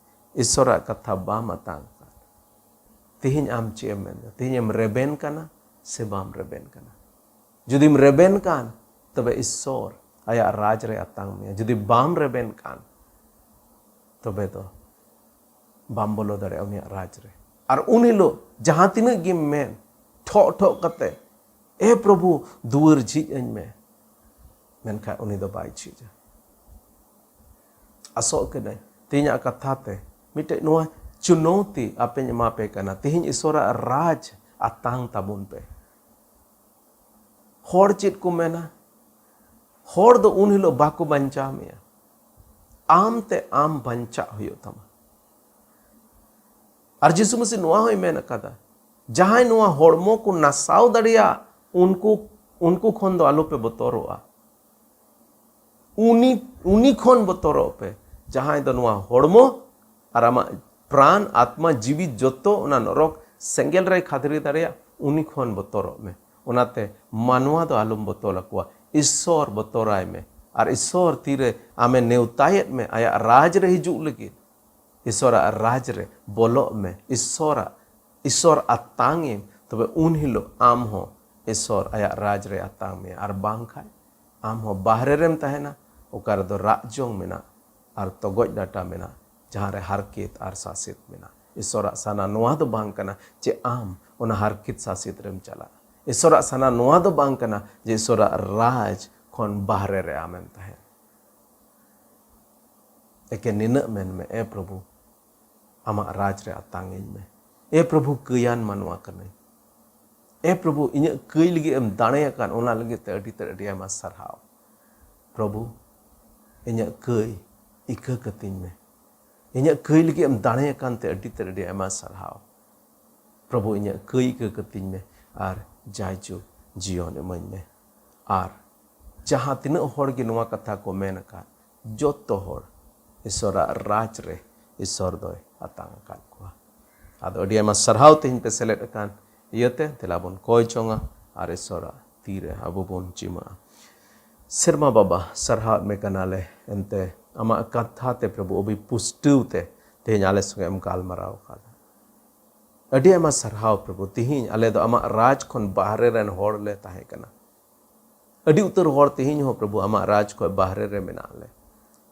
ᱤᱥᱚᱨᱟᱜ ᱠᱟᱛᱷᱟ ᱵᱟᱢ ᱟᱛᱟᱝ ᱠᱟᱱ, ᱛᱮᱦᱮᱧ ᱟᱢ ᱪᱮᱫ ᱮᱢ ᱢᱮᱱᱫᱟ? ᱛᱮᱦᱮᱧ ᱮᱢ ᱨᱮᱵᱮᱱ ᱠᱟᱱᱟ ᱥᱮ ᱵᱟᱢ ᱨᱮᱵᱮᱱ ᱠᱟᱱᱟ? ᱡᱩᱫᱤᱢ ᱨᱮᱵᱮᱱ ᱠᱟᱱ, ᱛᱚᱵᱮ ᱤᱥᱚᱨ ᱟᱭᱟᱜ ᱨᱟᱡᱽ ᱨᱮ ᱟᱛᱟᱝ ᱢᱮᱭᱟ᱾ ᱡᱩᱫᱤ ᱵᱟᱢ ᱨᱮᱵᱮᱱ ᱠᱟᱱ, ᱛᱚᱵᱮ ᱫᱚ ᱵᱟᱢ ᱵᱚᱞᱚ ᱫᱟᱲᱮᱭᱟᱜᱼᱟ ᱩᱱᱤᱭᱟᱜ ᱨᱟᱡᱽ ᱨᱮ᱾ ᱟᱨ ᱩᱱ ᱦᱤᱞᱳᱜ ᱡᱟᱦᱟᱸ ᱛᱤᱱᱟᱹᱜ ᱜᱮᱢ ᱢᱮᱱ, ᱴᱷᱚᱜ ᱴᱷᱚᱜ ᱠᱟᱛᱮ, "ᱮ ᱯᱨᱚᱵᱷᱩ, ᱫᱩᱣᱟᱹᱨ ᱡᱷᱤᱡ ᱟᱹᱧ ᱢᱮ," ᱢᱮᱱᱠᱷᱟᱱ ᱩᱱᱤ ᱫᱚ ᱵᱟᱭ ᱡᱷᱤᱡᱟ᱾ ᱟᱥᱚᱜ ᱠᱟᱹᱱᱟᱹᱧ ᱛᱮᱦᱮᱧᱟᱜ ᱠᱟᱛᱷᱟ ᱛᱮ ᱢᱤᱫᱴᱮᱡ ᱱᱚᱣᱟ ᱪᱩᱱᱚᱣᱛᱤ ᱟᱯᱮᱧ ᱮᱢᱟ ᱯᱮ ᱠᱟᱱᱟ, ᱛᱮᱦᱮᱧ ᱤᱥᱚᱨᱟᱜ ᱨᱟᱡᱽ ᱟᱛᱟᱝ ᱛᱟᱵᱚᱱ ᱯᱮ᱾ ᱦᱚᱲ ᱪᱮᱫ ᱠᱚ ᱢᱮᱱᱟ? ᱦᱚᱲ ᱫᱚ ᱩᱱ ᱦᱤᱞᱳᱜ ᱵᱟᱠᱚ ᱵᱟᱧᱪᱟᱣ ᱢᱮᱭᱟ᱾ ᱟᱢ ᱛᱮ ᱟᱢ ᱵᱟᱧᱪᱟᱜ ᱦᱩᱭᱩᱜ ᱛᱟᱢᱟ᱾ ᱟᱨ ᱡᱤᱥᱩ ᱢᱟᱹᱥᱤ ᱱᱚᱣᱟ ᱦᱚᱸᱭ ᱢᱮᱱ ᱟᱠᱟᱫᱟ, ᱡᱟᱦᱟᱸᱭ ᱱᱚᱣᱟ ᱦᱚᱲᱢᱚ ᱠᱚ ᱱᱟᱥᱟᱣ ᱫᱟᱲᱮᱭᱟᱜ, ᱩᱱᱠᱩ ᱩᱱᱠᱩ ᱠᱷᱚᱱ ᱫᱚ ᱟᱞᱚᱯᱮ ᱵᱚᱛᱚᱨᱚᱜᱼᱟ᱾ ᱩᱱᱤ ᱩᱱᱤ ᱠᱷᱚᱱ ᱵᱚᱛᱚᱨᱚᱜ ᱯᱮ, ᱡᱟᱦᱟᱸᱭ ᱫᱚ ᱱᱚᱣᱟ ᱦᱚᱲᱢᱚ ᱟᱨ ᱟᱢᱟᱜ ᱯᱨᱟᱱ, ᱟᱛᱢᱟ, ᱡᱤᱣᱤ ᱡᱚᱛᱚ ᱚᱱᱟ ᱱᱚᱨᱚᱠ ᱥᱮᱸᱜᱮᱞ ᱨᱮᱭ ᱠᱷᱟᱫᱽᱨᱤ ᱫᱟᱲᱮᱭᱟᱜ, ᱩᱱᱤ ᱠᱷᱚᱱ ᱵᱚᱛᱚᱨᱚᱜ ᱢᱮ᱾ ᱚᱱᱟᱛᱮ ᱢᱟᱱᱣᱟ ᱫᱚ ᱟᱞᱚᱢ ᱵᱚᱛᱚᱨ ᱟᱠᱚᱣᱟ, ᱤᱥᱥᱚᱨ ᱵᱚᱛᱚᱨᱟᱭ ᱢᱮ᱾ ᱟᱨ ᱤᱥᱥᱚᱨ ᱛᱤᱨᱮ ᱟᱢᱮ ᱱᱮᱣᱛᱟᱭᱮᱫ ᱢᱮ ᱟᱭᱟᱜ ᱨᱟᱡᱽ ᱨᱮ ᱦᱤᱡᱩᱜ ᱞᱟᱹᱜᱤᱫ, ᱤᱥᱥᱚᱨᱟᱜ ᱨᱟᱡᱽ ᱨᱮ ᱵᱚᱞᱚᱜ ᱢᱮ, ᱤᱥᱥᱚᱨᱟᱜ ᱤᱥᱥᱚᱨ ᱟᱛᱟᱝ ᱮᱢ, ᱛᱚᱵᱮ ᱩᱱ ᱦᱤᱞᱳᱜ ᱟᱢ ᱦᱚᱸ ᱤᱥᱥᱚᱨ ᱟᱭᱟᱜ ᱨᱟᱡᱽ ᱨᱮ ᱟᱛᱟᱝ ᱢᱮᱭᱟ᱾ ᱟᱨ ᱵᱟᱝᱠᱷᱟᱱ ᱟᱢ ᱦᱚᱸ ᱵᱟᱦᱨᱮ ᱨᱮᱢ ᱛᱟᱦᱮᱱᱟ, ᱚᱠᱟ ᱨᱮᱫᱚ ᱨᱟᱜ ᱡᱚᱝ ᱢᱮᱱᱟᱜ ᱟᱨ ᱛᱚᱜᱚᱡ ᱰᱟᱴᱟ ᱢᱮᱱᱟᱜ, ᱡᱟᱦᱟᱸ ᱨᱮ ᱦᱟᱨᱠᱮᱛ ᱟᱨ ᱥᱟᱥᱮᱛ ᱢᱮᱱᱟᱜ᱾ ᱤᱥᱥᱚᱨᱟᱜ ᱥᱟᱱᱟ ᱱᱚᱣᱟ ᱫᱚ ᱵᱟᱝ ᱠᱟᱱᱟ ᱡᱮ ᱟᱢ ᱚᱱᱟ ᱦᱟᱨᱠᱮᱛ ᱥᱟᱥᱮᱛ ᱨᱮᱢ ᱪᱟᱞᱟᱜᱼᱟ᱾ ᱤᱥᱥᱚᱨᱟᱜ ᱥᱟᱱᱟ ᱱᱚᱣᱟ ᱫᱚ ᱵᱟᱝ ᱠᱟᱱᱟ ᱡᱮ ᱤᱥᱥᱚᱨᱟᱜ ᱨᱟᱡᱽ ᱠᱷᱚᱱ ᱵᱟᱦᱨᱮ ᱨᱮ ᱟᱢᱮᱢ ᱛᱟᱦᱮᱱ᱾ ᱮᱠᱮᱱ ᱱᱤᱱᱟᱹᱜ ᱢᱮᱱ ᱢᱮ, "ᱮ ᱯᱨᱚᱵᱷᱩ, ᱟᱢᱟᱜ ᱨᱟᱡᱽ ᱨᱮ ᱟᱛᱟᱝ ᱤᱧ ᱢᱮ᱾ ᱮ ᱯᱨᱚᱵᱷᱩ, ᱠᱟᱹᱭᱟᱱ ᱢᱟᱱᱣᱟ ᱠᱟᱹᱱᱟᱹᱧ᱾ ᱮ ᱯᱨᱚᱵᱷᱩ, ᱤᱧᱟᱹᱜ ᱠᱟᱹᱭ ᱞᱟᱹᱜᱤᱫ ᱮᱢ ᱫᱟᱲᱮ ᱟᱠᱟᱱ, ᱚᱱᱟ ᱞᱟᱹᱜᱤᱫ ᱛᱮ ᱟᱹᱰᱤ ᱛᱮᱫ ᱟᱹᱰᱤ ᱟᱭᱢᱟ ᱥᱟᱨᱦᱟᱣ᱾ ᱯᱨᱚᱵᱷᱩ, ᱤᱧᱟᱹᱜ ᱠᱟᱹᱭ ᱤᱠᱟᱹ ᱠᱟᱹᱛᱤᱧ ᱢᱮ᱾ ᱤᱧᱟᱹᱜ ᱠᱟᱹᱭ ᱞᱟᱹᱜᱤᱫ ᱮᱢ ᱫᱟᱲᱮ ᱟᱠᱟᱱ ᱛᱮ ᱟᱹᱰᱤ ᱛᱮᱫ ᱟᱹᱰᱤ ᱟᱭᱢᱟ ᱥᱟᱨᱦᱟᱣ᱾ ᱯᱨᱚᱵᱷᱩ, ᱤᱧᱟᱹᱜ ᱠᱟᱹᱭ ᱤᱠᱟᱹ ᱠᱟᱹᱛᱤᱧ ᱢᱮ ᱟᱨ ᱡᱟᱭᱡᱩᱜᱽ ᱡᱤᱭᱚᱱ ᱤᱢᱟᱹᱧ ᱢᱮ᱾" ᱟᱨ ᱡᱟᱦᱟᱸ ᱛᱤᱱᱟᱹᱜ ᱦᱚᱲ ᱜᱮ ᱱᱚᱣᱟ ᱠᱟᱛᱷᱟ ᱠᱚ ᱢᱮᱱ ᱟᱠᱟᱫ, ᱡᱚᱛᱚ ᱦᱚᱲ ᱤᱥᱥᱚᱨᱟᱜ ᱨᱟᱡᱽ ᱨᱮ ᱤᱥᱥᱚᱨ ᱫᱚᱭ ᱟᱛᱟᱝ ᱟᱠᱟᱫ ᱠᱚᱣᱟ᱾ ᱟᱫᱚ ᱟᱹᱰᱤ ᱟᱭᱢᱟ ᱥᱟᱨᱦᱟᱣ ᱛᱮᱦᱮᱧ ᱯᱮ ᱥᱮᱞᱮᱫ ᱟᱠᱟᱱ ᱤᱭᱟᱹᱛᱮ᱾ ᱫᱮᱞᱟ ᱵᱚᱱ ᱠᱚᱭ ᱡᱚᱝᱟ ᱟᱨ ᱤᱥᱥᱚᱨᱟᱜ ᱛᱤᱨᱮ ᱟᱵᱚ ᱵᱚᱱ ᱡᱤᱢᱟᱹᱜᱼᱟ᱾ ᱥᱮᱨᱢᱟ ᱵᱟᱵᱟ, ᱥᱟᱨᱦᱟᱣᱮᱫ ᱢᱮ ᱠᱟᱱᱟᱞᱮ, ᱮᱱᱛᱮ ᱟᱢᱟᱜ ᱠᱟᱛᱷᱟ ᱛᱮ ᱯᱨᱚᱵᱷᱩ ᱟᱹᱰᱤ ᱯᱩᱥᱴᱟᱹᱣ ᱛᱮ ᱛᱮᱦᱮᱧ ᱟᱞᱮ ᱥᱚᱸᱜᱮ ᱮᱢ ᱜᱟᱞᱢᱟᱨᱟᱣ ᱟᱠᱟᱫᱟ᱾ ᱟᱹᱰᱤ ᱟᱭᱢᱟ ᱥᱟᱨᱦᱟᱣ ᱯᱨᱚᱵᱷᱩ, ᱛᱮᱦᱮᱧ ᱟᱞᱮ ᱫᱚ ᱟᱢᱟᱜ ᱨᱟᱡᱽ ᱠᱷᱚᱱ ᱵᱟᱦᱨᱮ ᱨᱮᱱ ᱦᱚᱲ ᱞᱮ ᱛᱟᱦᱮᱸ ᱠᱟᱱᱟ᱾ ᱟᱹᱰᱤ ᱩᱛᱟᱹᱨ ᱦᱚᱲ ᱛᱮᱦᱮᱧ ᱦᱚᱸ ᱯᱨᱚᱵᱷᱩ ᱟᱢᱟᱜ ᱨᱟᱡᱽ ᱠᱷᱚᱱ ᱵᱟᱦᱨᱮ ᱨᱮ ᱢᱮᱱᱟᱜ ᱞᱮ,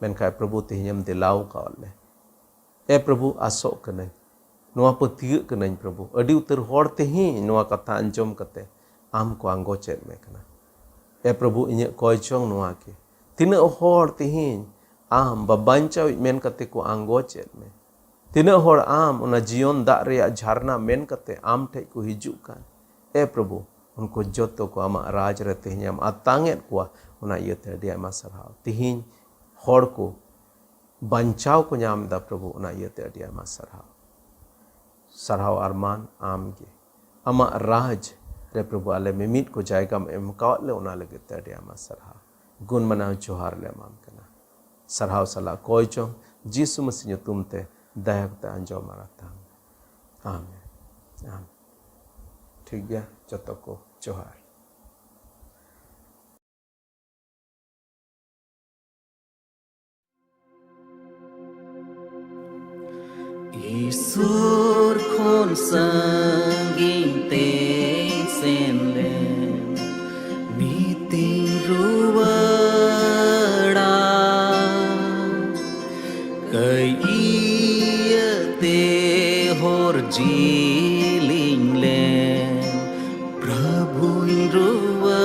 ᱢᱮᱱᱠᱷᱟᱱ ᱯᱨᱚᱵᱷᱩ ᱛᱮᱦᱮᱧ ᱮᱢ ᱫᱮᱞᱟᱣ ᱟᱠᱟᱫ ᱞᱮ᱾ ᱮ ᱯᱨᱚᱵᱷᱩ, ᱟᱥᱚᱜ ᱠᱟᱹᱱᱟᱹᱧ, ᱱᱚᱣᱟ ᱯᱟᱹᱛᱭᱟᱹᱜ ᱠᱟᱹᱱᱟᱹᱧ ᱯᱨᱚᱵᱷᱩ, ᱟᱹᱰᱤ ᱩᱛᱟᱹᱨ ᱦᱚᱲ ᱛᱮᱦᱮᱧ ᱱᱚᱣᱟ ᱠᱟᱛᱷᱟ ᱟᱸᱡᱚᱢ ᱠᱟᱛᱮ ᱟᱢ ᱠᱚ ᱟᱸᱜᱚᱪᱮᱫ ᱢᱮ ᱠᱟᱱᱟ᱾ ᱮ ᱯᱨᱚᱵᱷᱩ, ᱤᱧᱟᱹᱜ ᱠᱚᱭ ᱪᱚᱝ ᱱᱚᱣᱟ ᱜᱮ, ᱛᱤᱱᱟᱹᱜ ᱦᱚᱲ ᱛᱮᱦᱮᱧ ᱟᱢ ᱵᱟᱧᱪᱟᱣᱤᱡ ᱢᱮᱱ ᱠᱟᱛᱮ ᱠᱚ ᱟᱸᱜᱚᱪᱮᱫ ᱢᱮ, ᱛᱤᱱᱟᱹᱜ ᱦᱚᱲ ᱟᱢ ᱚᱱᱟ ᱡᱤᱭᱚᱱ ᱫᱟᱜ ᱨᱮᱭᱟᱜ ᱡᱷᱟᱨᱱᱟ ᱢᱮᱱ ᱠᱟᱛᱮ ᱟᱢ ᱴᱷᱮᱱ ᱠᱚ ᱦᱤᱡᱩᱜ ᱠᱟᱱ᱾ ᱮ ᱯᱨᱚᱵᱷᱩ, ᱩᱱᱠᱩ ᱡᱚᱛᱚ ᱠᱚ ᱟᱢᱟᱜ ᱨᱟᱡᱽ ᱨᱮ ᱛᱮᱦᱮᱧ ᱮᱢ ᱟᱛᱟᱝ ᱮᱫ ᱠᱚᱣᱟ᱾ ᱚᱱᱟ ᱤᱭᱟᱹᱛᱮ ᱟᱹᱰᱤ ᱟᱭᱢᱟ ᱥᱟᱨᱦᱟᱣ᱾ ᱛᱮᱦᱮᱧ ᱦᱚᱲ ᱠᱚ ᱵᱟᱧᱪᱟᱣ ᱠᱚ ᱧᱟᱢ ᱮᱫᱟ, ᱯᱨᱚᱵᱷᱩ, ᱚᱱᱟ ᱤᱭᱟᱹᱛᱮ ᱟᱹᱰᱤ ᱟᱭᱢᱟ ᱥᱟᱨᱦᱟᱣ᱾ ᱥᱟᱨᱦᱟᱣ ᱟᱨ ᱢᱟᱱ ᱟᱢ ᱜᱮ᱾ ᱟᱢᱟᱜ ᱨᱟᱡᱽ ᱨᱮ, ᱯᱨᱚᱵᱷᱩ, ᱟᱞᱮ ᱢᱤᱢᱤᱫ ᱠᱚ ᱡᱟᱭᱜᱟᱢ ᱮᱢ ᱠᱟᱣᱟᱫ ᱞᱮ, ᱚᱱᱟ ᱞᱟᱹᱜᱤᱫ ᱛᱮ ᱟᱹᱰᱤ ᱟᱭᱢᱟ ᱥᱟᱨᱦᱟᱣ᱾ ᱜᱩᱱ ᱢᱟᱱᱟᱣ ᱡᱚᱦᱟᱨ ᱞᱮ ᱮᱢᱟᱢ ᱠᱟᱱᱟ᱾ ᱥᱟᱨᱦᱟᱣ ᱥᱟᱞᱟᱜ ᱠᱚᱭ ᱪᱚᱝ ᱡᱤᱥᱩ ᱢᱟᱹᱥᱤ ᱧᱩᱛᱩᱢ ᱛᱮ ᱫᱟᱭᱟ ᱠᱟᱛᱮ ᱟᱸᱡᱚᱢ ᱟᱨ ᱟᱛᱟᱝ᱾ ᱟᱢᱮᱱ᱾ ᱟᱢᱮᱱ᱾ ᱴᱷᱤᱠ ᱜᱮᱭᱟ, ᱡᱚᱛᱚ ᱠᱚ ᱡᱚᱦᱟᱨ᱾ ᱤᱥᱩᱨ ᱠᱷᱚᱱ ᱥᱟᱺᱜᱤᱧ ᱛᱮᱧ ᱥᱮᱱ ᱞᱮᱱ, ᱱᱤᱛᱤᱧ ᱨᱩᱣᱟᱹᱲᱟ᱾ ᱠᱟᱹᱭ ᱤᱭᱟᱹᱛᱮ ᱦᱚᱨ ᱡᱤᱞᱤᱧ ᱞᱮᱱ, ᱯᱨᱚᱵᱷᱩᱧ ᱨᱩᱣᱟᱹᱲᱟ᱾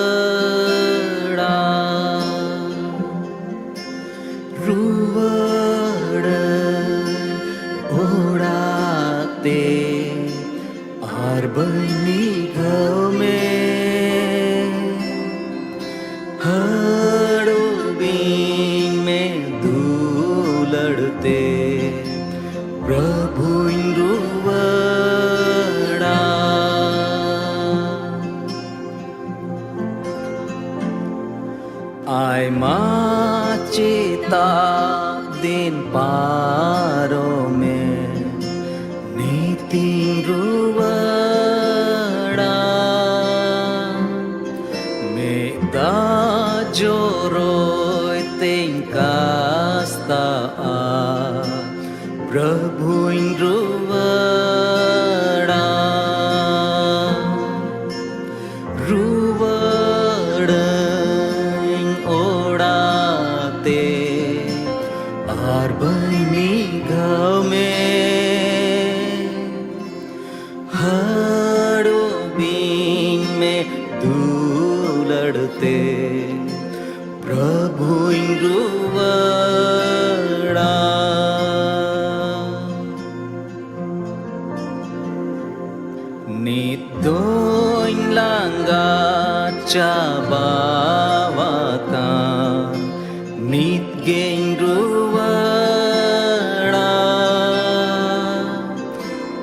ᱨᱩᱣᱟᱹᱲᱟᱹᱧ ᱚᱲᱟᱜ ᱛᱮ, ᱟᱨ ᱵᱟᱹᱧ ᱱᱤᱜᱷᱟᱹᱣ ᱢᱮ᱾ ᱦᱟᱹᱲᱩᱵᱤᱧ ᱢᱮ ᱫᱩᱞᱟᱹᱲ ᱛᱮ, ᱯᱨᱚᱵᱷᱩᱧ ᱨᱩᱣᱟᱹᱲᱟ᱾ ᱟᱭᱢᱟ ᱪᱮᱛᱟᱜ ᱫᱤᱱ ᱯᱟᱨᱚᱢᱮ, ᱱᱤᱛᱤᱧ ᱨᱩᱣᱟᱹᱲᱟ᱾ ᱢᱮᱫ ᱫᱟᱜ ᱡᱚᱨᱚᱭ ᱛᱮᱧ ᱠᱟᱥᱛᱟᱜᱼᱟ, ᱯᱨᱚᱵᱷᱩᱧ ᱨᱩᱣᱟᱹᱲᱟ᱾ ᱨᱩᱣᱟᱹᱲᱟᱹᱧ ᱚᱲᱟᱜ ᱛᱮ, ᱟᱨ ᱵᱟᱹᱧ ᱱᱤᱜᱷᱟᱹᱣ ᱢᱮ᱾ ᱦᱟᱹᱲᱩᱵᱤᱧ ᱢᱮ ᱫᱩᱞᱟᱹᱲ ᱛᱮ, ᱯᱨᱚᱵᱷᱩᱧ ᱨᱩᱣᱟᱹᱲᱟ᱾ ᱱᱤᱛ ᱫᱚᱧ ᱞᱟᱸᱜᱟ ᱪᱟᱵᱟᱣᱟᱠᱟᱱ, ᱱᱤᱛ ᱜᱮᱧ ᱨᱩᱣᱟᱹᱲᱟ᱾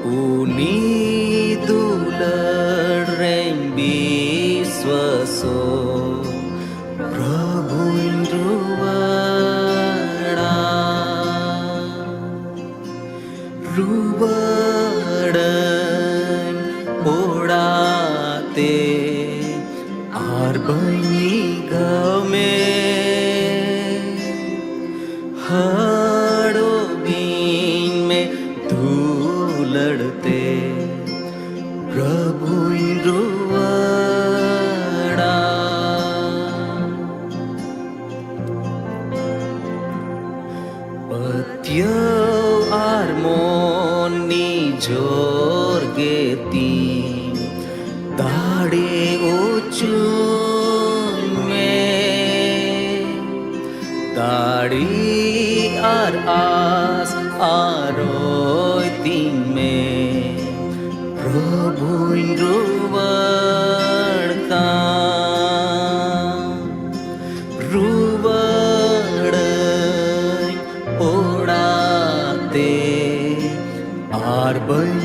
ᱩᱱᱤ ᱫᱩᱞᱟᱹᱲ ᱨᱮᱧ ᱵᱤᱥᱣᱟᱥᱚᱜ, ᱯᱨᱚᱵᱷᱩᱧ ᱨᱩᱣᱟᱹᱲᱟ᱾ ᱨᱩᱣᱟᱹᱲᱟᱹᱧ ᱚᱲᱟᱜ ᱛᱮ, ᱟᱨ ᱵᱟᱹᱧ ᱜᱟᱢᱮ᱾ ᱦᱟᱲᱚᱵᱤᱧ ᱢᱮ ᱫᱩᱞᱟᱹᱲ ᱛᱮ, ᱯᱨᱚᱵᱷᱩᱧ ᱨᱩᱣᱟᱹᱲᱟ᱾ ᱯᱟᱹᱛᱭᱟᱹᱣ ᱟᱨ ᱢᱚᱱ ᱱᱤᱡᱚᱨ ᱜᱮ ᱛᱤᱧ ᱫᱟᱲᱮ ᱚᱪᱚᱧ ᱢᱮ᱾ ᱫᱟᱲᱮ ᱟᱨ ᱟᱥ ᱟᱨᱚᱭ ᱛᱤᱧ ᱢᱮ, ᱯᱨᱚᱵᱷᱩᱧ ᱨᱩᱣᱟᱹᱲ ᱠᱟᱱ᱾ ᱨᱩᱣᱟᱹᱲᱟᱹᱧ ᱚᱲᱟᱜ ᱛᱮ, ᱟᱨ ᱵᱟᱹᱧ